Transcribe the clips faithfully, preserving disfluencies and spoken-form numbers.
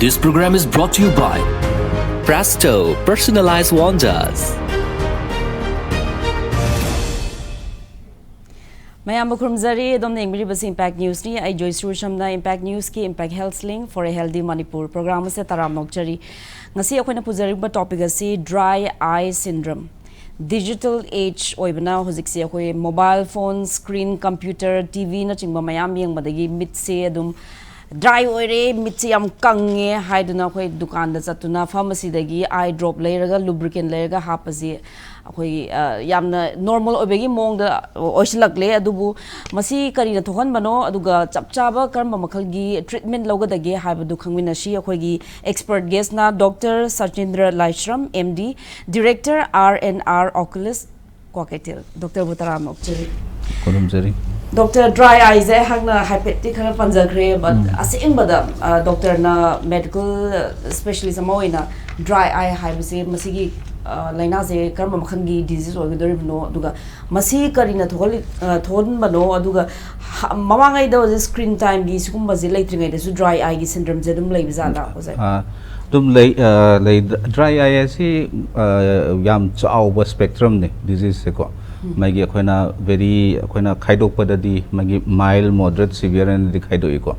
This program is brought to you by Presto Personalized Wonders. ꯃꯌꯥꯝꯕꯨ ꯈꯨꯔꯨꯝꯖꯔꯤ꯫ ꯑꯗꯣꯝꯅ ꯌꯦꯡꯕꯤꯔꯤꯕꯁꯤ Impact Newsꯅꯤ꯫ ꯑꯩ ꯖꯣꯏꯁ꯭ꯔꯤ ꯁꯝꯅ Impact Newsꯀꯤ Impact Health Link for a Healthy Manipur program ꯑꯁꯤꯗ ꯇꯔꯥꯝꯅ ꯑꯣꯛꯆꯔꯤ꯫ ꯉꯁꯤ ꯑꯩꯈꯣꯏꯅ ꯄꯨꯖꯔꯤꯕ topic ꯑꯁꯤ dry eye syndrome꯫ Digital age ꯑꯣꯏꯕꯅ ꯍꯧꯖꯤꯛꯁꯦ ꯑꯩꯈꯣꯏ mobile phone screen, computer, T Vꯅꯆꯤꯡꯕ ꯃꯌꯥꯝ ꯌꯦꯡꯕꯗꯒꯤ ꯃꯤꯠꯁꯦ ꯑꯗꯨꯝ dry ꯑꯣꯏꯔꯦ, ꯃꯤꯠꯁꯦ ꯌꯥꯝ ꯀꯪꯉꯦ ꯍꯥꯏꯗꯨꯅ ꯑꯩꯈꯣꯏ ꯗꯨꯀꯥꯟꯗ ꯆꯠꯇꯨꯅ pharmacyꯗꯒꯤ eye drop ꯂꯩꯔꯒ lubricant ꯂꯩꯔꯒ ꯍꯥꯞꯄꯁꯤ ꯑꯩꯈꯣꯏꯒꯤ, ꯑ, ꯌꯥꯝꯅ normal ꯑꯣꯏꯕꯒꯤ ꯃꯑꯣꯡꯗ ꯑꯣꯏꯁꯤꯜꯂꯛꯂꯦ꯫ ꯑꯗꯨꯕꯨ ꯃꯁꯤ ꯀꯔꯤꯅ ꯊꯣꯛꯍꯟꯕꯅꯣ, ꯑꯗꯨꯒ ꯆꯞ ꯆꯥꯕ ꯀꯔꯝꯕ ꯃꯈꯜꯒꯤ treatment ꯂꯧꯒꯗꯒꯦ ꯍꯥꯏꯕꯗꯨ ꯈꯪꯃꯤꯟꯅꯁꯤ꯫ ꯑꯩꯈꯣꯏꯒꯤ expert guestꯅ Doctor ꯁꯆꯤꯟꯗ꯭ꯔ Laishram, M D, Director R and R Oculus, Kwakeithel. Doctorꯕꯨ ꯇꯔꯥꯝꯅ ꯑꯣꯛꯆꯔꯤ꯫ ꯈꯨꯔꯨꯝꯖꯔꯤ꯫ Doctor, dry eyeꯁꯦ ꯑꯩꯍꯥꯛꯅ ꯍꯥꯏꯐꯦꯠꯇꯤ ꯈꯔ ꯄꯟꯖꯈ꯭ꯔꯦ, but ꯑꯁꯦꯡꯕꯗ, ꯑ, doctorꯅ medical specialist ꯑꯃ ꯑꯣꯏꯅ dry eye ꯍꯥꯏꯕꯁꯦ, ꯃꯁꯤꯒꯤ, ꯑ, ꯂꯥꯏꯅꯥꯁꯦ ꯀꯔꯝꯕ ꯃꯈꯜꯒꯤ disease ꯑꯣꯏꯒꯗꯧꯔꯤꯕꯅꯣ, ꯑꯗꯨꯒ ꯃꯁꯤ ꯀꯔꯤꯅ ꯊꯣꯛꯍꯜꯂꯤ-, ꯑ, ꯊꯣꯛꯍꯟꯕꯅꯣ, ꯑꯗꯨꯒ ꯍ-, ꯃꯃꯥꯡꯉꯩꯗ ꯍꯧꯖꯤꯛ screen timeꯒꯤ ꯁꯤꯒꯨꯝꯕꯁꯦ ꯂꯩꯇ꯭ꯔꯤꯉꯩꯗꯁꯨ dry eyeꯒꯤ syndromeꯁꯦ ꯑꯗꯨꯝ ꯂꯩꯕ ꯖꯥꯠꯂꯥ, ꯑꯣꯖꯥ? ꯑꯥ, ꯑꯗꯨꯝ ꯂꯩ, ꯑꯥ, ꯂꯩ꯫ Dry eye ꯑꯁꯤ, ꯑꯥ, ꯌꯥꯝ ꯆꯥꯎꯕ spectrumꯅꯤ diseaseꯁꯦꯀꯣ꯫ ꯃꯥꯒꯤ ꯑꯩꯈꯣꯏꯅ very, ꯑꯩꯈꯣꯏꯅ ꯈꯥꯏꯗꯣꯛꯄꯗꯗꯤ ꯃꯥꯒꯤ mild, moderate, severe ꯍꯥꯏꯅꯗꯤ ꯈꯥꯏꯗꯣꯛꯏꯀꯣ꯫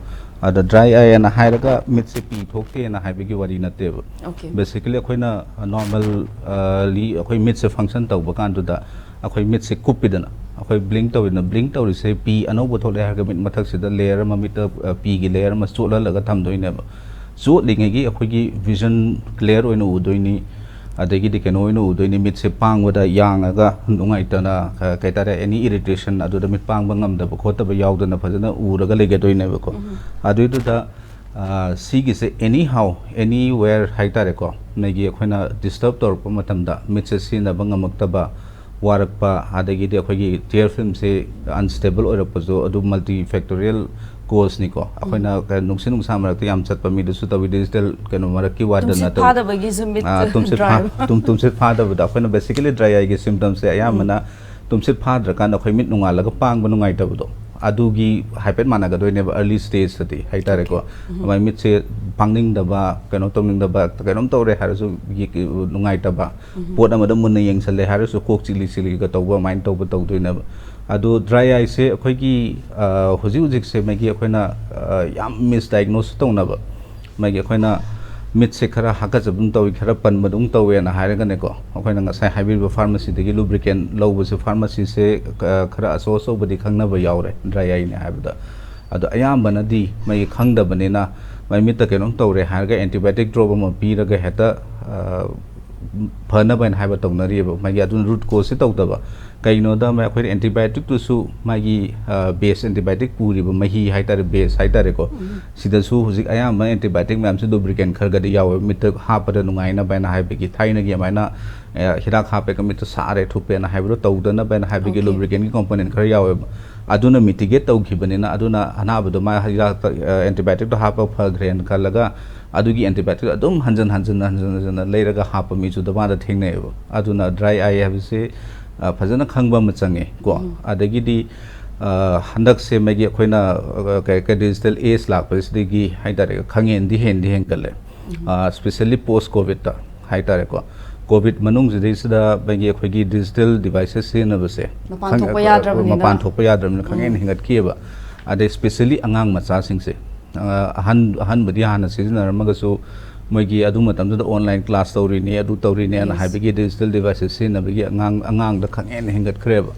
ꯑꯗ dry eye ꯑꯅ ꯍꯥꯏꯔꯒ ꯃꯤꯠꯁꯦ ꯄꯤ ꯊꯣꯛꯇꯦꯅ ꯍꯥꯏꯕꯒꯤ ꯋꯥꯔꯤ ꯅꯠꯇꯦꯕ꯫ Okay. Basically ꯑꯩꯈꯣꯏꯅ normallyꯂꯤ ꯑꯩꯈꯣꯏ ꯃꯤꯠꯁꯦ function ꯇꯧꯕ ꯀꯥꯟꯗꯨꯗ ꯑꯩꯈꯣꯏ ꯃꯤꯠꯁꯦ ꯀꯨꯞꯄꯤꯗꯅ, ꯑꯩꯈꯣꯏ blink ꯇꯧꯔꯤꯗꯅ, blink ꯇꯧꯔꯤꯁꯦ ꯄꯤ ꯑꯅꯧꯕ ꯊꯣꯛꯂꯛꯑꯦ ꯍꯥꯏꯔꯒ ꯃꯤꯠ ꯃꯊꯛꯁꯤꯗ layer ꯑꯃ, ꯃꯤꯠꯇ, ꯑ, ꯄꯤꯒꯤ layer ꯑꯃ ꯆꯣꯠꯍꯜꯂꯒ ꯊꯝꯗꯣꯏꯅꯦꯕ꯫ ꯆꯣꯠꯂꯤꯉꯩꯒꯤ ꯑꯩꯈꯣꯏꯒꯤ vision clear ꯑꯣꯏꯅ ꯎꯗꯣꯏꯅꯤ, ꯑꯗꯒꯤꯗꯤ ꯀꯩꯅꯣ ꯑꯣꯏꯅ ꯎꯗꯣꯏꯅꯤ, ꯃꯤꯠꯁꯦ ꯄꯥꯡꯕꯗ ꯌꯥꯡꯉꯒ ꯅꯨꯡꯉꯥꯏꯇꯅ, ꯑ, ꯀꯩ ꯍꯥꯏꯇꯥꯔꯦ, any irritation, ꯑꯗꯨꯗ ꯃꯤꯠ ꯄꯥꯡꯕ ꯉꯝꯗꯕ ꯈꯣꯠꯇꯕ ꯌꯥꯎꯗꯅ ꯐꯖꯅ ꯎꯔꯒ ꯂꯩꯒꯗꯣꯏꯅꯦꯕꯀꯣ꯫ ꯑꯗꯨꯏꯗꯨꯗ, ꯑ, ꯁꯤꯒꯤꯁꯦ anyhow, anywhere ꯍꯥꯏꯇꯥꯔꯦꯀꯣ, ꯃꯥꯒꯤ ꯑꯩꯈꯣꯏꯅ disturb ꯇꯧꯔꯛꯄ ꯃꯇꯝꯗ ꯃꯤꯠꯁꯦ ꯁꯤꯖꯤꯟꯅꯕ ꯉꯝꯃꯛꯇꯕ, ꯋꯥꯔꯛꯄ, ꯑꯗꯒꯤꯗꯤ ꯑꯩꯈꯣꯏꯒꯤ tear filmꯁꯦ unstable ꯑꯣꯏꯔꯛꯄꯁꯨ ꯑꯗꯨ multifactorial causeꯅꯤꯀꯣ꯫ ꯑꯩꯈꯣꯏꯅ ꯀ-, ꯅꯨꯡꯁꯤꯠ ꯅꯨꯡꯁꯥ ꯃꯔꯛꯇ ꯌꯥꯝ ꯆꯠꯄ ꯃꯤꯗꯁꯨ ꯇꯧꯏ, digital ꯀꯩꯅꯣ ꯃꯔꯛꯀꯤ ꯋꯥꯗ ꯇꯨꯝꯁꯤꯠ ꯅꯠꯇꯕ꯫ ꯐꯥꯗꯕꯒꯤꯁꯨ ꯃꯤꯠ ꯑꯥ, ꯇꯨꯝꯁꯤꯠ dry ꯐꯥ-, ꯑꯣꯏꯕ꯫ ꯇꯨꯝ-, ꯇꯨꯝꯁꯤꯠ ꯐꯥꯗꯕꯗ ꯑꯩꯈꯣꯏꯅ basically dry eyeꯒꯤ symptomꯁꯦ ꯑꯌꯥꯝꯕꯅ ꯇꯨꯝꯁꯤꯠ ꯐꯥꯗ꯭ꯔꯀꯥꯟꯗ ꯑꯩꯈꯣꯏ ꯃꯤꯠ ꯅꯣꯡꯉꯥꯜꯂꯒ ꯄꯥꯡꯕ ꯅꯨꯡꯉꯥꯏꯇꯕꯗꯣ, ꯑꯗꯨꯒꯤ ꯍꯥꯏꯐꯦꯠ ꯃꯥꯟꯅꯒꯗꯣꯏꯅꯦꯕ, early stageꯇꯗꯤ ꯍꯥꯏꯇꯥꯔꯦꯀꯣ꯫ ꯑꯗꯨꯃꯥꯏꯅ ꯃꯤꯠꯁꯦ ꯄꯥꯡꯅꯤꯡꯗꯕ, ꯀꯩꯅꯣꯝ ꯇꯧꯅꯤꯡꯗꯕ, ꯀꯩꯅꯣꯝ ꯇꯧꯔꯦ ꯍꯥꯏꯔꯁꯨ ꯌꯦꯛ- ꯅꯨꯡꯉꯥꯏꯇꯕ, ꯄꯣꯠ ꯑꯃꯗ ꯃꯨꯟꯅ ꯌꯦꯡꯁꯜꯂꯦ ꯍꯥꯏꯔꯁꯨ ꯀꯣꯛ ꯆꯤꯛꯂꯤ ꯆꯤꯛꯂꯤꯒ ꯇꯧꯕ, ꯑꯗꯨꯃꯥꯏꯅ ꯇꯧꯕ ꯇꯧꯗꯣꯏꯅꯦꯕ꯫ ꯑꯗꯣ dry eyeꯁꯦ ꯑꯩꯈꯣꯏꯒꯤ, ꯑ, ꯍꯧꯖꯤꯛ ꯍꯧꯖꯤꯛꯁꯦ ꯃꯥꯒꯤ ꯑꯩꯈꯣꯏꯅ, ꯑ, ꯌꯥꯝ misdiagnose ꯇꯧꯅꯕ, ꯃꯥꯒꯤ ꯑꯩꯈꯣꯏꯅ ꯃꯤꯠꯁꯦ ꯈꯔ ꯍꯥꯀꯠꯆꯕ ꯑꯗꯨꯝ ꯇꯧꯏ, ꯈꯔ ꯄꯟꯕ ꯑꯗꯨꯝ ꯇꯧꯋꯦꯅ ꯍꯥꯏꯔꯒꯅꯦꯀꯣ, ꯑꯩꯈꯣꯏꯅ ꯉꯁꯥꯏ ꯍꯥꯏꯕꯤꯔꯤꯕ pharmacyꯗꯒꯤ lubricant ꯂꯧꯕꯁꯦ, pharmacyꯁꯦ, ꯑ, ꯈꯔ ꯑꯆꯧ ꯑꯆꯧꯕꯗꯤ ꯈꯪꯅꯕ ꯌꯥꯎꯔꯦ dry eyeꯅꯦ ꯍꯥꯏꯕꯗ꯫ ꯑꯗꯣ ꯑꯌꯥꯝꯕꯅꯗꯤ ꯃꯥꯒꯤ ꯈꯪꯗꯕꯅꯤꯅ, ꯃꯥꯏ ꯃꯤꯠꯇ ꯀꯩꯅꯣꯝ ꯇꯧꯔꯦ ꯍꯥꯏꯔꯒ antibiotic drop ꯑꯃ ꯄꯤꯔꯒ ꯍꯦꯛꯇ, ꯑ, ꯐꯅꯕ ꯍꯥꯏꯅ ꯍꯥꯏꯕ ꯇꯧꯅꯔꯤꯑꯕ꯫ ꯃꯥꯒꯤ ꯑꯗꯨꯅ root causeꯁꯦ ꯇꯧꯗꯕ꯫ ꯀꯩꯒꯤꯅꯣꯗ ꯃꯥ-, ꯑꯩꯈꯣꯏꯅ antibioticꯇꯨꯁꯨ ꯃꯥꯒꯤ, ꯑ, base, antibiotic ꯄꯨꯔꯤꯕ ꯃꯍꯤ ꯍꯥꯏꯇꯥꯔꯦ, base ꯍꯥꯏꯇꯥꯔꯦꯀꯣ꯫ ꯁꯤꯗꯁꯨ ꯍꯧꯖꯤꯛ ꯑꯌꯥꯝꯕ antibiotic ꯃꯌꯥꯝꯁꯤ lubricant ꯈꯔꯒꯗꯤ ꯌꯥꯎꯋꯦ, ꯃꯤꯠꯇ ꯍꯥꯞꯄꯗ ꯅꯨꯡꯉꯥꯏꯅꯕ ꯍꯥꯏꯅ ꯍꯥꯏꯕꯒꯤ꯫ ꯊꯥꯏꯅꯒꯤ ꯑꯗꯨꯃꯥꯏꯅ, ꯑ, ꯍꯤꯗꯥꯛ ꯍꯥꯞꯄꯦꯒ ꯃꯤꯠꯇ ꯁꯥꯔꯦ ꯊꯨꯞꯄꯦꯅ ꯍꯥꯏꯕꯗꯣ ꯇꯧꯗꯅꯕ ꯍꯥꯏꯅ ꯍꯥꯏꯕꯒꯤ Okay. lubricantꯀꯤ component ꯈꯔ ꯌꯥꯎꯋꯦꯕ꯫ ꯑꯗꯨꯅ mitigate ꯇꯧꯈꯤꯕꯅꯤꯅ, ꯑꯗꯨꯅ ꯑꯅꯥꯕꯗꯣ ꯃꯥ ꯍꯤꯗꯥꯛꯇ, ꯑ, antibioticꯇꯣ ꯍꯥꯞꯄ ꯐꯈ꯭ꯔꯦꯅ ꯈꯜꯂꯒ ꯑꯗꯨꯒꯤ antibiotic ꯑꯗꯨꯝ ꯍꯟꯖꯟ ꯍꯟꯖꯟ, ꯍꯟꯖꯟ ꯍꯟꯖꯟꯅ ꯂꯩꯔꯒ ꯍꯥꯞꯄ ꯃꯤꯁꯨ ꯗꯃꯥꯗ ꯊꯦꯡꯅꯩꯑꯕ꯫ ꯑꯗꯨꯅ dry eye ꯍꯥꯏꯕꯁꯤ, ꯑ, ꯐꯖꯅ ꯈꯪꯕ ꯑꯃ ꯆꯪꯉꯦ ꯀꯣ꯫ ꯑꯗꯒꯤꯗꯤ, ꯑ, ꯍꯟꯗꯛꯁꯦ ꯃꯥꯒꯤ ꯑꯩꯈꯣꯏꯅ, ꯑ, ꯀꯩ, ꯀꯩ, digital age ꯂꯥꯛꯄꯁꯤꯗꯒꯤ ꯍꯥꯏꯇꯥꯔꯦ, ꯈꯪꯍꯦꯟꯗꯤ ꯍꯦꯟꯗꯤ ꯍꯦꯟꯒꯠꯂꯦ꯫ ꯑ, specially post covidꯇ ꯍꯥꯏꯇꯥꯔꯦꯀꯣ꯫ Covid ꯃꯅꯨꯡꯁꯤꯗꯩꯁꯤꯗ ꯃꯥꯒꯤ ꯑꯩꯈꯣꯏꯒꯤ digital devices ꯁꯤꯖꯤꯟꯅꯕꯁꯦ ꯃꯄꯥꯟ ꯈꯪ-, ꯊꯣꯛꯄ ꯌꯥꯗ꯭ꯔꯕꯅꯤꯅ꯫ ꯃꯄꯥꯟ ꯊꯣꯛꯄ ꯌꯥꯗ꯭ꯔꯕꯅꯤꯅ ꯈꯪꯍꯦꯟ ꯍꯦꯟꯒꯠꯈꯤꯑꯕ꯫ ꯑꯗꯩ specially ꯑꯉꯥꯡ ꯃꯆꯥꯁꯤꯡꯁꯦ, ꯑ, ꯑꯍꯟ, ꯑꯍꯟꯕꯨꯗꯤ ꯍꯥꯟꯅ ꯁꯤꯖꯤꯟꯅꯔꯝꯃꯒꯁꯨ, ꯃꯣꯏꯒꯤ ꯑꯗꯨ ꯃꯇꯝꯗꯨꯗ online class ꯇꯧꯔꯤꯅꯦ, ꯑꯗꯨ ꯇꯧꯔꯤꯅꯦꯅ Yes. ꯍꯥꯏꯕꯒꯤ digital devices ꯁꯤꯖꯤꯟꯅꯕꯒꯤ ꯑꯉꯥꯡ, ꯑꯉꯥꯡꯗ ꯈꯪꯍꯦꯟ ꯍꯦꯟꯒꯠꯈ꯭ꯔꯦꯕ꯫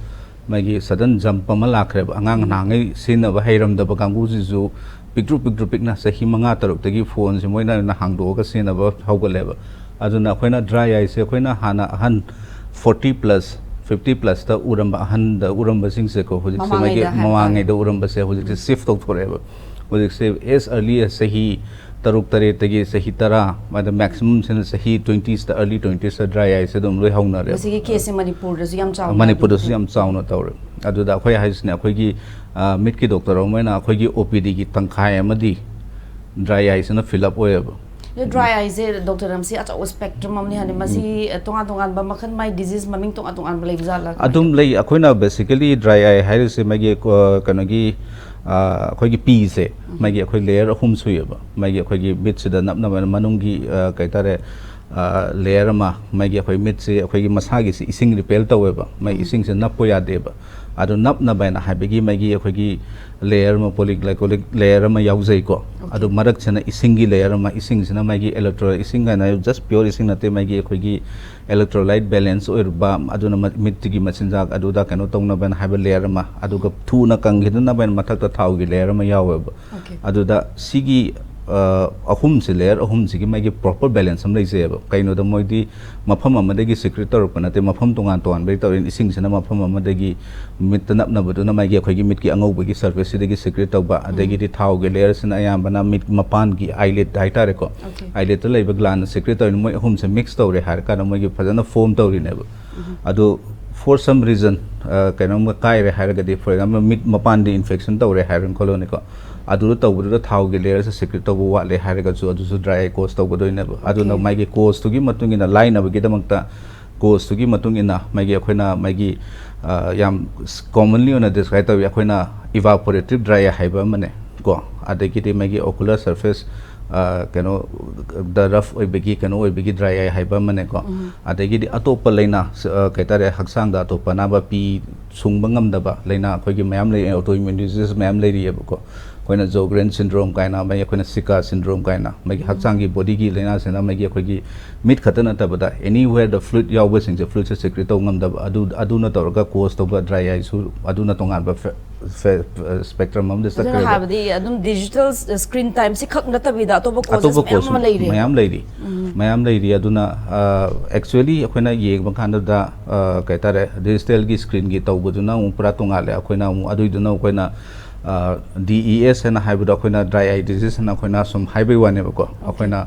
ꯃꯥꯒꯤ sudden jump ꯑꯃ ꯂꯥꯛꯈ꯭ꯔꯦꯕ꯫ ꯑꯉꯥꯡ ꯎꯝ꯫ ꯅꯍꯥꯟꯉꯩ ꯁꯤꯖꯤꯟꯅꯕ ꯍꯩꯔꯝꯗꯕ ꯀꯥꯡꯕꯨꯁꯤꯁꯨ ꯄꯤꯛꯇ꯭ꯔꯨ, ꯄꯤꯛꯇ꯭ꯔꯨ ꯄꯤꯛꯅ ꯆꯍꯤ ꯃꯉꯥ, ꯇꯔꯨꯛꯇꯒꯤ phoneꯁꯦ ꯃꯣꯏꯅ ꯑꯣꯏꯅ ꯍꯥꯡꯗꯣꯛꯑꯒ ꯁꯤꯖꯤꯟꯅꯕ ꯍꯧꯒꯠꯂꯦꯕ꯫ ꯑꯗꯨꯅ ꯑꯩꯈꯣꯏꯅ dry eyeꯁꯦ ꯑꯩꯈꯣꯏꯅ ꯍꯥꯟꯅ ꯑꯍꯟ forty plus, fifty plusꯇ ꯎꯔꯝꯕ, ꯑꯍꯟꯗ ꯎꯔꯝꯕꯁꯤꯡꯁꯦꯀꯣ, ꯍꯧꯖꯤꯛꯁꯦ ꯃꯥꯒꯤ ꯃꯃꯥꯡꯉꯩꯗ ꯍꯥꯏꯇꯥꯔꯦ꯫ ꯃꯃꯥꯡꯉꯩꯗ ꯎꯔꯝꯕꯁꯦ ꯍꯧꯖꯤꯛꯁꯦ shift ꯇꯧꯊꯣꯔꯛꯑꯦꯕ꯫ ꯍꯧꯖꯤꯛꯁꯦ as early as ꯆꯍꯤ ꯇꯔꯨꯛ, ꯇꯔꯦꯠꯇꯒꯤ ꯆꯍꯤ ꯇꯔꯥ, ꯃꯗ maximumꯁꯤꯅ ꯆꯍꯤ twentyꯁꯇ, early twentyꯁꯇ dry eyeꯁꯦ ꯑꯗꯨꯝ ꯂꯣꯏ ꯍꯧꯅꯔꯦ꯫ ꯃꯁꯤꯒꯤ caseꯁꯦ ꯃꯅꯤꯄꯨꯔꯗꯁꯨ ꯌꯥꯝ ꯆꯥꯎꯅ ꯃꯅꯤꯄꯨꯔꯗꯁꯨ ꯑꯗꯨꯝ ꯌꯥꯝ ꯆꯥꯎꯅ ꯇꯧꯔꯦ꯫ ꯑꯗꯨꯗ ꯑꯩꯈꯣꯏ ꯍꯥꯏꯁꯤꯅ, ꯑꯩꯈꯣꯏꯒꯤ, ꯑ, ꯃꯤꯠꯀꯤ doctor ꯑꯃ ꯑꯣꯏꯅ ꯑꯩꯈꯣꯏꯒꯤ OPDꯒꯤ ꯇꯪꯈꯥꯏ ꯑꯃꯗꯤ dry eyeꯁꯤꯅ fill up ꯑꯣꯏꯌꯦꯕ꯫ ꯑꯗꯣ ꯗ꯭ꯔꯥꯏ ꯑꯥꯏꯁꯦ ꯗꯣꯛꯇꯔ ꯔꯥꯝꯁꯤ ꯑꯆꯧꯕ ꯁ꯭ꯄꯦꯛꯇ꯭ꯔꯝ ꯑꯃꯅꯤ ꯍꯥꯏꯅ ꯃꯁꯤ ꯇꯣꯉꯥꯟ ꯇꯣꯉꯥꯟꯕ ꯃꯈꯜ ꯃꯥꯏ ꯗꯤꯖꯤꯁ ꯃꯃꯤꯡ ꯇꯣꯉꯥꯟ ꯇꯣꯉꯥꯟꯕ ꯂꯩꯕ ꯖꯥꯠꯂꯥ? ꯑꯗꯨꯝ ꯂꯩ꯫ ꯑꯩꯈꯣꯏꯅ ꯕꯦꯁꯤꯀꯦꯂꯤ ꯗ꯭ꯔꯥꯏ ꯑꯥꯏ ꯍꯥꯏꯔꯤꯁꯦ ꯃꯥꯒꯤ ꯑ, ꯀꯩꯅꯣꯒꯤ ꯑ, ꯑꯩꯈꯣꯏꯒꯤ ꯄꯤꯁꯦ ꯃꯥꯒꯤ ꯑꯩꯈꯣꯏ ꯂꯦꯌꯔ ꯑꯍꯨꯝ ꯁꯨꯏꯌꯦꯕ꯫ ꯃꯥꯒꯤ ꯑꯩꯈꯣꯏꯒꯤ ꯃꯤꯠꯁꯤꯗ ꯅꯞꯅꯕ ꯃꯅꯨꯡꯒꯤ ꯑ, ꯀꯩ ꯍꯥꯏꯇꯥꯔꯦ, ꯂꯦꯌꯔ ꯑꯃ, ꯃꯥꯒꯤ ꯑꯩꯈꯣꯏ ꯃꯤꯠꯁꯦ ꯑꯩꯈꯣꯏꯒꯤ ꯃꯁꯥꯒꯤꯁꯤ ꯏꯁꯤꯡ ꯔꯤꯄꯦꯜ ꯇꯧꯋꯦꯕ꯫ ꯃꯥꯒꯤ ꯏꯁꯤꯡꯁꯦ ꯅꯞꯄ ꯌꯥꯗꯦꯕ꯫ ꯑꯗꯨ ꯅꯞꯅꯕ ꯍꯥꯏꯅ ꯍꯥꯏꯕꯒꯤ ꯃꯥꯒꯤ ꯑꯩꯈꯣꯏꯒꯤ ꯂꯦꯌꯔ ꯑꯃ, ꯄꯣꯂꯤꯒ꯭ꯂꯥꯏꯀꯣꯂꯤꯛ ꯂꯦꯌꯔ ꯑꯃ ꯌꯥꯎꯖꯩꯀꯣ꯫ ꯑꯗꯨ ꯃꯔꯛꯁꯤꯅ ꯏꯁꯤꯡꯒꯤ ꯂꯦꯌꯔ ꯑꯃ, ꯏꯁꯤꯡꯁꯤꯅ ꯃꯥꯒꯤ ꯏꯂꯦꯛꯇ꯭ꯔꯣ ꯏꯁꯤꯡ ꯍꯥꯏꯅ ꯖꯁ ꯄꯤꯌꯣꯔ ꯏꯁꯤꯡ ꯅꯠꯇꯦ, ꯃꯥꯒꯤ ꯑꯩꯈꯣꯏꯒꯤ ꯏꯂꯦꯛꯇ꯭ꯔꯣꯂꯥꯏꯠ ꯕꯦꯂꯦꯟꯁ ꯑꯣꯏꯔꯕ, ꯑꯗꯨꯅ ꯃ- ꯃꯤꯠꯇꯒꯤ ꯃꯆꯤꯟꯖꯥꯛ ꯑꯗꯨꯗ ꯀꯩꯅꯣ ꯇꯧꯅꯕꯅ ꯍꯥꯏꯕ ꯂꯦꯌꯔ ꯑꯃ, ꯑꯗꯨꯒ ꯊꯨꯅ ꯀꯪꯈꯤꯗꯅꯕ ꯍꯥꯏꯅ ꯃꯊꯛꯇ ꯊꯥꯎꯒꯤ ꯂꯦꯌꯔ ꯑꯃ ꯌꯥꯎꯋꯦꯕ꯫ Okay. ꯑꯗꯨꯗ ꯁꯤꯒꯤ ꯑ, ꯑꯍꯨꯝꯁꯦ, ꯂꯦꯌꯔ ꯑꯍꯨꯝꯁꯤꯒꯤ ꯃꯥꯒꯤ ꯄ꯭ꯔꯣꯄꯔ ꯕꯦꯂꯦꯟꯁ ꯑꯃ ꯂꯩꯖꯩꯑꯕ꯫ ꯀꯩꯅꯣꯗ ꯃꯣꯏꯗꯤ ꯃꯐꯝ ꯑꯃꯗꯒꯤ ꯁꯤꯀ꯭ꯔꯤꯠ ꯇꯧꯔꯛꯄ ꯅꯠꯇꯦ, ꯃꯐꯝ ꯇꯣꯉꯥꯟ ꯇꯣꯉꯥꯟꯕꯗꯒꯤ ꯇꯧꯔꯛꯏ꯫ ꯏꯁꯤꯡꯁꯤꯅ ꯃꯐꯝ ꯑꯃꯗꯒꯤ ꯃꯤꯠꯇ ꯅꯞꯅꯕꯗꯨꯅ ꯃꯥꯒꯤ ꯑꯩꯈꯣꯏꯒꯤ ꯃꯤꯠꯀꯤ ꯑꯉꯧꯕꯒꯤ ꯁꯔꯐꯦꯁꯁꯤꯗꯒꯤ ꯁꯤꯀ꯭ꯔꯤꯠ ꯇꯧꯕ, ꯑꯗꯒꯤꯗꯤ ꯊꯥꯎꯒꯤ ꯂꯦꯌꯔꯁꯤꯅ ꯑꯌꯥꯝꯕꯅ ꯃꯤꯠ ꯃꯄꯥꯟꯒꯤ ꯑꯥꯏꯂꯤꯠ ꯍꯥꯏꯇꯥꯔꯦꯀꯣ, Okay. ꯑꯥꯏꯂꯤꯠꯇ ꯂꯩꯕ ꯒ꯭ꯂꯥꯟꯅ ꯁꯤꯀ꯭ꯔꯤꯠ ꯇꯧꯔꯤꯅꯤ꯫ ꯃꯣꯏ ꯑꯍꯨꯝꯁꯦ ꯃꯤꯛꯁ ꯇꯧꯔꯦ ꯍꯥꯏꯔꯀꯥꯟꯗ ꯃꯣꯏꯒꯤ ꯐꯖꯅ ꯐꯣꯝ ꯇꯧꯔꯤꯅꯦꯕ꯫ ꯑꯗꯨ for some reason ꯀꯩꯅꯣꯝꯒ ꯀꯥꯏꯔꯦ ꯍꯥꯏꯔꯒꯗꯤ, ꯐꯣꯔ ꯑꯦꯛꯖꯥꯝꯄꯜ ꯃꯤꯠ ꯃꯄꯥꯟꯗ ꯏꯟꯐꯦꯛꯁꯟ ꯇꯧꯔꯦ ꯍꯥꯏꯔꯅ ꯈꯜꯂꯣꯅꯦꯀꯣ, ꯑꯗꯨꯗ ꯇꯧꯕꯗꯨꯗ ꯊꯥꯎꯒꯤ ꯂꯦꯌꯔꯁꯦ ꯁꯤꯀ꯭ꯔꯤꯠ ꯇꯧꯕ ꯋꯥꯠꯂꯦ ꯍꯥꯏꯔꯒꯁꯨ ꯑꯗꯨꯁꯨ ꯗ꯭ꯔꯥꯏ ꯑꯥꯏ ꯀꯣꯁ ꯇꯧꯒꯗꯣꯏꯅꯦꯕ꯫ ꯑꯗꯨꯅ Okay. ꯃꯥꯒꯤ ꯀꯣꯁꯇꯨꯒꯤ ꯃꯇꯨꯡ ꯏꯟꯅ ꯂꯥꯏꯅꯕꯒꯤꯗꯃꯛꯇ ꯀꯣꯁꯇꯨꯒꯤ ꯃꯇꯨꯡ ꯏꯟꯅ ꯃꯥꯒꯤ ꯑꯩꯈꯣꯏꯅ ꯃꯥꯒꯤ ꯑ, ꯌꯥꯝ ꯀꯣꯃꯟꯂꯤ ꯑꯣꯏꯅ ꯗꯤꯁꯀ꯭ꯔꯥꯏꯕ ꯇꯧꯏ꯫ ꯑꯩꯈꯣꯏꯅ ꯏꯚꯥꯄꯣꯔꯦꯇꯤꯞ ꯗ꯭ꯔꯥꯏ ꯑꯥꯏ ꯍꯥꯏꯕ ꯑꯃꯅꯦ ꯀꯣ, ꯑꯗꯒꯤꯗꯤ ꯃꯥꯒꯤ ꯑꯣꯀꯨꯂꯔ ꯁꯔꯐꯦꯁ ꯀꯩꯅꯣ ꯗ ꯔꯐ ꯑꯣꯏꯕꯒꯤ ꯀꯩꯅꯣ ꯑꯣꯏꯕꯒꯤ ꯗ꯭ꯔꯥꯏ ꯑꯥꯏ ꯍꯥꯏꯕ ꯑꯃꯅꯦꯀꯣ꯫ ꯑꯗꯒꯤꯗꯤ ꯑꯇꯣꯞꯄ ꯂꯥꯏꯅꯥ ꯁ- ꯑ, ꯀꯩ ꯍꯥꯏꯇꯥꯔꯦ, ꯍꯛꯆꯥꯡꯗ ꯑꯇꯣꯞꯄ ꯑꯅꯥꯕ ꯄꯤ ꯁꯨꯡꯕ ꯉꯝꯗꯕ ꯂꯥꯏꯅꯥ ꯑꯩꯈꯣꯏꯒꯤ ꯃꯌꯥꯝ ꯂꯩ, ꯑꯣꯇꯣ ꯏꯝꯌꯨꯟ ꯗꯤꯖꯤꯖ ꯃꯌꯥꯝ ꯂꯩꯔꯤꯑꯕꯀꯣ꯫ ꯑꯩꯈꯣꯏꯅ ꯖꯣꯒ꯭ꯔꯦꯟ ꯁꯤꯟꯗ꯭ꯔꯣꯝ ꯀꯥꯏꯅ, ꯃꯥꯒꯤ ꯑꯩꯈꯣꯏꯅ ꯁꯤꯀꯥ ꯁꯤꯟꯗ꯭ꯔꯣꯝ ꯀꯥꯏꯅ, ꯃꯥꯒꯤ ꯍꯛꯆꯥꯡꯒꯤ ꯕꯣꯗꯤꯒꯤ ꯂꯥꯏꯅꯥꯁꯤꯅ ꯃꯥꯒꯤ ꯑꯩꯈꯣꯏꯒꯤ ꯃꯤꯠ ꯈꯛꯇ ꯅꯠꯇꯕꯗ anywhere the fluid ꯌꯥꯎꯕꯁꯤꯡꯁꯦ, ꯐ꯭ꯂꯨꯏꯗꯁꯦ ꯁꯤꯀ꯭ꯔꯤꯠ ꯇꯧ ꯉꯝꯗꯕ, ꯑꯗꯨ ꯑꯗꯨꯅ ꯇꯧꯔꯒ ꯀꯣꯁ ꯇꯧꯕ ꯗ꯭ꯔꯥꯏ ꯑꯥꯏꯁꯨ ꯑꯗꯨꯅ ꯇꯣꯉꯥꯟꯕ ꯁ꯭ꯄꯦꯛꯇ꯭ꯔꯝ ꯑꯃꯗ ꯑꯗꯨꯅ ꯆꯠꯈ꯭ꯔꯦꯕ꯫ ꯑꯇꯣꯞꯄ ꯃꯌꯥꯝ ꯀꯣꯁ ꯑꯃ ꯂꯩꯔꯦ꯫ ꯃꯌꯥꯝ ꯂꯩꯔꯤ, ꯃꯌꯥꯝ ꯂꯩꯔꯤ꯫ ꯑꯗꯨꯅ ꯑꯦꯛꯆꯨꯋꯦꯂꯤ ꯑꯩꯈꯣꯏꯅ ꯌꯦꯡꯕ ꯀꯥꯟꯗꯗ ꯑ, ꯀꯩ ꯍꯥꯏꯇꯥꯔꯦ, ꯗꯤꯖꯤꯇꯦꯜꯒꯤ ꯁ꯭ꯀ꯭ꯔꯤꯟꯒꯤ ꯇꯧꯕꯗꯨꯅ ꯑꯃꯨꯛ ꯄꯨꯔꯥ ꯇꯣꯉꯥꯜꯂꯦ꯫ ꯑꯩꯈꯣꯏꯅ ꯑꯃꯨꯛ ꯑꯗꯨꯏꯗꯨꯅ ꯑꯩꯈꯣꯏꯅ ꯗꯤ ꯏ ꯑꯦꯁ ꯍꯥꯏꯅ ꯍꯥꯏꯕꯗꯣ, ꯑꯩꯈꯣꯏꯅ ꯗ꯭ꯔꯥꯏ ꯑꯥꯏ ꯗꯤꯖꯤꯖ ꯍꯥꯏꯅ ꯑꯩꯈꯣꯏꯅ ꯁꯨꯝ ꯍꯥꯏꯕꯩ ꯋꯥꯅꯦꯕꯀꯣ꯫ ꯑꯩꯈꯣꯏꯅ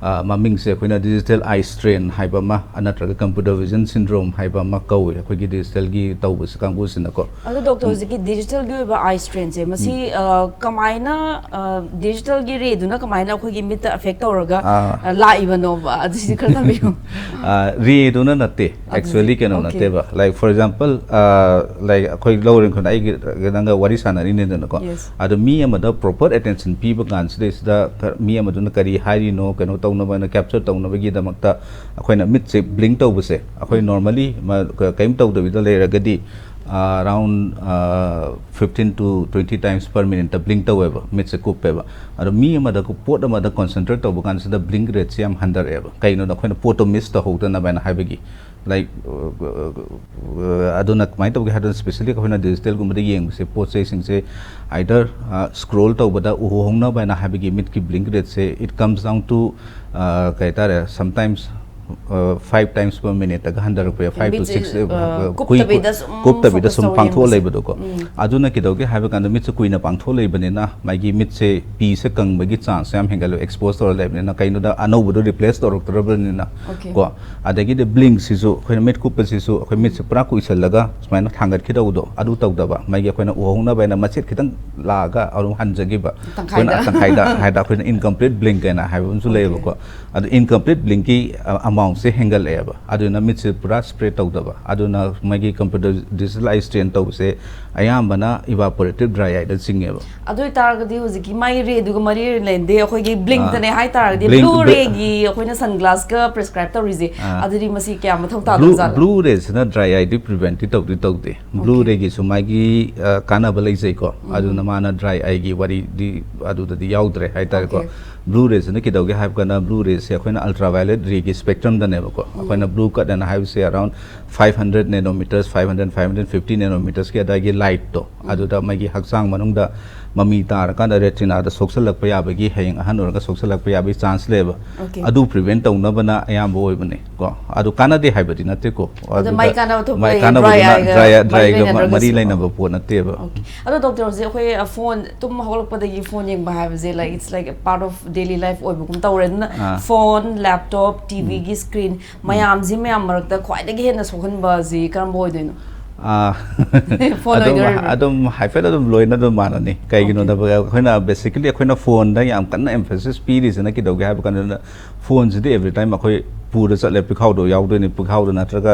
ꯑ, ꯃꯃꯤꯡꯁꯦ ꯑꯩꯈꯣꯏꯅ digital eye strain ꯍꯥꯏꯕ ꯑꯃ, ꯑ, ꯅꯠꯇ꯭ꯔꯒ computer vision syndrome ꯍꯥꯏꯕ ꯑꯃ ꯀꯧꯏ ꯑꯩꯈꯣꯏꯒꯤ digitalꯒꯤ ꯇꯧꯕꯁꯦ ꯀꯥꯡꯕꯨꯁꯤꯅꯀꯣ꯫ ꯑꯗꯣ doctor, ꯎꯝ꯫ ꯍꯧꯖꯤꯛꯀꯤ digitalꯒꯤ ꯑꯣꯏꯕ eye strainꯁꯦ, ꯃꯁꯤ, ꯎꯝ꯫ ꯑ, ꯀꯃꯥꯏꯅ, ꯑ, digitalꯒꯤ rayꯗꯨꯅ ꯀꯃꯥꯏꯅ ꯑꯩꯈꯣꯏꯒꯤ ꯃꯤꯠꯇ affect ꯇꯧꯔꯒ, ꯑꯥ꯫ ꯑ, ꯂꯥꯛꯏꯕꯅꯣꯕ? ꯑꯗꯨꯁꯤꯗꯤ ꯈꯔ ꯇꯝꯕꯤꯌꯨ꯫ ꯑ, rayꯗꯨꯅ ꯅꯠꯇꯦ꯫ ꯑꯗꯨꯗꯤ, actually ꯀꯩꯅꯣ okay꯫ ꯅꯠꯇꯦꯕ꯫ Like, for example, ꯑ, like, ꯑꯩꯈꯣꯏ ꯂꯧꯔꯦ ꯈꯟꯗ, ꯑꯩꯒꯤ, ꯅꯪꯒ ꯋꯥꯔꯤ ꯁꯥꯟꯅꯔꯤꯅꯦꯗꯅꯀꯣ꯫ Yes꯫ ꯑꯗꯣ ꯃꯤ ꯑꯃꯗ proper attention ꯄꯤꯕ ꯀꯥꯟꯁꯤꯗꯩꯁꯤꯗ ꯈꯔ ꯃꯤ ꯑꯃꯗꯨꯅ ꯀꯔꯤ ꯍꯥꯏꯔꯤꯅꯣ, ꯀꯩꯅꯣ ꯇꯧꯅꯕ ꯍꯥꯏꯅ capture ꯇꯧꯅꯕꯒꯤꯗꯃꯛꯇ ꯑꯩꯈꯣꯏꯅ ꯃꯤꯠꯁꯦ blink ꯇꯧꯕꯁꯦ, ꯑꯩꯈꯣꯏ ꯎꯝ꯫ Normally ꯃ-, ꯀ-, ꯀꯔꯤꯝ ꯇꯧꯗꯕꯤꯗ ꯂꯩꯔꯒꯗꯤ, ꯑ, around, ꯑ, fifteen to twenty times per minute blink ꯇꯧꯋꯦꯕ, ꯃꯤꯠꯁꯦ ꯀꯨꯞꯄꯦꯕ꯫ ꯑꯗꯣ ꯃꯤ ꯑꯃꯗ ꯀꯨ-, ꯄꯣꯠ ꯑꯃꯗ concentrate ꯇꯧꯕ ꯀꯥꯟꯁꯤꯗ blink rateꯁꯦ ꯌꯥꯝ ꯍꯟꯊꯔꯛꯑꯦꯕ꯫ ꯀꯩꯅꯣꯗ ꯑꯩꯈꯣꯏꯅ ꯄꯣꯠꯇꯣ miss ꯇꯧꯍꯧꯗꯅꯕ ꯍꯥꯏꯅ ꯍꯥꯏꯕꯒꯤ꯫ Like, ꯑ, ꯑꯗꯨꯅ ꯀꯃꯥꯏꯅ ꯇꯧꯒꯦ ꯍꯥꯏꯕꯗ, specially ꯑꯩꯈꯣꯏꯅ digitalꯒꯨꯝꯕꯗ ꯌꯦꯡꯕꯁꯦ, ꯄꯣꯠ ꯆꯩꯁꯤꯡꯁꯦ either, ꯑ, scroll ꯇꯧꯕꯗ ꯎꯍꯧꯅꯕ ꯍꯥꯏꯅ ꯍꯥꯏꯕꯒꯤ ꯃꯤꯠꯀꯤ blink rateꯁꯦ, it comes down to, ꯑ, ꯀꯩ ꯍꯥꯏꯇꯥꯔꯦ, sometimes, ꯑ, five times per minuteꯇꯒ ꯍꯟꯊꯔꯛꯄ ꯌꯥꯏ, five to ꯃꯤꯠꯁꯦ, six, ꯑ, ꯑ, ꯀꯨꯏ-, ꯀꯨꯞꯇꯕꯤꯗ ꯁꯨꯝ ꯀꯨꯞꯇꯕꯤꯗ focus ꯁꯨꯝ ꯇꯧꯔ ꯄꯥꯡꯊꯣꯛꯑ ꯌꯦꯡꯕꯁꯦ꯫ ꯂꯩꯕꯗꯣꯀꯣ꯫ ꯎꯝ꯫ ꯑꯗꯨꯅ ꯀꯩꯗꯧꯒꯦ ꯍꯥꯏꯕ ꯀꯥꯟꯗ ꯃꯤꯠꯁꯦ ꯀꯨꯏꯅ ꯄꯥꯡꯊꯣꯛꯑ ꯂꯩꯕꯅꯤꯅ ꯃꯥꯒꯤ ꯃꯤꯠꯁꯦ ꯄꯤꯁꯦ ꯀꯪꯕꯒꯤ chance ꯌꯥꯝ ꯍꯦꯟꯒꯠꯂꯦ, expose ꯇꯧꯔ ꯂꯩꯕꯅꯤꯅ, ꯀꯩꯅꯣꯗ ꯑꯅꯧꯕꯗꯣ replace ꯇꯧꯔꯛꯇ꯭ꯔꯕꯅꯤꯅ꯫ Okay꯫ ꯀꯣ꯫ ꯑꯗꯒꯤꯗꯤ blinkꯁꯤꯁꯨ ꯑꯩꯈꯣꯏꯅ ꯃꯤꯠ ꯀꯨꯞꯄꯁꯤꯁꯨ ꯑꯩꯈꯣꯏ ꯃꯤꯠꯁꯦ ꯄꯨꯔꯥ ꯀꯨꯏꯁꯜꯂꯒ ꯁꯨꯃꯥꯏꯅ ꯊꯥꯡꯒꯠꯈꯤꯗꯧꯕꯗꯣ ꯑꯗꯨ ꯇꯧꯗꯕ, ꯃꯥꯒꯤ ꯑꯩꯈꯣꯏꯅ ꯎꯍꯧꯅꯕ ꯍꯥꯏꯅ ꯃꯆꯦꯠ ꯈꯤꯇꯪ ꯂꯥꯛꯑꯒ ꯑꯗꯨꯝ ꯍꯟꯖꯈꯤꯕ꯫ ꯇꯪꯈꯥꯏꯗ꯫ ꯑꯩꯈꯣꯏꯅ ꯇꯪꯈꯥꯏꯗ ꯍꯥꯏꯗ ꯑꯩꯈꯣꯏꯅ incomplete blink ꯍꯥꯏꯅ ꯍꯥꯏꯕ ꯑꯃꯁꯨ Okay꯫ ꯂꯩꯌꯦꯕꯀꯣ꯫ ꯑꯗꯨ incomplete blinkꯀꯤ, ꯑ, amountꯁꯦ ꯍꯦꯟꯒꯠꯂꯛꯑꯦꯕ꯫ ꯑꯗꯨꯅ ꯃꯤꯠꯁꯦ ꯄꯨꯔꯥ spread ꯇꯧꯗꯕ꯫ ꯑꯗꯨꯅ ꯃꯥꯒꯤ computer digital eye strain ꯇꯧꯕꯁꯦ ꯑꯌꯥꯝꯕꯅ evaporative dry eyeꯗ ꯆꯤꯡꯉꯦꯕ꯫ ꯑꯗꯨ ꯑꯣꯏꯇꯥꯔꯒꯗꯤ ꯍꯧꯖꯤꯛꯀꯤ ꯃꯥꯏ rayꯗꯨꯒ ꯃꯔꯤ ꯂꯩꯅꯗꯦ, ꯑꯩꯈꯣꯏꯒꯤ blinkꯇꯅꯦ ꯑꯥ꯫ ꯍꯥꯏꯇꯥꯔꯒꯗꯤ, blink, blue blink꯫ Rayꯒꯤ ꯑꯩꯈꯣꯏꯅ sunglassꯀ prescribe ꯇꯧꯔꯤꯁꯦ, ꯑꯥ꯫ ꯑꯗꯨꯗꯤ ꯃꯁꯤ ꯀꯌꯥ ꯃꯊꯧ ꯇꯥꯗꯕ blue, ꯖꯥꯠꯅꯣ? Blue rayꯁꯤꯅ dry eyeꯗꯤ preventꯇꯤ ꯇꯧꯗꯤ ꯇꯧꯗꯦ꯫ Blue Okay꯫ Rayꯒꯤꯁꯨ ꯃꯥꯒꯤ, ꯑ, ꯀꯥꯟꯅꯕ ꯂꯩꯖꯩꯀꯣ꯫ ꯎꯝ꯫ ꯑꯗꯨꯅ ꯃꯥꯅ dry eyeꯒꯤ ꯋꯥꯔꯤꯗꯤ ꯑꯗꯨꯗꯗꯤ ꯌꯥꯎꯗ꯭ꯔꯦ ꯍꯥꯏꯇꯥꯔꯦꯀꯣ꯫ Okay꯫ Blue rayꯁꯤꯅ ꯀꯩꯗꯧꯒꯦ ꯍꯥꯏꯕ ꯀꯥꯟꯗ, blue rayꯁꯦ ꯑꯩꯈꯣꯏꯅ ultraviolet rayꯒꯤ spectrumꯗꯅꯦꯕꯀꯣ꯫ ꯎꯝ꯫ ꯑꯩꯈꯣꯏꯅ blue cut ꯑꯅ ꯍꯥꯏꯕꯁꯦ around five hundred nanometers, five hundred, five hundred fifty nanometersꯀꯤ ꯑꯗꯥꯏꯒꯤ lightꯇꯣ, ꯎꯝ꯫ ꯑꯗꯨꯗ ꯃꯥꯒꯤ ꯍꯛꯆꯥꯡ ꯃꯅꯨꯡꯗ ꯃꯃꯤ ꯇꯥꯔꯀꯥꯟꯗ retinaꯗ ꯁꯣꯛꯆꯜꯂꯛꯄ ꯌꯥꯕꯒꯤ, ꯍꯌꯦꯡ ꯑꯍꯟ ꯑꯣꯏꯔꯒ ꯁꯣꯛꯆꯜꯂꯛꯄ ꯌꯥꯕꯒꯤ chance ꯂꯩꯌꯦꯕ꯫ Okay꯫ ꯑꯗꯨ prevent ꯇꯧꯅꯕꯅ ꯑꯌꯥꯝꯕ ꯑꯣꯏꯕꯅꯦ ꯀꯣ꯫ ꯑꯗꯨ ꯀꯥꯟꯅꯗꯦ ꯍꯥꯏꯕꯗꯤ ꯅꯠꯇꯦꯀꯣ꯫ ꯑꯗꯣ ꯑꯗꯨꯗ ꯃꯥꯏ ꯀꯥꯟꯅꯕ ꯊꯣꯛꯄ ꯃꯥꯏ ꯂꯩꯌꯦ, ꯀꯥꯟꯅꯕꯗꯨꯅ dry eyeꯒ dry eye, dry eyeꯒ ꯃꯔꯤ ꯃꯔꯤ ꯂꯩꯅꯗ꯭ꯔꯒꯁꯨ꯫ ꯂꯩꯅꯕ ꯄꯣꯠ ꯅꯠꯇꯦꯕ꯫ Okay꯫ ꯑꯗꯣ doctor, ꯍꯧꯖꯤꯛ ꯑꯩꯈꯣꯏ, ꯑ, phone ꯇꯨꯝ ꯍꯧꯒꯠꯂꯛꯄꯗꯒꯤ phone ꯌꯦꯡꯕ ꯍꯥꯏꯕꯁꯦ, like, it's like a part of daily life ꯑꯣꯏꯕꯒꯨꯝ ꯇꯧꯔꯦ꯫ ꯑꯗꯨꯅ ꯑꯥ. Phone, laptop, TVꯒꯤ screen ꯃꯌꯥꯝꯁꯤ ꯃꯌꯥꯝ ꯃꯔꯛꯇ ꯈ꯭ꯋꯥꯏꯗꯒꯤ ꯍꯦꯟꯅ ꯁꯣꯛꯍꯟꯕꯁꯤ ꯀꯔꯝꯕ ꯑꯣꯏꯗꯣꯏꯅꯣ? ꯑꯥ, Phone ꯑꯗꯨꯝ ꯑꯣꯏꯗꯣꯔꯤꯕ꯭ꯔꯥ? ꯑꯗꯨꯝ ꯍꯥꯏꯐꯦꯠ ꯑꯗꯨꯝ ꯂꯣꯏꯅ ꯑꯗꯨꯝ ꯃꯥꯟꯅꯅꯤ꯫ ꯀꯩꯒꯤꯅꯣꯗ Okay. ꯑꯩꯈꯣꯏꯅ basically ꯑꯩꯈꯣꯏꯅ phoneꯗ ꯌꯥꯝ ꯀꯟꯅ emphasis ꯄꯤꯔꯤꯁꯤꯅ ꯀꯩꯗꯧꯒꯦ ꯍꯥꯏꯕ ꯀꯥꯟꯗ, phoneꯁꯤꯗꯤ every time ꯑꯩꯈꯣꯏ ꯄꯨꯔ ꯆꯠꯂꯦ, ꯄꯤꯈꯥꯎꯗꯣ ꯌꯥꯎꯗꯣꯏꯅꯤ, ꯄꯤꯈꯥꯎꯗ ꯅꯠꯇ꯭ꯔꯒ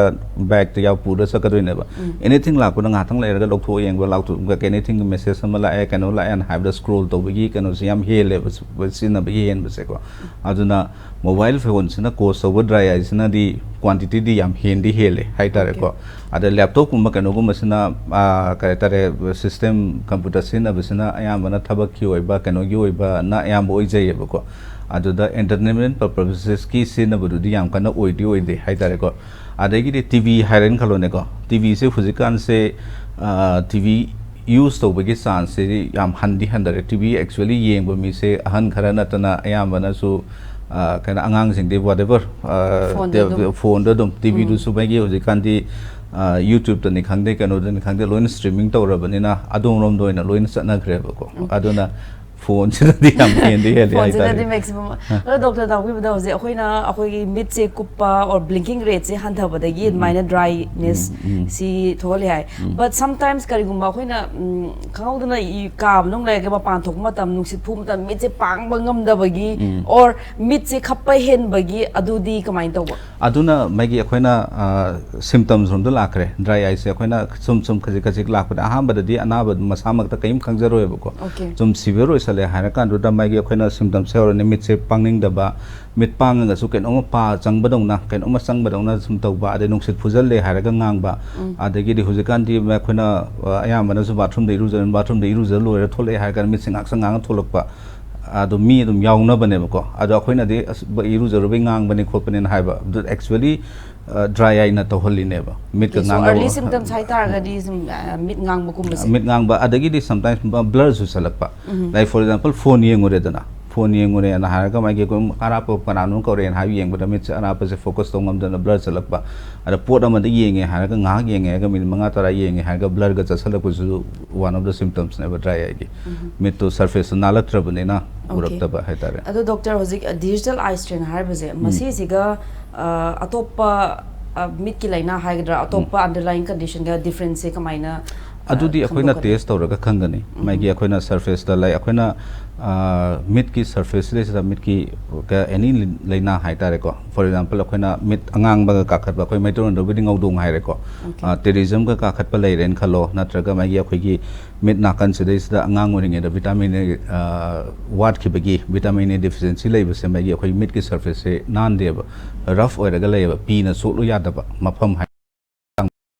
bagꯇ ꯌꯥꯎ ꯄꯨꯔ ꯆꯠꯀꯗꯣꯏꯅꯦꯕ꯫ Anything ꯂꯥꯛꯄꯗ ꯉꯥꯏꯍꯥꯛꯇꯪ ꯂꯩꯔꯒ ꯂꯧꯊꯣꯛꯑ ꯌꯦꯡꯕ, ꯂꯥꯎꯊꯣꯛ-, anything message ꯑꯃ ꯂꯥꯛꯑꯦ, ꯀꯩꯅꯣ ꯂꯥꯛꯑꯦꯅ ꯍꯥꯏꯕꯗ scroll ꯇꯧꯕꯒꯤ ꯀꯩꯅꯣꯁꯦ ꯌꯥꯝ ꯍꯦꯜꯂꯦꯕ, ꯁꯤꯖꯤꯟꯅꯕꯒꯤ ꯍꯦꯟꯕꯁꯦꯀꯣ꯫ ꯑꯗꯨꯅ mobile phoneꯁꯤꯅ cause ꯇꯧꯕ dry eyeꯁꯤꯅꯗꯤ quantityꯗꯤ ꯌꯥꯝ ꯍꯦꯟꯗꯤ ꯍꯦꯜꯂꯦ ꯍꯥꯏꯇꯥꯔꯦꯀꯣ꯫ ꯑꯗ laptopꯀꯨꯝꯕ ꯀꯩꯅꯣꯒꯨꯝꯕꯁꯤꯅ, ꯑꯥ, ꯀꯩ ꯍꯥꯏꯇꯥꯔꯦ, system computer ꯁꯤꯖꯤꯟꯅꯕꯁꯤꯅ ꯑꯌꯥꯝꯕꯅ ꯊꯕꯛꯀꯤ ꯑꯣꯏꯕ, ꯀꯩꯅꯣꯒꯤ ꯑꯣꯏꯕꯅ ꯑꯌꯥꯝꯕ ꯑꯣꯏꯖꯩꯌꯦꯕꯀꯣ꯫ ꯑꯗꯨꯗ entertainment purposesꯀꯤ ꯁꯤꯖꯤꯟꯅꯕꯗꯨꯗꯤ ꯌꯥꯝ ꯀꯟꯅ ꯑꯣꯏꯗꯤ ꯑꯣꯏꯗꯦ ꯍꯥꯏꯇꯥꯔꯦꯀꯣ꯫ ꯑꯗꯒꯤꯗꯤ TV ꯍꯥꯏꯔꯦꯅ ꯈꯜꯂꯣꯅꯦꯀꯣ꯫ TVꯁꯦ ꯍꯧꯖꯤꯛꯀꯥꯟꯁꯦ, ꯑꯥ, TV use ꯇꯧꯕꯒꯤ chanceꯁꯦ ꯌꯥꯝ ꯍꯟꯗꯤ ꯍꯟꯊꯔꯦ꯫ TV actually ꯌꯦꯡꯕ ꯃꯤꯁꯦ ꯑꯍꯟ ꯈꯔ ꯅꯠꯇꯅ ꯑꯌꯥꯝꯕꯅꯁꯨ, ꯑꯥ, ꯀꯩꯅꯣ, ꯑꯉꯥꯡꯁꯤꯡꯗꯤ whatever, ꯑꯥ, Phoneꯗ ꯑꯗꯨꯝ. Phoneꯗ ꯑꯗꯨꯝ, TVꯗꯨꯁꯨ ꯃꯣꯏꯒꯤ ꯍꯧꯖꯤꯛꯀꯥꯟꯗꯤ, ꯑꯥ, YouTubeꯇꯅꯤ ꯈꯪꯗꯦ, ꯀꯩꯅꯣꯗꯅꯤ ꯈꯪꯗꯦ, ꯂꯣꯏꯅ streaming ꯇꯧꯔꯕꯅꯤꯅ ꯑꯗꯣꯝꯔꯣꯝꯗ ꯑꯣꯏꯅ ꯂꯣꯏꯅ ꯆꯠꯅꯈ꯭ꯔꯦꯕꯀꯣ꯫ ꯑꯗꯨꯅ phoneꯁꯤꯅꯗꯤ ꯌꯥꯝ ꯍꯦꯟꯗꯤ ꯍꯦꯜꯂꯤ Phoneꯁꯤꯅꯗꯤ ꯍꯥꯏꯇꯥꯔꯦ꯫ Maximum꯫ ꯑꯗꯣ doctor ꯇꯥꯛꯄꯤꯕꯗ ꯍꯧꯖꯤꯛ ꯑꯩꯈꯣꯏꯅ ꯑꯩꯈꯣꯏꯒꯤ ꯃꯤꯠꯁꯦ ꯀꯨꯞꯄ or blinking rateꯁꯦ ꯍꯟꯊꯕꯗꯒꯤ ꯑꯗꯨꯃꯥꯏꯅ dryness ꯁꯤ ꯊꯣꯛꯍꯜꯂꯦ ꯍꯥꯏ꯫ But sometimes ꯀꯔꯤꯒꯨꯝꯕ ꯑꯩꯈꯣꯏꯅ, ꯎꯝ, ꯈꯪꯍꯧꯗꯅ ꯏ-, ꯀꯥ ꯃꯅꯨꯡ ꯂꯩꯔꯒ ꯃꯄꯥꯟ ꯊꯣꯛꯄ ꯃꯇꯝ, ꯅꯨꯡꯁꯤꯠ ꯐꯨꯕ ꯃꯇꯝ ꯃꯤꯠꯁꯦ ꯄꯥꯡꯕ ꯉꯝꯗꯕꯒꯤ or ꯃꯤꯠꯁꯦ ꯈꯞꯄ ꯍꯦꯟꯕꯒꯤ ꯑꯗꯨꯗꯤ ꯀꯃꯥꯏꯅ ꯇꯧꯕ? ꯑꯗꯨꯅ ꯃꯥꯒꯤ ꯑꯩꯈꯣꯏꯅ, ꯑ, symptoms ꯔꯣꯝꯗ ꯂꯥꯛꯈ꯭ꯔꯦ꯫ Dry eyeꯁꯦ ꯑꯩꯈꯣꯏꯅ ꯁꯨꯝ ꯁꯨꯝ ꯈꯖꯤꯛ ꯈꯖꯤꯛ ꯂꯥꯛꯄꯗ ꯑꯍꯥꯟꯕꯗꯗꯤ ꯑꯅꯥꯕ ꯃꯁꯥꯃꯛꯇ ꯀꯔꯤꯝ ꯈꯪꯖꯔꯣꯏꯕꯀꯣ꯫ Okay. ꯁꯨꯝ severe ꯑꯣꯏꯁꯜꯂꯦ ꯍꯥꯏꯔꯀꯥꯟꯗꯨꯗ ꯃꯥꯒꯤ ꯑꯩꯈꯣꯏꯅ symptomꯁꯦ ꯍꯧꯔꯅꯤ꯫ ꯃꯤꯠꯁꯦ ꯄꯥꯡꯅꯤꯡꯗꯕ, ꯃꯤꯠ ꯄꯥꯡꯉꯒꯁꯨ ꯀꯩꯅꯣꯝꯃ ꯄꯥ ꯆꯪꯕꯗꯧꯅ, ꯀꯩꯅꯣꯝꯃ ꯆꯪꯕꯗꯧꯅ ꯁꯨꯝ ꯇꯧꯕ, ꯑꯗꯩ ꯅꯨꯡꯁꯤꯠ ꯐꯨꯖꯜꯂꯦ ꯍꯥꯏꯔꯒ ꯉꯥꯡꯕ, ꯑꯗꯒꯤꯗꯤ ꯍꯧꯖꯤꯛꯀꯥꯟꯗꯤ ꯑꯩꯈꯣꯏꯅ, ꯑ, ꯑꯌꯥꯝꯕꯅꯁꯨ bathroomꯗ ꯏꯔꯨꯖꯔ, bathroomꯗ ꯏꯔꯨꯖꯔ ꯂꯣꯏꯔ ꯊꯣꯛꯂꯛꯑꯦ ꯍꯥꯏꯔ ꯀꯥꯟꯗ ꯃꯤꯠꯁꯦ ꯉꯥꯡꯁꯪ ꯉꯥꯡꯉ ꯊꯣꯛꯂꯛꯄ, ꯑꯗꯣ ꯃꯤ ꯑꯗꯨꯝ ꯌꯥꯎꯅꯕꯅꯦꯕꯀꯣ꯫ ꯑꯗꯣ ꯑꯩꯈꯣꯏꯅꯗꯤ ꯑꯁ, ꯕ-, ꯏꯔꯨꯖꯔꯨꯕꯩ ꯉꯥꯡꯕꯅꯤ ꯈꯣꯠꯄꯅꯤꯅ ꯍꯥꯏꯕ꯫ ꯑꯗꯨ actually, ꯑ, dry eyeꯅ ꯇꯧꯍꯜꯂꯤꯅꯦꯕ꯫ ꯃꯤꯠꯀ So, ꯉꯥꯡꯅꯕ early symptoms ꯍꯥꯏꯇꯥꯔꯒꯗꯤ ꯁꯨꯝ, ꯑ, ꯃꯤꯠ ꯉꯥꯡꯕꯒꯨꯝꯕꯁꯦ꯫ ꯃꯤꯠ ꯉꯥꯡꯕ, ꯑꯗꯒꯤꯗꯤ sometimes blur ꯆꯨꯁꯜꯂꯛꯄ꯫ Like, for example, phone ꯌꯦꯡꯉꯨꯔꯦꯗꯅ, ꯐꯣꯟ ꯌꯦꯡꯉꯨꯔꯦꯅ ꯍꯥꯏꯔꯒ ꯃꯥꯒꯤ ꯑꯩꯈꯣꯏ ꯑꯔꯥꯞꯄ ꯀꯅꯥꯅꯣꯝ ꯀꯧꯔꯛꯑꯦꯅ ꯍꯥꯏꯕ ꯌꯦꯡꯕꯗ ꯃꯤꯠꯁꯦ ꯑꯔꯥꯞꯄꯁꯦ ꯐꯣꯀꯁ ꯇꯧ ꯉꯝꯗꯅ ꯕ꯭ꯂꯔ ꯆꯠꯂꯛꯄ꯫ ꯑꯗ ꯄꯣꯠ ꯑꯃꯗ ꯌꯦꯡꯉꯦ ꯍꯥꯏꯔꯒ ꯉꯥꯏꯍꯥꯛ ꯌꯦꯡꯉꯦ ꯍꯥꯏꯔꯒ ꯃꯤꯅꯤꯠ ꯃꯉꯥ ꯇꯔꯥ ꯌꯦꯡꯉꯦ ꯍꯥꯏꯔꯒ ꯕ꯭ꯂꯔꯒ ꯆꯠꯁꯜꯂꯛꯄꯁꯤꯁꯨ one of the symptoms ꯅꯦꯕ ꯗ꯭ꯔꯥꯏ ꯑꯥꯏꯒꯤ꯫ ꯃꯤꯠꯇꯣ ꯁꯔꯐꯦꯁꯇꯣ ꯅꯥꯜꯂꯛꯇ꯭ꯔꯕꯅꯤꯅ ꯎꯔꯛꯇꯕ ꯍꯥꯏꯇꯥꯔꯦ꯫ ꯑꯗꯣ ꯗꯣꯛꯇꯔ, ꯍꯧꯖꯤꯛ ꯗꯤꯖꯤꯇꯦꯜ ꯑꯥꯏ ꯁ꯭ꯇ꯭ꯔꯦꯟ ꯍꯥꯏꯔꯤꯕꯁꯦ, ꯃꯁꯤꯁꯤꯒ ꯑ, ꯑꯇꯣꯞꯄ ꯑ, ꯃꯤꯠꯀꯤ ꯂꯥꯏꯅꯥ ꯍꯥꯏꯒꯗ꯭ꯔꯥ, ꯑꯇꯣꯞꯄ ꯑꯟꯗꯔꯂꯥꯏꯟ ꯀꯟꯗꯤꯁꯟꯒ ꯗꯤꯐ꯭ꯔꯦꯟꯁꯁꯦ ꯀꯃꯥꯏꯅ ꯑ, ꯑꯗꯨꯗꯤ ꯑꯩꯈꯣꯏꯅ ꯈꯪꯗꯣꯛꯀꯅꯤ? ꯇꯦꯁ ꯇꯧꯔꯒ ꯈꯪꯒꯅꯤ꯫ ꯃꯥꯒꯤ ꯑꯩꯈꯣꯏꯅ ꯁꯔꯐꯦꯁꯇ ꯂꯩ, ꯑꯩꯈꯣꯏꯅ ꯑ, ꯃꯤꯠꯀꯤ ꯁꯔꯐꯦꯁꯁꯤꯗꯩꯁꯤꯗ ꯃꯤꯠꯀꯤ ꯑꯦꯅꯤ ꯂꯥꯏꯅꯥ ꯍꯥꯏꯇꯥꯔꯦꯀꯣ, ꯐꯣꯔ ꯑꯦꯛꯖꯥꯝꯄꯜ ꯑꯩꯈꯣꯏꯅ ꯃꯤꯠ ꯑꯉꯥꯡꯕꯒ ꯀꯥꯈꯠꯄ, ꯑꯩꯈꯣꯏ ꯃꯩꯇꯩꯂꯣꯟꯗꯕꯨꯗꯤ ꯉꯧꯗꯣꯡ ꯍꯥꯏꯔꯦꯀꯣ꯫ ꯇꯦꯔꯤꯖꯝꯒ ꯀꯥꯈꯠꯄ ꯂꯩꯔꯦꯅ ꯈꯜꯂꯣ, ꯅꯠꯇ꯭ꯔꯒ ꯃꯥꯒꯤ ꯑꯩꯈꯣꯏꯒꯤ ꯃꯤꯠ ꯅꯥꯀꯟꯁꯤꯗꯩꯁꯤꯗ ꯑꯉꯥꯡ ꯑꯣꯏꯔꯤꯉꯩꯗ ꯚꯤꯇꯥꯃꯤꯟ ꯑꯦ ꯋꯥꯠꯈꯤꯕꯒꯤ, ꯚꯤꯇꯥꯃꯤꯟ ꯑꯦ ꯗꯤꯐꯤꯁꯦꯟꯁꯤ ꯂꯩꯕꯁꯦ ꯃꯥꯒꯤ ꯑꯩꯈꯣꯏ ꯃꯤꯠꯀꯤ ꯁꯔꯐꯦꯁꯁꯦ ꯅꯥꯟꯗꯦꯕ, ꯔꯐ ꯑꯣꯏꯔꯒ ꯂꯩꯌꯦꯕ, ꯄꯤꯅ ꯆꯣꯠꯂꯨ ꯌꯥꯗꯕ ꯃꯐꯝ ꯍꯥꯏ꯫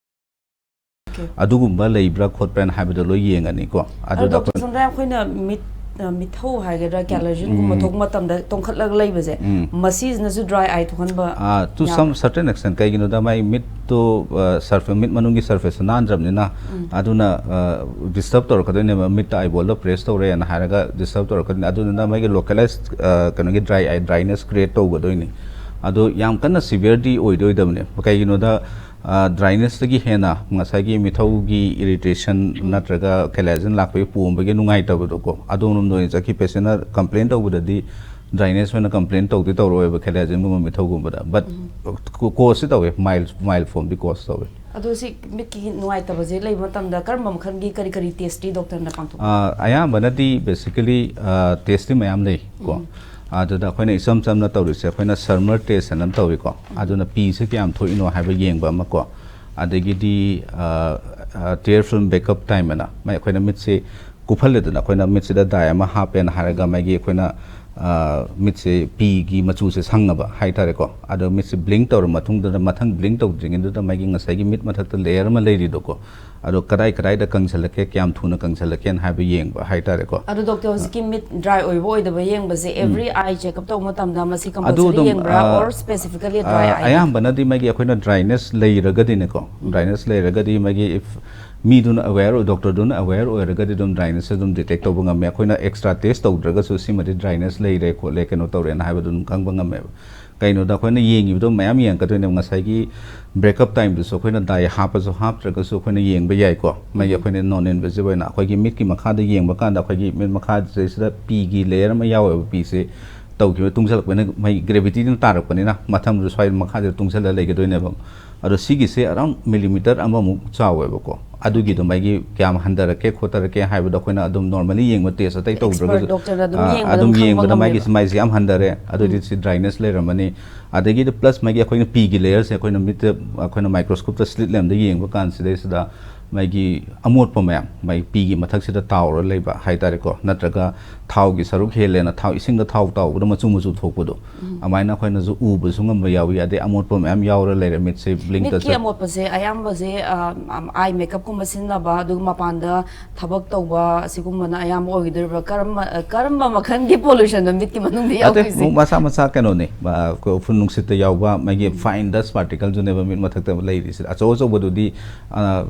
Okay. ꯑꯗꯨꯒꯨꯝꯕ ꯂꯩꯕ꯭ꯔꯥ ꯈꯣꯠꯄ꯭ꯔꯥꯅ ꯍꯥꯏꯕꯗꯣ ꯂꯣꯏ ꯌꯦꯡꯉꯅꯤꯀꯣ꯫ ꯑꯗꯣ ꯑꯗꯨꯗ ꯗꯣꯛꯇꯔ ꯑꯩꯈꯣꯏ ꯁꯣꯝꯗ ꯑꯩꯈꯣꯏꯅ ꯃꯤꯠ ꯑ, ꯃꯤꯊꯧ ꯍꯥꯏꯒꯗ꯭ꯔꯥ, ꯀꯦꯂꯔꯖꯤꯟꯒꯨꯝꯕ ꯊꯣꯛꯄ ꯃꯇꯝꯗ ꯇꯣꯡꯈꯠꯂꯒ ꯂꯩꯕꯁꯦ, ꯃꯁꯤꯁꯤꯅꯁꯨ ꯗ꯭ꯔꯥꯏ ꯑꯥꯏ ꯊꯣꯛꯍꯟꯕ ꯇꯨ ꯌꯥꯕ꯭ꯔꯥ? ꯁꯝ ꯁꯔꯇꯦꯟ ꯑꯦꯛꯁꯇꯦꯟ, ꯀꯩꯒꯤꯅꯣꯗ ꯃꯥꯏ ꯃꯤꯠꯇꯣ ꯁꯔꯐꯦ ꯃꯤꯠ ꯃꯅꯨꯡꯒꯤ ꯁꯔꯐꯦꯁꯇꯣ ꯅꯥꯟꯗ꯭ꯔꯕꯅꯤꯅ꯫ ꯑꯗꯨꯅ ꯗꯤꯁꯇꯔꯕ ꯇꯧꯔꯛꯀꯗꯣꯏꯅꯦꯕ, ꯃꯤꯠꯇ ꯑꯥꯏꯕꯣꯜꯗ ꯄ꯭ꯔꯦꯁ ꯇꯧꯔꯦꯅ ꯍꯥꯏꯔꯒ ꯗꯤꯁꯇꯔꯕ ꯇꯧꯔꯛꯀꯗꯣꯏꯅꯤ꯫ ꯑꯗꯨꯗꯨꯅ ꯃꯥꯒꯤ ꯂꯣꯀꯦꯂꯥꯏꯁ ꯀꯩꯅꯣꯒꯤ ꯗ꯭ꯔꯥꯏ ꯑꯥꯏ ꯗ꯭ꯔꯥꯏꯅꯦꯁ ꯀ꯭ꯔꯤꯌꯦꯠ ꯇꯧꯒꯗꯣꯏꯅꯤ꯫ ꯑꯗꯣ ꯌꯥꯝ ꯀꯟꯅ ꯁꯤꯚꯤꯌꯔꯗꯤ ꯑꯣꯏꯗꯣꯏꯗꯕꯅꯦ꯫ ꯀꯩꯒꯤꯅꯣꯗ ꯗ꯭ꯔꯥꯏꯅꯦꯁꯇꯒꯤ ꯍꯦꯟꯅ ꯉꯁꯥꯏꯒꯤ ꯃꯤꯊꯧꯒꯤ ꯏꯔꯤꯇꯦꯁꯟ ꯅꯠꯇ꯭ꯔꯒ ꯀꯦꯂꯔꯖꯤꯟ ꯂꯥꯛꯄꯒꯤ ꯄꯣꯝꯕꯒꯤ ꯅꯨꯡꯉꯥꯏꯇꯕꯗꯣꯀꯣ, ꯑꯗꯣꯝꯂꯣꯝꯗ ꯑꯣꯏꯅ ꯆꯠꯈꯤ꯫ ꯄꯦꯁꯦꯟꯅ ꯀꯝꯄ꯭ꯂꯦꯟ ꯇꯧꯕꯗꯗꯤ ꯗ꯭ꯔꯥꯏꯅꯦꯁ ꯑꯣꯏꯅ ꯀꯝꯄ꯭ꯂꯦꯟ ꯇꯧꯗꯤ ꯇꯧꯔꯛꯑꯣꯏꯕ ꯀꯦꯂꯔꯖꯤꯟꯒꯨꯝꯕ ꯃꯤꯊꯧꯒꯨꯝꯕꯗ, ꯕꯠ ꯀꯣꯁꯇꯤ ꯇꯧꯋꯦ, ꯃꯥꯏꯜ ꯃꯥꯏꯜ ꯐꯣꯝꯗꯤ ꯀꯣꯁ ꯇꯧꯋꯦ꯫ ꯑꯗꯣ ꯁꯤ ꯃꯤꯠꯀꯤ ꯅꯨꯡꯉꯥꯏꯇꯕꯁꯦ ꯂꯩꯕ ꯃꯇꯝꯗ ꯀꯔꯝꯕ ꯃꯈꯜꯒꯤ ꯀꯔꯤ ꯀꯔꯤ ꯇꯦꯁꯇꯤ ꯗꯣꯛꯇꯔꯅ ꯄꯥꯡꯊꯣꯛꯄꯤ? ꯑꯥ, ꯑꯌꯥꯝꯕꯅꯗꯤ ꯕꯦꯁꯤꯀꯦꯂꯤ ꯇꯦꯁꯇꯤ ꯃꯌꯥꯝ ꯂꯩ ꯀꯣ꯫ ꯑꯗꯨꯗ ꯑꯩꯈꯣꯏꯅ ꯏꯆꯝ ꯆꯝꯅ ꯇꯧꯔꯤꯁꯦ, ꯑꯩꯈꯣꯏꯅ ꯁꯔꯃꯔ ꯇꯦꯁ ꯍꯥꯏꯅ ꯑꯃ ꯇꯧꯏꯀꯣ꯫ ꯑꯗꯨꯅ ꯄꯤꯁꯦ ꯀꯌꯥꯝ ꯊꯣꯛꯏꯅꯣ ꯍꯥꯏꯕ ꯌꯦꯡꯕ ꯑꯃ ꯀꯣ꯫ ꯑꯗꯒꯤꯗꯤ ꯇꯤꯌꯔ ꯐꯤꯜꯝ ꯕꯦꯛꯑꯞ ꯇꯥꯏꯝ ꯑꯅ ꯃꯥꯏ ꯑꯩꯈꯣꯏꯅ ꯃꯤꯠꯁꯦ ꯀꯨꯞꯍꯜꯂꯦꯗꯅ, ꯑꯩꯈꯣꯏꯅ ꯃꯤꯠꯁꯤꯗ ꯗꯥꯏ ꯑꯃ ꯍꯥꯞꯄꯦꯅ ꯍꯥꯏꯔꯒ ꯃꯥꯒꯤ ꯑꯩꯈꯣꯏꯅ ꯑ, ꯃꯤꯠꯁꯦ ꯄꯤꯒꯤ ꯃꯆꯨꯁꯦ ꯁꯪꯉꯕ ꯍꯥꯏꯇꯥꯔꯦꯀꯣ꯫ ꯑꯗꯣ ꯃꯤꯠꯁꯦ ꯕ꯭ꯂꯤꯡ ꯇꯧꯔ ꯃꯇꯨꯡꯗꯨꯗ, ꯃꯊꯪ ꯕ꯭ꯂꯤꯡ ꯇꯧꯗ꯭ꯔꯤꯉꯩꯗꯨꯗ ꯃꯥꯒꯤ ꯉꯁꯥꯏꯒꯤ ꯃꯤꯠ ꯃꯊꯛꯇ ꯂꯦꯌꯔ ꯑꯃ ꯂꯩꯔꯤꯗꯣꯀꯣ, ꯑꯗꯣ ꯀꯗꯥꯏ ꯀꯗꯥꯏꯗ ꯀꯪꯁꯜꯂꯛꯀꯦ, ꯀꯌꯥꯝ ꯊꯨꯅ ꯀꯪꯁꯜꯂꯛꯀꯦꯅ ꯍꯥꯏꯕ ꯌꯦꯡꯕ ꯍꯥꯏꯇꯥꯔꯦꯀꯣ꯫ ꯑꯗꯣ ꯗꯣꯛꯇꯔ, ꯍꯧꯖꯤꯛꯀꯤ ꯃꯤꯠ ꯗ꯭ꯔꯥꯏ ꯑꯣꯏꯕ ꯑꯣꯏꯗꯕ ꯌꯦꯡꯕꯁꯦ ꯑꯦꯚ꯭ꯔꯤ ꯑꯥꯏ ꯆꯦꯛꯑꯞ ꯇꯧꯕ ꯃꯇꯝꯗ ꯃꯁꯤ ꯑꯗꯨ ꯀꯝꯄꯜꯁꯔꯤ ꯑꯗꯨꯝ, ꯌꯦꯡꯕ꯭ꯔꯥ, ꯑ, ꯑꯣꯔ ꯁ꯭ꯄꯦꯁꯤꯐꯤꯀꯦꯂꯤ ꯗ꯭ꯔꯥꯏ ꯑ, ꯑꯥꯏ? ꯑꯌꯥꯝꯕꯅꯗꯤ ꯃꯥꯒꯤ ꯑꯩꯈꯣꯏꯅ ꯗ꯭ꯔꯥꯏꯅꯦꯁ ꯂꯩꯔꯒꯗꯤꯅꯦꯀꯣ, ꯗ꯭ꯔꯥꯏꯅꯦꯁ ꯂꯩꯔꯒꯗꯤ ꯃꯥꯒꯤ if ꯃꯤꯗꯨꯅ ꯑꯦꯋꯦꯌꯔ ꯑꯣꯏ, ꯗꯣꯛꯇꯔꯗꯨꯅ ꯑꯦꯋꯦꯌꯔ ꯑꯣꯏꯔꯒꯗꯤ ꯑꯗꯨꯝ ꯗ꯭ꯔꯥꯏꯅꯦꯁꯁꯦ ꯑꯗꯨꯝ ꯗꯤꯇꯦꯛ ꯇꯧꯕ ꯉꯝꯃꯦ꯫ ꯑꯩꯈꯣꯏꯅ ꯑꯦꯛꯁꯇ꯭ꯔꯥ ꯇꯦꯁ ꯇꯧꯗ꯭ꯔꯒꯁꯨ ꯁꯤꯃꯗꯤ ꯗ꯭ꯔꯥꯏꯅꯦꯁ ꯂꯩꯔꯦ ꯈꯣꯠꯂꯦ ꯀꯩꯅꯣ ꯇꯧꯔꯦꯅ ꯍꯥꯏꯕꯗꯨ ꯑꯗꯨꯝ ꯈꯪꯕ ꯉꯝꯃꯦꯕ꯫ ꯀꯩꯅꯣꯗ ꯑꯩꯈꯣꯏꯅ ꯌꯦꯡꯉꯤꯕꯗꯣ ꯃꯌꯥꯝ ꯌꯦꯡꯉꯛꯀꯗꯣꯏꯅꯦꯕ꯫ ꯉꯁꯥꯏꯒꯤ ꯕ꯭ꯔꯦꯛꯑꯞ ꯇꯥꯏꯝꯗꯨꯁꯨ ꯑꯩꯈꯣꯏꯅ ꯗꯥꯏ ꯍꯥꯞꯄꯁꯨ ꯍꯥꯞꯇ꯭ꯔꯒꯁꯨ ꯑꯩꯈꯣꯏꯅ ꯌꯦꯡꯕ ꯌꯥꯏꯀꯣ꯫ ꯃꯥꯒꯤ ꯑꯩꯈꯣꯏꯅ ꯅꯣꯟ ꯏꯟꯚꯦꯖꯤꯕ ꯑꯣꯏꯅ ꯑꯩꯈꯣꯏꯒꯤ ꯃꯤꯠꯀꯤ ꯃꯈꯥꯗ ꯌꯦꯡꯕ ꯀꯥꯟꯗ ꯑꯩꯈꯣꯏꯒꯤ ꯃꯤꯠ ꯃꯈꯥꯁꯤꯗꯩꯁꯤꯗ ꯄꯤꯒꯤ ꯂꯦꯌꯔ ꯑꯃ ꯌꯥꯎꯋꯦꯕ꯫ ꯄꯤꯁꯦ ꯇꯧꯈꯤꯕ ꯇꯨꯡꯁꯤꯜꯂꯛꯄꯅꯤꯅ ꯃꯥꯒꯤ ꯒ꯭ꯔꯦꯚꯤꯇꯤꯗꯨꯅ ꯇꯥꯔꯛꯄꯅꯤꯅ ꯃꯊꯪꯁꯨ ꯁ꯭ꯋꯥꯏ ꯃꯈꯥꯁꯤꯗ ꯇꯨꯡꯁꯤꯜꯂ ꯂꯩꯒꯗꯣꯏꯅꯦꯕ꯫ ꯑꯗꯣ ꯁꯤꯒꯤꯁꯦ ꯑꯔꯥꯎꯟ ꯃꯤꯂꯤꯃꯤꯇꯔ ꯑꯃꯃꯨꯛ ꯆꯥꯎꯋꯦꯕꯀꯣ꯫ ꯑꯗꯨꯒꯤꯗꯣ ꯃꯥꯒꯤ ꯀꯌꯥꯝ ꯍꯟꯊꯔꯛꯀꯦ ꯈꯣꯠꯊꯔꯛꯀꯦ ꯍꯥꯏꯕꯗꯣ ꯑꯩꯈꯣꯏꯅ ꯑꯗꯨꯝ ꯅꯣꯔꯃꯦꯂꯤ ꯌꯦꯡꯕ ꯇꯦꯁ ꯑꯇꯩ ꯇꯧꯗ꯭ꯔꯒꯁꯨ, ꯗꯣꯛꯇꯔꯅ ꯑꯗꯨꯝ ꯑꯥ, ꯌꯦꯡꯕꯗ ꯑꯗꯨꯝ ꯑꯗꯨꯝ ꯈꯪꯕ ꯌꯦꯡꯕꯗ ꯃꯥꯒꯤ ꯉꯝꯃꯦꯕ꯫ ꯃꯥꯏꯁꯦ ꯌꯥꯝ ꯍꯟꯊꯔꯦ, ꯑꯗꯨꯗꯤ ꯎꯝ꯫ ꯁꯤ ꯗ꯭ꯔꯥꯏꯅꯦꯁ ꯂꯩꯔꯝꯃꯅꯤ꯫ ꯑꯗꯒꯤꯗꯤ ꯄ꯭ꯂꯁ ꯃꯥꯒꯤ ꯑꯩꯈꯣꯏꯅ ꯄꯤꯒꯤ ꯂꯦꯌꯔꯁꯦ ꯑꯩꯈꯣꯏꯅ ꯃꯤꯠꯇ ꯑꯩꯈꯣꯏꯅ ꯃꯥꯏꯀ꯭ꯔꯣꯁꯀꯣꯞꯇ ꯁ꯭ꯂꯤꯠ ꯂꯦꯝꯗ ꯌꯦꯡꯕ ꯀꯥꯟꯁꯤꯗꯩꯁꯤꯗ ꯃꯥꯒꯤ ꯑꯃꯣꯠꯄ ꯃꯌꯥꯝ, ꯃꯥꯒꯤ ꯄꯤꯒꯤ ꯃꯊꯛꯁꯤꯗ ꯇꯥꯎꯔ ꯂꯩꯕ ꯍꯥꯏꯇꯥꯔꯦꯀꯣ, ꯅꯠꯇ꯭ꯔꯒ ꯊꯥꯎꯒꯤ ꯁꯔꯨꯛ ꯍꯦꯜꯂꯦꯅ ꯊꯥꯎ, ꯏꯁꯤꯡꯗ ꯊꯥꯎ ꯇꯥꯎꯕꯗ ꯃꯆꯨ ꯃꯆꯨ ꯊꯣꯛꯄꯗꯣ, ꯎꯝ꯫ ꯑꯗꯨꯃꯥꯏꯅ ꯑꯩꯈꯣꯏꯅꯁꯨ ꯎꯕꯁꯨ ꯉꯝꯕ ꯌꯥꯎꯏ꯫ ꯑꯗꯩ ꯑꯃꯣꯠꯄ ꯃꯌꯥꯝ ꯌꯥꯎꯔ ꯂꯩꯔꯦ ꯃꯤꯠꯁꯦ ꯕ꯭ꯂꯤꯡ ꯃꯤꯠꯀꯤ ꯇꯧꯔ꯫ ꯑꯃꯣꯠꯄꯁꯦ ꯑꯌꯥꯝꯕꯁꯦ, ꯑ, ꯑꯥꯏ ꯃꯦꯀꯞꯀꯨꯝꯕ ꯁꯤꯖꯤꯟꯅꯕ, ꯑꯗꯨꯒ ꯃꯄꯥꯟꯗ ꯊꯕꯛ ꯇꯧꯕ, ꯑꯁꯤꯒꯨꯝꯕꯅ ꯑꯌꯥꯝꯕ ꯑꯣꯏꯒꯗꯣꯔꯤꯕ꯭ꯔꯥ? ꯀꯔꯝꯕ, ꯀꯔꯝꯕ ꯃꯈꯜꯒꯤ ꯄꯣꯂꯨꯁꯟꯗꯣ ꯃꯤꯠꯀꯤ ꯃꯅꯨꯡꯗ ꯅꯠꯇꯦ, ꯌꯥꯎꯗꯣꯏꯁꯦ? ꯃꯆꯥ ꯃꯆꯥ ꯀꯩꯅꯣꯅꯤ, ꯑ, ꯑꯩꯈꯣꯏ ꯎꯐꯨꯟ ꯅꯨꯡꯁꯤꯠꯇ ꯌꯥꯎꯕ ꯃꯥꯒꯤ ꯎꯝ꯫ ꯐꯥꯏꯟ ꯗꯁ ꯄꯥꯔꯇꯤꯀꯜꯗꯨꯅꯦꯕ ꯃꯤꯠ ꯃꯊꯛꯇ ꯂꯩꯔꯤꯁꯦ꯫ ꯑꯆꯧ ꯑꯆꯧꯕꯗꯨꯗꯤ, ꯑ,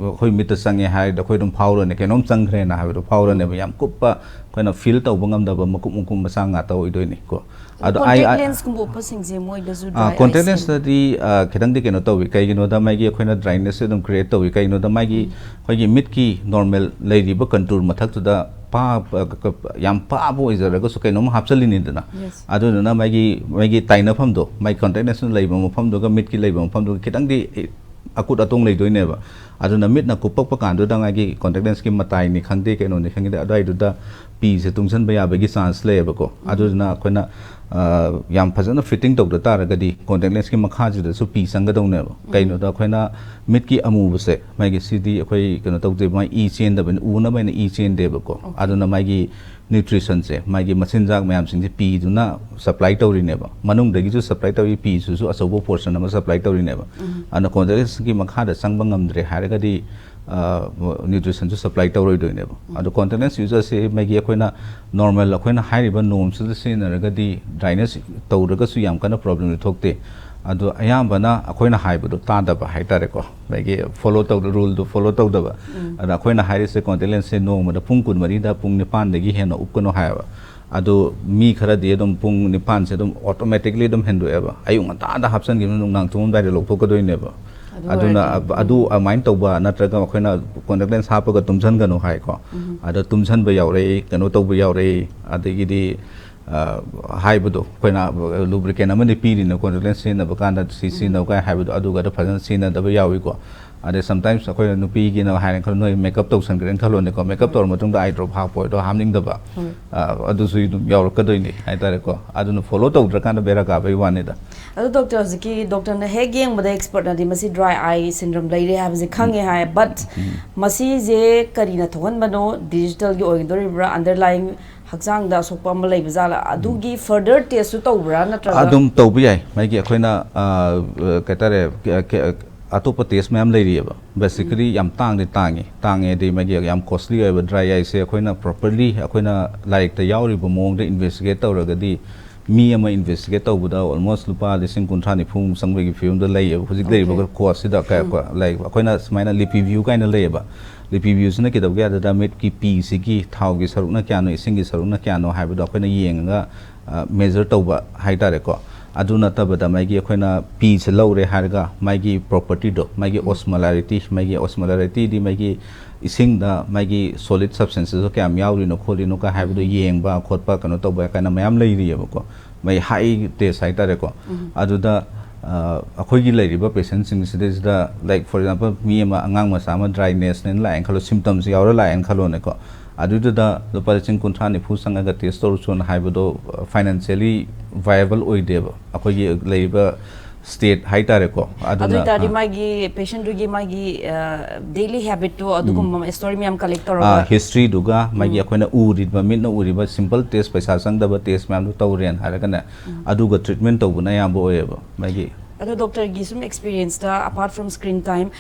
ꯑꯩꯈꯣꯏ ꯃꯤꯠꯇ ꯆꯪꯉꯦ ꯍꯥꯏꯔꯗꯤ ꯑꯩꯈꯣꯏ ꯑꯗꯨꯝ ꯐꯥꯎꯔꯅꯤ, ꯀꯩꯅꯣꯝ ꯆꯪꯈ꯭ꯔꯦꯅ ꯍꯥꯏꯕꯗꯣ ꯐꯥꯎꯔꯅꯦꯕ꯫ ꯎꯝ꯫ ꯌꯥꯝ ꯀꯨꯞꯄ ꯑꯩꯈꯣꯏꯅ ꯐꯤꯜ ꯇꯧꯕ ꯉꯝꯗꯕ ꯃꯀꯨꯞ ꯃꯀꯨꯞ ꯃꯆꯥ ꯉꯥꯛꯇ ꯑꯣꯏꯗꯣꯏꯅꯤ ꯀꯣ꯫ ꯑꯗꯣ ꯑꯗꯣ ꯑꯩ, ꯀꯣꯟꯇꯦꯛ ꯑ, ꯂꯦꯟꯁꯀꯨꯝꯕ ꯎꯞꯄꯁꯤꯡꯁꯦ ꯃꯣꯏꯗꯁꯨ ꯑ, ꯗ꯭ꯔꯥꯏ ꯀꯣꯟꯇꯦꯛ ꯑꯥꯏꯁ ꯂꯦꯟꯁꯇꯗꯤ, ꯑ, ꯈꯤꯇꯪꯗꯤ ꯀꯩꯅꯣ ꯇꯧꯏ꯫ ꯀꯩꯒꯤꯅꯣꯗ ꯃꯥꯒꯤ ꯑꯩꯈꯣꯏꯅ ꯗ꯭ꯔꯥꯏꯅꯦꯁꯁꯦ ꯑꯗꯨꯝ ꯀ꯭ꯔꯤꯌꯦꯠ ꯇꯧꯏ꯫ ꯀꯩꯒꯤꯅꯣꯗ ꯃꯥꯒꯤ ꯎꯝ꯫ ꯑꯩꯈꯣꯏꯒꯤ ꯃꯤꯠꯀꯤ ꯅꯣꯔꯃꯦꯜ ꯂꯩꯔꯤꯕ ꯀꯟꯇꯨꯔ ꯃꯊꯛꯇꯨꯗ ꯄꯥ-, ꯄ-, ꯀ-, ꯀ-, ꯌꯥꯝ ꯄꯥꯕ ꯑꯣꯏꯖꯔꯒꯁꯨ ꯀꯩꯅꯣꯝ ꯍꯥꯞꯆꯜꯂꯤꯅꯤꯗꯅ꯫ ꯌꯦꯁ꯫ ꯑꯗꯨꯗꯨꯅ ꯃꯥꯒꯤ, ꯃꯥꯒꯤ ꯇꯥꯏꯅꯐꯝꯗꯣ, ꯃꯥꯒꯤ ꯀꯣꯟꯇꯦꯛ ꯂꯦꯟꯁꯅ ꯂꯩꯕ ꯃꯐꯝꯗꯨꯒ ꯃꯤꯠꯀꯤ ꯂꯩꯕ ꯃꯐꯝꯗꯨꯒ ꯈꯤꯇꯪꯗꯤ ꯑꯀꯨꯠ ꯑꯇꯣꯡ ꯂꯩꯗꯣꯏꯅꯦꯕ꯫ ꯑꯗꯨꯅ ꯃꯤꯠꯅ ꯀꯨꯞꯄꯛꯄ ꯀꯥꯟꯗꯨꯗ ꯃꯥꯒꯤ ꯀꯣꯟꯇꯦꯛ ꯂꯦꯟꯁꯀꯤ ꯃꯇꯥꯏꯅꯤ ꯈꯪꯗꯦ, ꯀꯩꯅꯣꯅꯤ ꯈꯪꯗꯦ, ꯑꯗꯨꯋꯥꯏꯗꯨꯗ ꯄꯤꯁꯦ ꯇꯨꯡꯁꯟꯕ ꯌꯥꯕꯒꯤ ꯆꯥꯟꯁ ꯂꯩꯌꯦꯕꯀꯣ꯫ ꯎꯝ꯫ ꯑꯗꯨꯗꯨꯅ ꯑꯩꯈꯣꯏꯅ, ꯑ, ꯌꯥꯝ ꯐꯖꯅ ꯐꯤꯠꯇꯤꯡ ꯇꯧꯗ ꯇꯥꯔꯒꯗꯤ ꯀꯣꯟꯇꯦꯛ ꯂꯦꯟꯁꯀꯤ ꯃꯈꯥꯁꯤꯗꯁꯨ ꯄꯤ ꯆꯪꯒꯗꯧꯅꯦꯕ꯫ ꯎꯝ꯫ ꯀꯩꯅꯣꯗ ꯑꯩꯈꯣꯏꯅ ꯃꯤꯠꯀꯤ ꯑꯃꯨꯕꯁꯦ, ꯃꯥꯒꯤ ꯁꯤꯗꯤ ꯑꯩꯈꯣꯏ ꯀꯩꯅꯣ ꯇꯧꯗꯦ, ꯃꯥꯒꯤ ꯏ ꯆꯦꯟꯗꯕꯅꯤ, ꯎꯅꯕ ꯍꯥꯏꯅ ꯏ ꯆꯦꯟꯗꯦꯕꯀꯣ꯫ ꯑꯣꯀꯦ꯫ ꯑꯗꯨꯅ ꯃꯥꯒꯤ ꯅ꯭ꯌꯨꯇ꯭ꯔꯤꯁꯟꯁꯦ, ꯃꯥꯒꯤ ꯃꯆꯤꯟꯖꯥꯛ ꯃꯌꯥꯝꯁꯤꯡꯁꯦ ꯄꯤꯗꯨꯅ ꯁꯄ꯭ꯂꯥꯏ ꯇꯧꯔꯤꯅꯦꯕ꯫ ꯃꯅꯨꯡꯗꯒꯤꯁꯨ ꯁꯄ꯭ꯂꯥꯏ ꯇꯧꯔꯤ, ꯄꯤꯁꯤꯁꯨ ꯑꯆꯧꯕ ꯄꯣꯔꯁꯟ ꯑꯃ ꯁꯄ꯭ꯂꯥꯏ ꯇꯧꯔꯤꯅꯦꯕ꯫ ꯎꯝ꯫ ꯑꯗꯨꯅ ꯀꯣꯟꯇꯦꯛ ꯂꯦꯟꯁꯀꯤ ꯃꯈꯥꯗ ꯆꯪꯕ ꯉꯝꯗ꯭ꯔꯦ ꯍꯥꯏꯔꯒꯗꯤ, ꯑ, ꯅ꯭ꯌꯨꯇ꯭ꯔꯤꯁꯟꯁꯨ ꯁꯄ꯭ꯂꯥꯏ ꯇꯧꯔꯣꯏꯗꯣꯏꯅꯦꯕ꯫ ꯎꯝ꯫ ꯑꯗꯣ ꯀꯣꯟꯇꯦꯛ ꯂꯦꯟꯁ ꯌꯨꯖꯔꯁꯦ ꯃꯥꯒꯤ ꯑꯩꯈꯣꯏꯅ ꯅꯣꯔꯃꯦꯜ ꯑꯩꯈꯣꯏꯅ ꯍꯥꯏꯔꯤꯕ ꯅꯣꯔꯝꯁꯤꯗ ꯁꯤꯖꯤꯟꯅꯔꯒꯗꯤ ꯗ꯭ꯔꯥꯏꯅꯦꯁ ꯇꯧꯔꯒꯁꯨ ꯌꯥꯝ ꯀꯟꯅ ꯄ꯭ꯔꯣꯕ꯭ꯂꯦꯝꯗꯤ ꯊꯣꯛꯇꯦ꯫ ꯑꯗꯣ ꯑꯌꯥꯝꯕꯅ ꯑꯩꯈꯣꯏꯅ ꯍꯥꯏꯕꯗꯣ ꯇꯥꯗꯕ ꯍꯥꯏꯇꯥꯔꯦꯀꯣ, ꯃꯥꯒꯤ ꯐꯣꯂꯣ ꯇꯧꯗ ꯔꯨꯜꯗꯨ ꯐꯣꯂꯣ ꯇꯧꯗꯕ꯫ ꯑꯗ ꯑꯩꯈꯣꯏꯅ ꯍꯥꯏꯔꯤꯁꯦ ꯀꯣꯟꯇꯦꯛ ꯂꯦꯟꯁꯁꯦ ꯅꯣꯡꯃꯗ ꯄꯨꯡ ꯀꯨꯟꯃꯔꯤꯗ ꯄꯨꯡ ꯅꯤꯄꯥꯟꯗꯒꯤ ꯍꯦꯟꯅ ꯎꯞꯀꯅꯨ ꯍꯥꯏꯌꯦꯕ꯫ ꯑꯗꯣ ꯃꯤ ꯈꯔꯗꯤ ꯑꯗꯨꯝ ꯄꯨꯡ ꯅꯤꯄꯥꯟꯁꯦ ꯑꯗꯨꯝ ꯑꯣꯇꯣꯃꯦꯇꯤꯛꯂꯤ ꯑꯗꯨꯝ ꯍꯦꯟꯗꯣꯛꯑꯦꯕ, ꯑꯌꯨꯛ ꯉꯟꯇꯥꯗ ꯍꯥꯞꯆꯤꯟꯈꯤꯕꯅ ꯅꯨꯡꯗꯥꯡ ꯇꯨꯝꯃꯝꯗꯥꯏꯗ ꯂꯧꯊꯣꯛꯀꯗꯣꯏꯅꯦꯕ꯫ ꯑꯗꯨ ꯑꯗꯨꯅ ꯑꯣꯏꯔꯗꯤ, ꯑꯗꯨ ꯑꯗꯨꯃꯥꯏꯅ ꯇꯧꯕ ꯅꯠꯇ꯭ꯔꯒ ꯑꯩꯈꯣꯏꯅ ꯀꯣꯟꯇꯦꯛ ꯂꯦꯟꯁ ꯍꯥꯞꯄꯒ ꯇꯨꯝꯁꯤꯟꯒꯅꯨ ꯍꯥꯏꯀꯣ꯫ ꯑꯗ ꯇꯨꯝꯁꯤꯟꯕ ꯌꯥꯎꯔꯛꯏ, ꯀꯩꯅꯣ ꯇꯧꯕ ꯌꯥꯎꯔꯛꯏ, ꯑꯗꯒꯤꯗꯤ ꯑ, ꯍꯥꯏꯕꯗꯣ ꯑꯩꯈꯣꯏꯅ ꯂꯨꯕ꯭ꯔꯤꯀꯦꯟ ꯑꯃꯗꯤ ꯄꯤꯔꯤꯅ ꯀꯣꯟꯇꯦꯛ ꯂꯦꯟꯁ ꯁꯤꯖꯤꯟꯅꯕ ꯀꯥꯟꯗ ꯁꯤ ꯁꯤꯖꯤꯟꯅꯧ ꯀꯥꯏ ꯍꯥꯏꯕꯗꯣ ꯑꯗꯨꯒꯗ ꯐꯖꯅ ꯁꯤꯖꯤꯟꯅꯗꯕ ꯌꯥꯎꯏꯀꯣ꯫ ꯑꯗꯩ ꯁꯝꯇꯥꯏꯝꯁ ꯑꯩꯈꯣꯏꯅ ꯅꯨꯄꯤꯒꯤꯅ ꯍꯥꯏꯔꯦꯅ ꯈꯜꯂꯣ, ꯅꯣꯏ ꯃꯦꯀꯞ ꯇꯧꯁꯟꯈ꯭ꯔꯦꯅ ꯈꯜꯂꯣꯅꯦꯀꯣ, ꯃꯦꯀꯞ ꯇꯧꯔ ꯃꯇꯨꯡꯗ ꯑꯥꯏ ꯗ꯭ꯔꯣꯞ ꯍꯥꯞꯄꯣꯏꯗꯣ ꯍꯥꯞꯅꯤꯡꯗꯕ꯫ ꯑ, ꯑꯗꯨꯁꯨ ꯑꯗꯨꯝ ꯌꯥꯎꯔꯛꯀꯗꯣꯏꯅꯤ ꯍꯥꯏꯇꯥꯔꯦꯀꯣ꯫ ꯑꯗꯨꯅ ꯐꯣꯂꯣ ꯇꯧꯗ꯭ꯔꯀꯥꯟꯗ ꯕꯦꯔꯥ ꯀꯥꯕꯩ ꯋꯥꯅꯤꯗ꯫ ꯑꯗꯣ ꯗꯣꯛꯇꯔ, ꯍꯧꯖꯤꯛꯀꯤ ꯗꯣꯛꯇꯔꯅ ꯍꯦꯛ ꯌꯦꯡꯕꯗ ꯑꯦꯛꯁꯄꯔꯠꯅꯗꯤ ꯃꯁꯤ ꯗ꯭ꯔꯥꯏ ꯑꯥꯏ ꯁꯤꯟꯗ꯭ꯔꯝ ꯂꯩꯔꯦ ꯍꯥꯏꯕꯁꯦ ꯈꯪꯉꯦ ꯍꯥꯏ, ꯕꯠ ꯃꯁꯤꯁꯦ ꯀꯔꯤꯅ ꯊꯣꯛꯍꯟꯕꯅꯣ? ꯗꯤꯖꯤꯇꯦꯜꯒꯤ ꯑꯣꯏꯒꯗꯣꯔꯤꯕ꯭ꯔꯥ? ꯑꯟꯗꯔꯂꯥꯏꯟ ꯍꯛꯆꯥꯡꯗ ꯑꯁꯣꯛꯄ ꯑꯃ ꯂꯩꯕ ꯖꯥꯠꯂꯥ? ꯑꯗꯨꯒꯤ ꯐꯔꯗꯔ ꯇꯦꯁꯁꯨ ꯇꯧꯕ꯭ꯔꯥ ꯅꯠꯇ꯭ꯔꯒ? ꯑꯗꯨꯝ ꯇꯧꯕ ꯌꯥꯏ꯫ ꯃꯥꯒꯤ ꯑꯩꯈꯣꯏꯅ, ꯑ, ꯀꯩ ꯍꯥꯏꯇꯥꯔꯦ, ꯀ-, ꯀ-, ꯑꯇꯣꯞꯄ ꯇꯦꯁ ꯃꯌꯥꯝ ꯂꯩꯔꯤꯑꯕ꯫ ꯕꯦꯁꯤꯀꯂꯤ ꯌꯥꯝ ꯇꯥꯡꯗꯤ ꯇꯥꯡꯉꯤ꯫ ꯇꯥꯡꯉꯦ ꯍꯥꯏꯗꯤ ꯃꯥꯒꯤ ꯌꯥꯝ ꯀꯣꯁꯂꯤ ꯑꯣꯏꯕ ꯗ꯭ꯔꯥꯏ ꯑꯥꯏꯁꯦ ꯑꯩꯈꯣꯏꯅ ꯄ꯭ꯔꯣꯄꯔꯂꯤ ꯑꯩꯈꯣꯏꯅ ꯂꯥꯏꯔꯤꯛꯇ ꯌꯥꯎꯔꯤꯕ ꯃꯑꯣꯡꯗ ꯏꯟꯚꯦꯁꯇꯤꯒꯦꯠ ꯇꯧꯔꯒꯗꯤ ꯃꯤ ꯑꯃ ꯏꯟꯚꯦꯁꯇꯤꯒꯦꯠ ꯇꯧꯕꯗ ꯑꯣꯜꯃꯣꯁ ꯂꯨꯄꯥ ꯂꯤꯁꯤꯡ ꯀꯨꯟꯊ꯭ꯔꯥ ꯅꯤꯐꯨꯃꯨꯛ ꯆꯪꯕꯒꯤ ꯐꯤꯕꯝꯗ ꯂꯩꯌꯦꯕ ꯍꯧꯖꯤꯛ ꯂꯩꯔꯤꯕ ꯀꯣꯁꯁꯤꯗ꯫ ꯀꯌꯥ-, ꯀꯣ-, ꯂꯩ-, ꯑꯩꯈꯣꯏꯅ ꯁꯨꯃꯥꯏꯅ ꯂꯤꯄꯤ ꯚ꯭ꯌꯨ ꯀꯥꯏꯅ ꯂꯩꯌꯦꯕ꯫ ꯂꯤꯄꯤ ꯚ꯭ꯌꯨꯁꯤꯅ ꯀꯩꯗꯧꯒꯦ ꯍꯥꯏꯕꯗ ꯃꯤꯠꯀꯤ ꯄꯤꯁꯤꯒꯤ ꯊꯥꯎꯒꯤ ꯁꯔꯨꯛꯅ ꯀꯌꯥꯅꯣ, ꯏꯁꯤꯡꯒꯤ ꯁꯔꯨꯛꯅ ꯀꯌꯥꯅꯣ ꯍꯥꯏꯕꯗꯣ ꯑꯩꯈꯣꯏꯅ ꯌꯦꯡꯉꯒ, ꯑ, ꯃꯦꯖꯔ ꯇꯧꯕ ꯍꯥꯏꯇꯥꯔꯦꯀꯣ꯫ ꯑꯗꯨ ꯅꯠꯇꯕꯗ ꯃꯥꯒꯤ ꯑꯩꯈꯣꯏꯅ ꯄꯤꯁꯦ ꯂꯧꯔꯦ ꯍꯥꯏꯔꯒ ꯃꯥꯒꯤ ꯄ꯭ꯔꯣꯄꯔꯇꯤꯗꯣ, ꯃꯥꯒꯤ ꯑꯣꯁꯃꯣꯂꯥꯔꯤꯇꯤ, ꯃꯥꯒꯤ ꯑꯣꯁꯃꯣꯂꯥꯔꯤꯇꯤꯗꯤ ꯃꯥꯒꯤ ꯏꯁꯤꯡꯗ ꯃꯥꯒꯤ ꯁꯣꯂꯤꯠ ꯁꯕꯁꯇꯦꯟꯁꯦꯁꯇꯣ ꯀꯌꯥꯝ ꯌꯥꯎꯔꯤꯅꯣ ꯈꯣꯠꯂꯤꯅꯣ ꯀ ꯍꯥꯏꯕꯗꯣ ꯌꯦꯡꯕ ꯈꯣꯠꯄ ꯀꯩꯅꯣ ꯇꯧꯕ ꯀꯥꯏꯅ ꯃꯌꯥꯝ ꯂꯩꯔꯤꯑꯕꯀꯣ, ꯃꯥꯒꯤ ꯍꯥꯏ ꯇꯦꯁ ꯍꯥꯏꯇꯥꯔꯦꯀꯣ꯫ ꯑꯗꯨꯗ, ꯑ, ꯑꯩꯈꯣꯏꯒꯤ ꯂꯩꯔꯤꯕ ꯄꯦꯁꯦꯟꯁꯤꯡꯁꯤꯗꯩꯁꯤꯗ, ꯂꯥꯏꯛ, ꯐꯣꯔ ꯑꯦꯛꯖꯥꯝꯄꯜ, ꯃꯤ ꯑꯃ, ꯑꯉꯥꯡ ꯃꯆꯥ ꯑꯃ ꯗ꯭ꯔꯥꯏꯅꯦꯁꯅꯦꯅ ꯂꯥꯛꯑꯦꯅ ꯈꯜꯂꯣ, ꯁꯤꯝꯇꯝꯁ ꯌꯥꯎꯔ ꯂꯥꯛꯑꯦꯅ ꯈꯜꯂꯣꯅꯦꯀꯣ꯫ ꯑꯗꯨꯗꯨꯗ ꯂꯨꯄꯥ ꯂꯤꯁꯤꯡ ꯀꯨꯟꯊ꯭ꯔꯥ ꯅꯤꯐꯨ ꯆꯪꯉꯒ ꯇꯦꯁ ꯇꯧꯔꯁꯨꯅ ꯍꯥꯏꯕꯗꯣ, ꯑ, ꯐꯥꯏꯅꯥꯟꯁꯤꯌꯦꯂꯤ ꯚꯥꯏꯑꯦꯕꯜ ꯑꯣꯏꯗꯦꯕ ꯑꯩꯈꯣꯏꯒꯤ ꯂꯩꯔꯤꯕ ꯁ꯭ꯇꯦꯠ ꯍꯥꯏꯇꯥꯔꯦꯀꯣ꯫ ꯑꯗꯨ ꯑꯗꯨꯅ, ꯑꯣꯏꯇꯥꯔꯗꯤ ꯑ, ꯃꯥꯒꯤ ꯄꯦꯁꯦꯟꯗꯨꯒꯤ ꯃꯥꯒꯤ, ꯑ, ꯗꯦꯂꯤ ꯍꯦꯕꯤꯠꯇꯣ ꯑꯗꯨꯒꯨꯝꯕ ꯁ꯭ꯇꯣꯔꯤ ꯃꯌꯥꯝ ꯀꯂꯦꯛ ꯑ, ꯇꯧꯔꯒ ꯍꯤꯁꯇ꯭ꯔꯤꯗꯨꯒ ꯃꯥꯒꯤ ꯑꯩꯈꯣꯏꯅ ꯎꯔꯤꯕ, ꯃꯤꯠꯅ ꯎꯔꯤꯕ ꯁꯤꯝꯄꯜ ꯇꯦꯁ, ꯄꯩꯁꯥ ꯆꯪꯗꯕ ꯇꯦꯁ ꯃꯌꯥꯝꯗꯣ ꯇꯧꯔꯦꯅ ꯍꯥꯏꯔꯒꯅꯦ, ꯑꯗꯨꯒ ꯇ꯭ꯔꯤꯠꯃꯦꯟ ꯇꯧꯕꯅ ꯑꯌꯥꯝꯕ ꯑꯣꯏꯌꯦꯕ ꯃꯥꯒꯤ꯫ ꯑꯗꯣ ꯗꯣꯛꯇꯔꯒꯤ ꯁꯨꯝ ꯑꯦꯛꯁꯄꯤꯔꯤꯌꯦꯟꯁꯇ, ꯑꯄꯥꯔꯠ ꯐ꯭ꯔꯣꯝ ꯁ꯭ꯀ꯭ꯔꯤꯟ ꯇꯥꯏꯝ,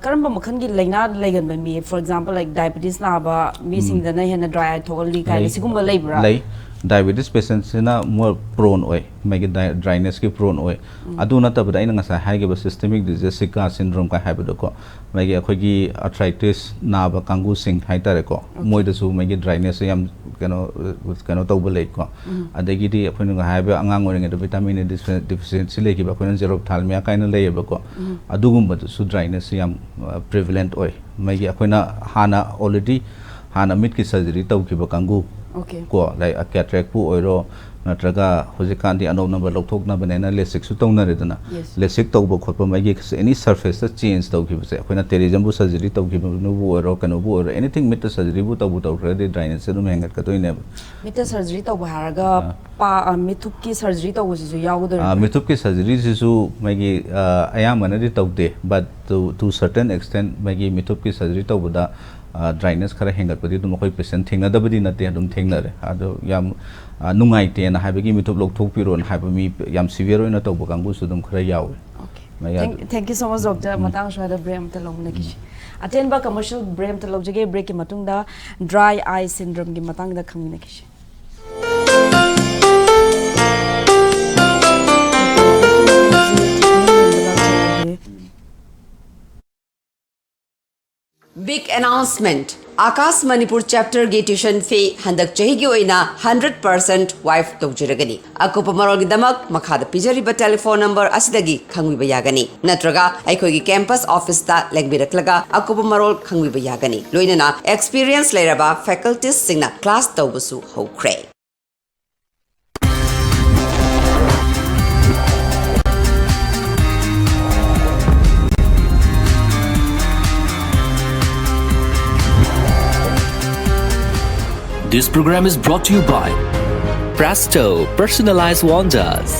ꯀꯔꯝꯕ ꯃꯈꯜꯒꯤ ꯂꯥꯏꯅꯥ ꯂꯩꯒꯟꯕ ꯃꯤ, ꯐꯣꯔ ꯑꯦꯛꯖꯥꯝꯄꯜ, ꯂꯥꯏꯛ, ꯗꯥꯏꯕꯤꯇꯤꯁ ꯅꯥꯕ ꯃꯤꯁꯤꯡꯗꯅ ꯍꯦꯟꯅ ꯗ꯭ꯔꯥꯏ ꯑꯥꯏ ꯊꯣꯛꯍꯜꯂꯤ ꯀꯥꯏꯅ ꯂꯩ꯫ ꯁꯤꯒꯨꯝꯕ ꯂꯩꯕ꯭ꯔꯥ? ꯂꯩ꯫ Diabetes patientꯁꯤꯅ more prone ꯑꯣꯏ, ꯃꯥꯒꯤ ꯗ꯭ꯔꯥꯏꯅꯦꯁꯀꯤ ꯄ꯭ꯔꯣꯟ ꯑꯣꯏ꯫ ꯑꯗꯨ ꯅꯠꯇꯕꯗ ꯑꯩꯅ ꯉꯁꯥꯏ ꯍꯥꯏꯈꯤꯕ systemic digestive gas syndrome ꯀꯥꯏ ꯍꯥꯏꯕꯗꯣꯀꯣ, ꯃꯥꯒꯤ ꯑꯩꯈꯣꯏꯒꯤ arthritis ꯅꯥꯕ ꯀꯥꯡꯕꯨꯁꯤꯡ ꯍꯥꯏꯇꯥꯔꯦꯀꯣ, ꯃꯣꯏꯗꯁꯨ ꯃꯥꯒꯤ ꯗ꯭ꯔꯥꯏꯅꯦꯁꯁꯦ ꯌꯥꯝ ꯀꯩꯅꯣ ꯀꯩꯅꯣ ꯇꯧꯕ ꯂꯩꯀꯣ꯫ ꯑꯗꯒꯤꯗꯤ ꯑꯩꯈꯣꯏꯅ ꯉꯁꯥꯏ ꯍꯥꯏꯕ ꯑꯉꯥꯡ ꯑꯣꯏꯔꯤꯉꯩꯗ vitamin A deficiency ꯂꯩꯈꯤꯕ, ꯑꯩꯈꯣꯏꯅ xerophthalmia ꯀꯥꯏꯅ ꯂꯩꯌꯦꯕꯀꯣ, ꯑꯗꯨꯒꯨꯝꯕꯗꯨꯁꯨ ꯗ꯭ꯔꯥꯏꯅꯦꯁꯁꯦ ꯌꯥꯝ prevalent ꯑꯣꯏ꯫ ꯃꯥꯒꯤ ꯑꯩꯈꯣꯏꯅ ꯍꯥꯟꯅ already ꯍꯥꯟꯅ ꯃꯤꯠꯀꯤ surgery ꯇꯧꯈꯤꯕ ꯀꯥꯡꯕꯨ Okay. ꯀꯣ, like cataractꯄꯨ ꯑꯣꯏꯔꯣ, ꯅꯠꯇ꯭ꯔꯒ ꯍꯧꯖꯤꯛꯀꯥꯟꯗꯤ ꯑꯅꯧ ꯑꯅꯧꯕ ꯂꯧꯊꯣꯛꯅꯕꯅꯦꯅ ꯂꯦꯁꯤꯛꯁꯨ ꯇꯧꯅꯔꯦꯗꯅ, Yes. ꯂꯦꯁꯤꯛ ꯇꯧꯕ ꯈꯣꯠꯄ ꯃꯥꯒꯤ any surfaceꯇ change ꯇꯧꯈꯤꯕꯁꯦ, ꯑꯩꯈꯣꯏꯅ ꯇꯦꯔꯤꯖꯝꯕꯨ surgery ꯇꯧꯈꯤꯕꯅꯕꯨ ꯑꯣꯏꯔꯣ, ꯀꯩꯅꯣꯕꯨ ꯑꯣꯏꯔꯣ, anything ꯃꯤꯠꯇ surgeryꯕꯨ ꯇꯧꯕꯨ ꯇꯧꯈ꯭ꯔꯒꯗꯤ ꯗ꯭ꯔꯥꯏꯅꯦꯁꯁꯦ ꯑꯗꯨꯝ ꯍꯦꯟꯒꯠꯀꯗꯣꯏꯅꯦꯕ꯫ ꯃꯤꯠꯇ surgery ꯇꯧꯕ ꯍꯥꯏꯔꯒ ꯄꯥ ꯑ, ꯃꯤꯠꯊꯨꯞꯀꯤ surgery ꯇꯧꯕꯁꯤꯁꯨ ꯌꯥꯎꯒꯗꯣꯏꯔꯥ? ꯑꯥ, ꯃꯤꯠꯊꯨꯞꯀꯤ surgeryꯁꯤꯁꯨ ꯃꯥꯒꯤ ꯑꯥ, ꯑꯌꯥꯝꯕꯅꯗꯤ ꯇꯧꯗꯦ, but to to certain extent ꯃꯥꯒꯤ ꯃꯤꯠꯊꯨꯞꯀꯤ surgery ꯇꯧꯕꯗ ꯗ꯭ꯔꯥꯏꯅꯦꯁ ꯈꯔ ꯍꯦꯟꯒꯠꯄꯗꯤ ꯑꯗꯨꯝ ꯑꯩꯈꯣꯏ patient ꯊꯦꯡꯅꯗꯕꯗꯤ ꯅꯠꯇꯦ, ꯑꯗꯨꯝ ꯊꯦꯡꯅꯔꯦ꯫ ꯑꯗꯣ ꯌꯥꯝ ꯑꯥ, ꯅꯨꯡꯉꯥꯏꯇꯦꯅ ꯍꯥꯏꯕꯒꯤ ꯃꯤꯠꯊꯨꯞ ꯂꯧꯊꯣꯛꯄꯤꯔꯣꯅ ꯍꯥꯏꯕ ꯃꯤ ꯌꯥꯝ severe ꯑꯣꯏꯅ ꯇꯧꯕ ꯀꯥꯡꯕꯨꯁꯨ ꯑꯗꯨꯝ ꯈꯔ ꯌꯥꯎꯋꯦ꯫ Okay. ꯃꯌꯥ- Thank, thank you so much, doctor. ꯃꯇꯥꯡ ꯁ꯭ꯋꯥꯏꯗ break ꯑꯃꯇ ꯂꯧꯃꯤꯟꯅꯈꯤꯁꯤ꯫ ꯑꯇꯦꯟꯕ commercial break ꯑꯃꯇ ꯂꯧꯖꯒꯦ꯫ Breakꯀꯤ ꯃꯇꯨꯡꯗ dry eye syndromeꯒꯤ ꯃꯇꯥꯡꯗ ꯈꯪꯃꯤꯟꯅꯈꯤꯁꯤ꯫ Big announcement! Akash Manipur chapterꯒꯤ tuition fee ꯍꯟꯗꯛ ꯆꯍꯤꯒꯤ ꯑꯣꯏꯅ hundred percent waive ꯇꯧꯖꯔꯒꯅꯤ꯫ ꯑꯀꯨꯞꯄ ꯃꯔꯣꯜꯒꯤꯗꯃꯛ ꯃꯈꯥꯗ ꯄꯤꯖꯔꯤꯕ telephone number ꯑꯁꯤꯗꯒꯤ ꯈꯪꯕꯤꯕ ꯌꯥꯒꯅꯤ, ꯅꯠꯇ꯭ꯔꯒ ꯑꯩꯈꯣꯏꯒꯤ campus officeꯇ ꯂꯦꯡꯕꯤꯔꯛꯂꯒ ꯑꯀꯨꯞꯄ ꯃꯔꯣꯜ ꯈꯪꯕꯤꯕ ꯌꯥꯒꯅꯤ꯫ ꯂꯣꯏꯅꯅ experience ꯂꯩꯔꯕ facultiesꯁꯤꯡꯅ class ꯇꯧꯕꯁꯨ ꯍꯧꯈ꯭ꯔꯦ꯫ This program is brought to you by Presto Personalized Wonders.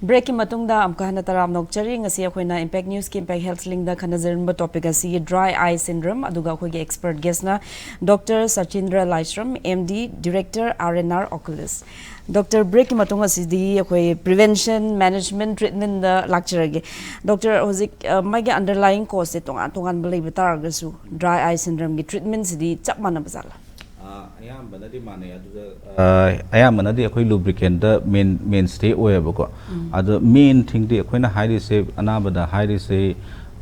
Breakꯀꯤ ꯃꯇꯨꯡꯗ ꯑꯃꯨꯛꯀ ꯍꯟꯅ ꯇꯔꯥꯝꯅ ꯑꯣꯛꯆꯔꯤ꯫ ꯉꯁꯤ ꯑꯩꯈꯣꯏꯅ Impact Newsꯀꯤ Impact Health Linkꯗ ꯈꯟꯅꯖꯔꯝꯕ topic ꯑꯁꯤ dry eye syndrome, ꯑꯗꯨꯒ ꯑꯩꯈꯣꯏꯒꯤ expert guestꯅ Doctor Sachindra Laishram, M D, Director, R and R Oculus꯫ Doctor, breakꯀꯤ ꯃꯇꯨꯡ ꯑꯁꯤꯗꯤ ꯑꯩꯈꯣꯏ prevention, management, treatmentꯗ ꯂꯥꯛꯆꯔꯒꯦ꯫ Doctor, ꯍꯧꯖꯤꯛ, ꯑ, ꯃꯥꯒꯤ underlying causeꯁꯦ ꯇꯣꯉꯥꯟ ꯇꯣꯉꯥꯟꯕ ꯂꯩꯕ ꯇꯥꯔꯒꯁꯨ, dry eye syndromeꯒꯤ treatmentꯁꯤꯗꯤ ꯆꯞ ꯃꯥꯟꯅꯕ ꯖꯥꯠꯂꯥ? ꯑ, ꯑꯌꯥꯝꯕꯅꯗꯤ ꯃꯥꯟꯅꯩ꯫ ꯑꯗꯨꯗ, ꯑ, ꯑꯌꯥꯝꯕꯅꯗꯤ ꯑꯩꯈꯣꯏ lubricantꯗ main, mainstay ꯑꯣꯏꯌꯦꯕꯀꯣ꯫ ꯎꯝ꯫ ꯑꯗꯣ main thingꯗꯤ ꯑꯩꯈꯣꯏꯅ ꯍꯥꯏꯔꯤꯁꯦ, ꯑꯅꯥꯕꯗ ꯍꯥꯏꯔꯤꯁꯦ,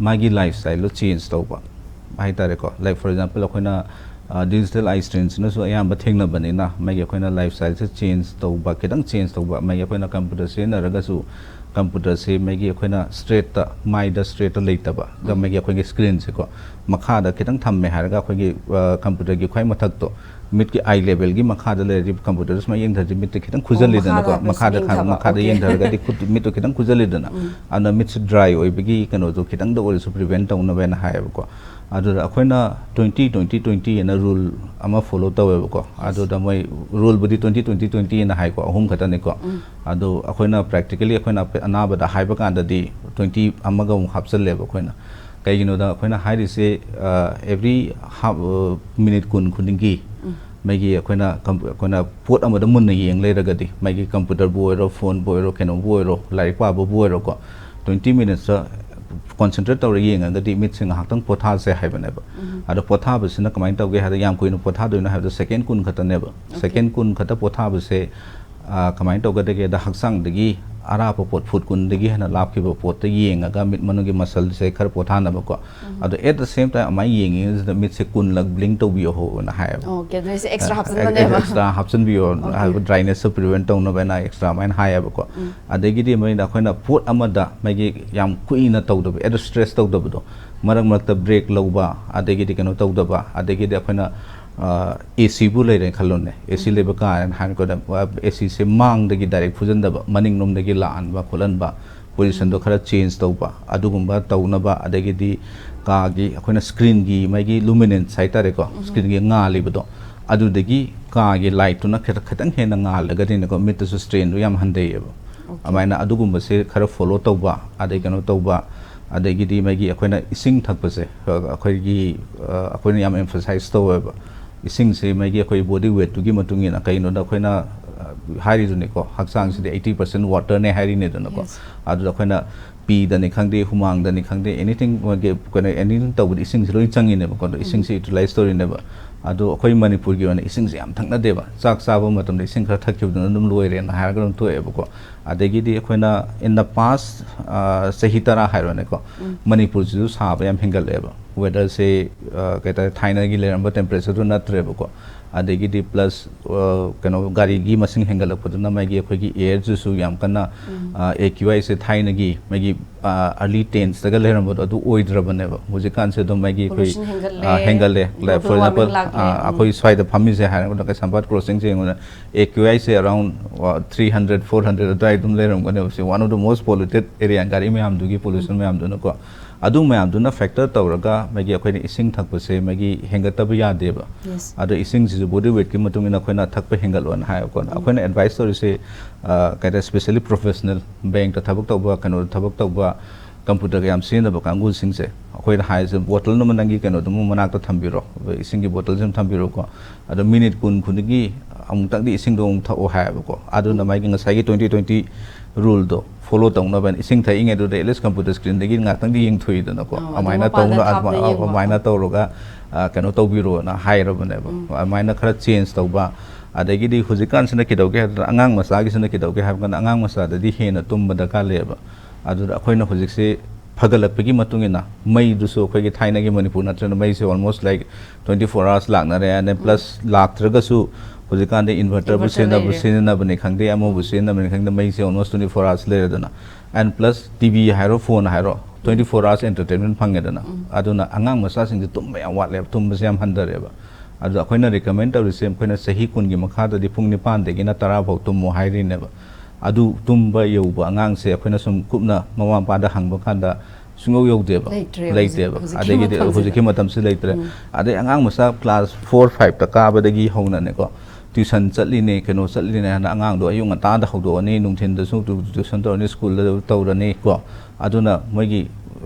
ꯃꯥꯒꯤ lifestyleꯗꯣ change ꯇꯧꯕ ꯍꯥꯏꯇꯥꯔꯦꯀꯣ꯫ Like, for example, ꯑꯩꯈꯣꯏꯅ, ꯑ, digital eye strainꯁꯤꯅꯁꯨ ꯑꯌꯥꯝꯕ ꯊꯦꯡꯅꯕꯅꯤꯅ, ꯃꯥꯒꯤ ꯑꯩꯈꯣꯏꯅ lifestyleꯁꯦ change ꯇꯧꯕ, ꯈꯤꯇꯪ change ꯇꯧꯕ, ꯃꯥꯒꯤ ꯑꯩꯈꯣꯏꯅ computer ꯁꯤꯖꯤꯟꯅꯔꯒꯁꯨ, computerꯁꯦ ꯃꯥꯒꯤ ꯑꯩꯈꯣꯏꯅ straightꯇ, ꯃꯥꯏꯗ straightꯇ ꯂꯩꯇꯕ, ꯑꯗ ꯎꯝ꯫ ꯃꯥꯒꯤ ꯑꯩꯈꯣꯏꯒꯤ screenꯁꯦꯀꯣ, ꯃꯈꯥꯗ ꯈꯤꯇꯪ ꯊꯝꯃꯦ ꯍꯥꯏꯔꯒ ꯑꯩꯈꯣꯏꯒꯤ, ꯑ, computerꯒꯤ ꯈ꯭ꯋꯥꯏ ꯃꯊꯛꯇꯣ, ꯃꯤꯠꯀꯤ eye levelꯒꯤ ꯃꯈꯥꯗ ꯂꯩꯔꯗꯤ, computerꯗ ꯁꯨꯃꯥꯏꯅ ꯌꯦꯡꯊꯔꯗꯤ ꯃꯤꯠꯇ ꯈꯤꯇꯪ ꯈꯨꯖꯜꯂꯤꯗꯅꯀꯣ, ꯑꯣ, ꯃꯈꯥꯗ ꯃꯈꯥꯗ ꯈꯔ, ꯌꯦꯡꯊꯕ, ꯃꯈꯥꯗ okay꯫ ꯌꯦꯡꯊꯔꯒꯗꯤ ꯈꯨꯠ, ꯃꯤꯠꯇꯣ ꯈꯤꯇꯪ ꯈꯨꯖꯜꯂꯤꯗꯅ, ꯎꯝ꯫ ꯑꯗꯨꯅ ꯃꯤꯠꯁꯦ dry ꯑꯣꯏꯕꯒꯤ ꯀꯩꯅꯣꯗꯣ ꯈꯤꯇꯪꯗ ꯑꯣꯏꯔꯁꯨ prevent ꯇꯧꯅꯕ ꯍꯥꯏꯅ ꯍꯥꯏꯌꯦꯕꯀꯣ꯫ ꯑꯗꯨꯗ ꯑꯩꯈꯣꯏꯅ twenty twenty twenty ꯑꯅ rule ꯑꯃ follow ꯇꯧꯋꯦꯕꯀꯣ꯫ Yes꯫ ꯑꯗꯨꯗ ꯃꯣꯏ ruleꯕꯨꯗꯤ twenty twenty twenty ꯑꯅ ꯍꯥꯏꯀꯣ, ꯑꯍꯨꯝ ꯈꯛꯇꯅꯤꯀꯣ꯫ ꯎꯝ꯫ ꯑꯗꯣ ꯑꯩꯈꯣꯏꯅ practically ꯑꯩꯈꯣꯏꯅ ꯑꯅꯥꯕꯗ ꯍꯥꯏꯕ ꯀꯥꯟꯗꯗꯤ twenty ꯑꯃꯒ ꯑꯃꯨꯛ ꯍꯥꯞꯆꯜꯂꯦꯕ ꯑꯩꯈꯣꯏꯅ꯫ ꯀꯩꯒꯤꯅꯣꯗ ꯑꯩꯈꯣꯏꯅ ꯍꯥꯏꯔꯤꯁꯦ, ꯑ, every half, ꯑ, minute ꯀꯨꯟ ꯈꯨꯗꯤꯡꯒꯤ ꯎꯝ꯫ ꯃꯥꯒꯤ ꯑꯩꯈꯣꯏꯅ ꯀꯝ-, ꯑꯩꯈꯣꯏꯅ ꯄꯣꯠ ꯑꯃꯗ ꯃꯨꯟꯅ ꯌꯦꯡ ꯂꯩꯔꯒꯗꯤ, ꯃꯥꯒꯤ computerꯕꯨ ꯑꯣꯏꯔꯣ, phoneꯕꯨ ꯑꯣꯏꯔꯣ, ꯀꯩꯅꯣꯕꯨ ꯑꯣꯏꯔꯣ, ꯂꯥꯏꯔꯤꯛ ꯄꯥꯕꯕꯨ ꯑꯣꯏꯔꯣꯀꯣ, twenty minutesꯇ concentrate ꯇꯧꯔ ꯌꯦꯡꯉꯒꯗꯤ ꯃꯤꯠꯁꯦ ꯉꯥꯏꯍꯥꯛꯇꯪ ꯄꯣꯊꯥꯁꯦ ꯍꯥꯏꯕꯅꯦꯕ꯫ ꯎꯝ꯫ ꯑꯗꯣ ꯄꯣꯊꯥꯕꯁꯤꯅ ꯀꯃꯥꯏꯅ ꯇꯧꯒꯦ ꯍꯥꯏꯗ, ꯌꯥꯝ ꯀꯨꯏꯅ ꯄꯣꯊꯥꯗꯣꯏꯅꯣ ꯍꯥꯏꯕꯗ second ꯀꯨꯟ ꯈꯛꯇꯅꯦꯕ꯫ Okay꯫ Second ꯀꯨꯟ ꯈꯛꯇ ꯄꯣꯊꯥꯕꯁꯦ, ꯑ, ꯀꯃꯥꯏꯅ ꯇꯧꯒꯗꯒꯦꯗ, ꯍꯛꯆꯥꯡꯗꯒꯤ ꯑꯔꯥꯞꯄ ꯄꯣꯠ, foot ꯀꯨꯟꯗꯒꯤ ꯍꯦꯟꯅ ꯂꯥꯞꯈꯤꯕ ꯄꯣꯠꯇ ꯌꯦꯡꯉꯒ ꯃꯤꯠ ꯃꯅꯨꯡꯒꯤ muscleꯁꯦ ꯈꯔ ꯄꯣꯊꯥꯅꯕꯀꯣ꯫ ꯎꯝ꯫ ꯑꯗꯣ at the same time ꯑꯃꯥꯏꯅ ꯌꯦꯡꯉꯤꯉꯩꯁꯤꯗ ꯃꯤꯠꯁꯦ ꯀꯨꯟꯂꯛ blink ꯇꯧꯕꯤꯌꯣ ꯍꯥꯏꯅ ꯍꯥꯏꯌꯦꯕ꯫ Okay, ꯑꯗꯨꯗꯤ extra ꯑ, ꯍꯥꯞꯆꯤꯟꯕꯅꯦꯕ꯫ Extra ꯍꯥꯞꯆꯤꯟꯕꯤꯌꯣ꯫ Okay꯫ ꯍꯥꯏꯕ drynessꯁꯨ prevent ꯇꯧꯅꯕ ꯍꯥꯏꯅ extra ꯑꯃꯥꯏꯅ ꯍꯥꯏꯌꯦꯕꯀꯣ꯫ ꯎꯝ꯫ ꯑꯗꯒꯤꯗꯤ ꯃꯣꯏꯅ ꯑꯩꯈꯣꯏꯅ ꯄꯣꯠ ꯑꯃꯗ ꯃꯥꯒꯤ ꯌꯥꯝ ꯀꯨꯏꯅ ꯇꯧꯗꯕ, ꯑꯗꯨ stress ꯇꯧꯗꯕꯗꯣ, ꯃꯔꯛ ꯃꯔꯛꯇ break ꯂꯧꯕ, ꯑꯗꯒꯤꯗꯤ ꯀꯩꯅꯣ ꯇꯧꯗꯕ, ꯑꯗꯒꯤꯗꯤ ꯑꯩꯈꯣꯏꯅ, ꯑ, ACꯕꯨ ꯂꯩꯔꯦ ꯈꯜꯂꯣꯅꯦ, AC ꯎꯝ꯫ ꯂꯩꯕ ꯀꯥ ꯍꯥꯏꯅ ꯍꯥꯏꯔꯒ, ꯑ, ACꯁꯦ ꯃꯥꯡꯗꯒꯤ direct ꯐꯨꯖꯟꯗꯕ, ꯃꯅꯤꯡꯂꯣꯝꯗꯒꯤ ꯂꯥꯛꯍꯟꯕ ꯈꯣꯠꯍꯟꯕ, positionꯗꯣ ꯎꯝ꯫ ꯈꯔ change ꯇꯧꯕ, ꯑꯗꯨꯒꯨꯝꯕ ꯇꯧꯅꯕ, ꯑꯗꯒꯤꯗꯤ ꯀꯥꯒꯤ ꯑꯩꯈꯣꯏꯅ screenꯒꯤ ꯃꯥꯒꯤ luminance ꯍꯥꯏꯇꯥꯔꯦꯀꯣ, ꯎꯝ꯫ Screenꯒꯤ ꯉꯥꯜꯂꯤꯕꯗꯣ, ꯑꯗꯨꯗꯒꯤ ꯀꯥꯒꯤ lightꯇꯨꯅ ꯈꯤꯇ-, ꯈꯤꯇꯪ ꯍꯦꯟꯅ ꯉꯥꯜꯂꯒꯗꯤꯅꯦꯀꯣ, ꯃꯤꯠꯇꯁꯨ strainꯗꯣ ꯌꯥꯝ ꯍꯟꯊꯩꯌꯦꯕ꯫ ꯑꯗꯨꯃꯥꯏꯅ ꯑꯗꯨꯒꯨꯝꯕꯁꯦ ꯈꯔ ꯐꯣꯂꯣ ꯇꯧꯕ, ꯑꯗꯩ ꯀꯩꯅꯣ ꯇꯧꯕ, ꯑꯗꯒꯤꯗꯤ ꯃꯥꯒꯤ ꯑꯩꯈꯣꯏꯅ ꯏꯁꯤꯡ ꯊꯛꯄꯁꯦ, ꯑ, ꯑꯩꯈꯣꯏꯒꯤ, ꯑ, ꯑꯩꯈꯣꯏꯅ ꯌꯥꯝ ꯑꯦꯝꯐꯁꯥꯏꯁ ꯇꯧꯋꯦꯕ꯫ ꯏꯁꯤꯡꯁꯦ ꯃꯥꯒꯤ ꯑꯩꯈꯣꯏ ꯕꯣꯗꯤ ꯋꯦꯠꯇꯨꯒꯤ ꯃꯇꯨꯡ ꯏꯟꯅ, ꯀꯩꯅꯣꯗ ꯑꯩꯈꯣꯏꯅ, ꯑ, ꯍꯥꯏꯔꯤꯗꯨꯅꯤꯀꯣ, ꯍꯛꯆꯥꯡꯁꯤꯗꯤ eighty percent waterꯅꯦ ꯍꯥꯏꯔꯤꯅꯦꯗꯅꯀꯣ꯫ Yes. ꯑꯗꯨꯗ ꯑꯩꯈꯣꯏꯅ ꯄꯤꯗꯅꯤ ꯈꯪꯗꯦ, ꯍꯨꯃꯥꯡꯗꯅꯤ ꯈꯪꯗꯦ, anything ꯃꯥꯒꯤ ꯀꯩꯅꯣ, anything ꯇꯧꯕꯗ ꯏꯁꯤꯡꯁꯦ ꯂꯣꯏ ꯆꯪꯉꯤꯅꯦꯕꯀꯣ꯫ ꯑꯗꯣ ꯏꯁꯤꯡꯁꯦ ꯌꯨꯇꯤꯂꯥꯏꯁ ꯇꯧꯔꯤꯅꯦꯕ꯫ ꯑꯗꯣ ꯑꯩꯈꯣꯏ ꯃꯅꯤꯄꯨꯔꯒꯤ ꯑꯣꯏꯅ ꯏꯁꯤꯡꯁꯦ ꯌꯥꯝ ꯊꯛꯅꯗꯦꯕ꯫ ꯆꯥꯛ ꯆꯥꯕ ꯃꯇꯝꯗ ꯏꯁꯤꯡ ꯈꯔ ꯊꯛꯈꯤꯕꯗꯨꯅ ꯑꯗꯨꯝ ꯂꯣꯏꯔꯦꯅ ꯍꯥꯏꯔꯒ ꯑꯗꯨꯝ ꯇꯣꯛꯑꯦꯕꯀꯣ꯫ ꯑꯗꯒꯤꯗꯤ ꯑꯩꯈꯣꯏꯅ in the past, ꯑ, ꯆꯍꯤ ꯇꯔꯥ ꯍꯥꯏꯔꯣꯅꯦꯀꯣ, ꯃꯅꯤꯄꯨꯔꯁꯤꯁꯨ ꯁꯥꯕ ꯌꯥꯝ ꯍꯦꯟꯒꯠꯂꯛꯑꯦꯕ꯫ ꯋꯦꯗꯔꯁꯦ, ꯑ, ꯀꯩ ꯍꯥꯏꯇꯥꯔꯦ, ꯊꯥꯏꯅꯒꯤ ꯂꯩꯔꯝꯕ ꯇꯦꯝꯄꯔꯦꯆꯔꯗꯨ ꯅꯠꯇ꯭ꯔꯦꯕꯀꯣ꯫ ꯑꯗꯒꯤꯗꯤ ꯄ꯭ꯂꯁ, ꯑ, ꯀꯩꯅꯣ, ꯒꯥꯔꯤꯒꯤ ꯃꯁꯤꯡ ꯍꯦꯟꯒꯠꯂꯛꯄꯗꯨꯅ ꯃꯥꯒꯤ ꯑꯩꯈꯣꯏꯒꯤ ꯑꯦꯌꯔꯁꯤꯁꯨ ꯌꯥꯝ ꯀꯟꯅ, ꯑ, ꯑꯦ ꯀ꯭ꯌꯨ ꯑꯥꯏꯁꯦ ꯊꯥꯏꯅꯒꯤ ꯃꯥꯒꯤ, ꯑ, ꯑꯥꯔꯂꯤ ꯇꯦꯟꯁꯇꯒ ꯂꯩꯔꯝꯕꯗꯣ ꯑꯗꯨ ꯑꯣꯏꯗ꯭ꯔꯕꯅꯦꯕ꯫ ꯍꯧꯖꯤꯛꯀꯥꯟꯁꯦ ꯑꯗꯨꯝ ꯃꯥꯒꯤ ꯑꯩꯈꯣꯏ, Pollution ꯍꯦꯟꯒꯠꯂꯦ, ꯑ, ꯍꯦꯟꯒꯠꯂꯦ꯫ Global For example, warming ꯂꯥꯛꯂꯦ꯫ ꯑ, ꯑꯩꯈꯣꯏ ꯁ꯭ꯋꯥꯏꯗ ꯐꯝꯃꯤꯁꯦ ꯍꯥꯏꯔꯒꯅ ꯀꯩꯁꯥꯝꯄꯥꯠ ꯀ꯭ꯔꯣꯁꯤꯡꯁꯦ ꯌꯦꯡꯉꯨꯅ, ꯑꯦ ꯀ꯭ꯌꯨ ꯑꯥꯏꯁꯦ around, ꯑ, three hundred, four hundred ꯑꯗꯨꯋꯥꯏ ꯑꯗꯨꯝ ꯂꯩꯔꯝꯒꯅꯦꯕ꯫ ꯁꯤ one of the most polluted area, ꯒꯥꯔꯤ ꯃꯌꯥꯝꯗꯨꯒꯤ ꯄꯣꯂꯨꯁꯟ ꯃꯌꯥꯝꯗꯨꯅꯀꯣ꯫ ꯑꯗꯨ ꯃꯌꯥꯝꯗꯨꯅ ꯐꯦꯛꯇꯔ ꯇꯧꯔꯒ ꯃꯥꯒꯤ ꯑꯩꯈꯣꯏꯅ ꯏꯁꯤꯡ ꯊꯛꯄꯁꯦ ꯃꯥꯒꯤ ꯍꯦꯟꯒꯠꯇꯕ ꯌꯥꯗꯦꯕ꯫ Yes. ꯑꯗꯣ ꯏꯁꯤꯡꯁꯤꯁꯨ ꯕꯣꯗꯤ ꯋꯦꯠꯀꯤ ꯃꯇꯨꯡ ꯏꯟꯅ ꯑꯩꯈꯣꯏꯅ ꯊꯛꯄ ꯍꯦꯟꯒꯠꯂꯣꯅ ꯍꯥꯏꯌꯦꯕꯀꯣ꯫ ꯑꯩꯈꯣꯏꯅ ꯑꯦꯗꯚꯥꯏꯁ ꯇꯧꯔꯤꯁꯦ, ꯑ, ꯀꯩ ꯍꯥꯏꯇꯥꯔꯦ, ꯁ꯭ꯄꯦꯁꯦꯜꯂꯤ ꯄ꯭ꯔꯣꯐꯦꯁꯅꯦꯜ, ꯕꯦꯡꯛꯇ ꯊꯕꯛ ꯇꯧꯕ, ꯀꯩꯅꯣꯗ ꯊꯕꯛ ꯇꯧꯕ, ꯀꯝꯄ꯭ꯌꯨꯇꯔꯒ ꯌꯥꯝ ꯁꯤꯖꯤꯟꯅꯕ ꯀꯥꯡꯕꯨꯁꯤꯡꯁꯦ, ꯑꯩꯈꯣꯏꯅ ꯍꯥꯏꯔꯤꯁꯦ, ꯕꯣꯇꯜ ꯑꯃ ꯅꯪꯒꯤ ꯀꯩꯅꯣꯗꯨꯃ ꯃꯅꯥꯛꯇ ꯊꯝꯕꯤꯔꯣ, ꯏꯁꯤꯡꯒꯤ ꯕꯣꯇꯜꯁꯦ ꯑꯃ ꯊꯝꯕꯤꯔꯣꯀꯣ꯫ ꯑꯗꯣ ꯃꯤꯅꯤꯠ ꯀꯨꯟ ꯈꯨꯗꯤꯡꯒꯤ ꯑꯃꯨꯛꯇꯪꯗꯤ ꯏꯁꯤꯡꯗꯣ ꯑꯃꯨꯛ ꯊꯛꯑꯣ ꯍꯥꯏꯌꯦꯕꯀꯣ꯫ ꯑꯗꯨꯅ ꯃꯥꯒꯤ ꯉꯁꯥꯏꯒꯤ twenty twenty ꯔꯨꯜꯗꯣ ꯐꯣꯂꯣ ꯇꯧꯅꯕ ꯍꯥꯏꯅ ꯏꯁꯤꯡ ꯊꯛꯏꯉꯩꯗꯨꯗ at least ꯀꯝꯄ꯭ꯌꯨꯇꯔ ꯁ꯭ꯀ꯭ꯔꯤꯟꯗꯒꯤ ꯉꯥꯛꯇꯪꯗꯤ ꯌꯦꯡꯊꯣꯛꯏꯗꯅꯀꯣ꯫ ꯑꯣ, ꯑꯗꯨ ꯑꯗꯨꯃꯥꯏꯅ ꯃꯄꯥꯟꯗ ꯇꯧꯅ-, ꯊꯥꯞꯅ ꯑꯗꯨꯃꯥꯏ-, ꯌꯦꯡꯕ꯫ ꯑꯗꯨꯃꯥꯏꯅ ꯇꯧꯔꯒ, ꯑ, ꯀꯩꯅꯣ ꯇꯧꯕꯤꯔꯣꯅ ꯍꯥꯏꯔꯕꯅꯦꯕ꯫ ꯑꯗꯨꯃꯥꯏꯅ ꯈꯔ ꯆꯦꯟꯖ ꯇꯧꯕ꯫ ꯑꯗꯒꯤꯗꯤ ꯍꯧꯖꯤꯛꯀꯥꯟꯁꯤꯅ ꯀꯩꯗꯧꯒꯦ ꯍꯥꯏꯕꯗ, ꯑꯉꯥꯡ ꯃꯆꯥꯒꯤꯁꯤꯅ ꯀꯩꯗꯧꯒꯦ ꯍꯥꯏꯕ ꯀꯥꯟꯗ, ꯑꯉꯥꯡ ꯃꯆꯥꯗꯗꯤ ꯍꯦꯟꯅ ꯇꯨꯝꯕ ꯗꯔꯀꯥꯔ ꯂꯩꯌꯦꯕ꯫ ꯑꯗꯨꯗ ꯑꯩꯈꯣꯏꯅ ꯍꯧꯖꯤꯛꯁꯦ ꯐꯒꯠꯂꯛꯄꯒꯤ ꯃꯇꯨꯡ ꯏꯟꯅ ꯃꯩꯗꯨꯁꯨ ꯑꯩꯈꯣꯏꯒꯤ ꯊꯥꯏꯅꯒꯤ ꯃꯅꯤꯄꯨꯔ ꯅꯠꯇ꯭ꯔꯅ ꯃꯩꯁꯦ almost like twenty four hours ꯂꯥꯛꯅꯔꯦ꯫ And plus ꯂꯥꯛꯇ꯭ꯔꯒꯁꯨ ꯍꯧꯖꯤꯛꯀꯥꯟꯗꯤ inverterꯕꯨ Inverter ꯁꯤꯖꯤꯟꯅꯕ, ꯂꯩꯔꯦ꯫ ꯁꯤꯖꯤꯟꯅꯕꯅꯤ ꯈꯪꯗꯦ, ꯑꯃꯕꯨ ꯁꯤꯖꯤꯟꯅꯕꯅꯤ ꯈꯪꯗꯦ, ꯃꯩꯁꯦ almost twenty four hours ꯂꯩꯔꯦꯗꯅ꯫ And plus T V ꯍꯥꯏꯔꯣ, phone ꯍꯥꯏꯔꯣ, twenty four hours entertainment ꯐꯪꯉꯦꯗꯅ꯫ ꯑꯗꯨꯅ ꯑꯉꯥꯡ ꯃꯆꯥꯁꯤꯡꯁꯦ ꯇꯨꯝꯕ ꯌꯥꯝ ꯋꯥꯠꯂꯦꯕ, ꯇꯨꯝꯕꯁꯦ ꯌꯥꯝ ꯍꯟꯊꯔꯦꯕ꯫ ꯑꯗꯨꯗ ꯑꯩꯈꯣꯏꯅ recommend ꯇꯧꯔꯤꯁꯦ, ꯑꯩꯈꯣꯏꯅ ꯆꯍꯤ ꯀꯨꯟꯒꯤ ꯃꯈꯥꯗꯗꯤ ꯄꯨꯡ ꯅꯤꯄꯥꯟꯗꯒꯤꯅ ꯇꯔꯥ ꯐꯥꯎ ꯇꯨꯝꯃꯣ ꯍꯥꯏꯔꯤꯅꯦꯕ꯫ ꯑꯗꯨ ꯇꯨꯝꯕ ꯌꯧꯕ ꯑꯉꯥꯡꯁꯦ ꯑꯩꯈꯣꯏꯅ ꯁꯨꯝ ꯀꯨꯞꯅ ꯃꯃꯥ ꯃꯄꯥꯗ ꯍꯪꯕ ꯀꯥꯟꯗ ꯁꯨꯡꯌꯧ ꯌꯧꯗꯦꯕ꯫ ꯂꯩꯇ꯭ꯔꯦ, ꯂꯩꯇꯦꯕ꯫ ꯍꯧꯖꯤꯛ-, ꯍꯧꯖꯤꯛꯀꯤ ꯑꯗꯒꯤꯗꯤ ꯃꯇꯝꯁꯤꯗ꯫ ꯍꯧꯖꯤꯛꯀꯤ ꯃꯇꯝꯁꯤ ꯂꯩꯇ꯭ꯔꯦ꯫ ꯑꯗꯩ ꯑꯉꯥꯡ ꯃꯆꯥ class four fiveꯇ ꯀꯥꯕꯗꯒꯤ ꯍꯧꯅꯅꯦꯀꯣ, ꯇ꯭ꯌꯨꯁꯟ ꯆꯠꯂꯤꯅꯦ, ꯀꯩꯅꯣ ꯆꯠꯂꯤꯅꯦ ꯍꯥꯏꯅ ꯑꯉꯥꯡꯗꯣ ꯑꯌꯨꯛ ꯉꯟꯇꯥꯗ ꯍꯧꯗꯣꯛꯑꯅꯤ, ꯅꯨꯡꯊꯤꯟꯗꯁꯨ ꯇꯨ-, ꯇ꯭ꯌꯨꯁꯟ ꯇꯧꯔꯅꯤ, ꯁ꯭ꯀꯨꯜꯗ ꯇꯧꯔꯅꯤ ꯀꯣ꯫ ꯑꯗꯨꯅ ꯃꯣꯏꯒꯤ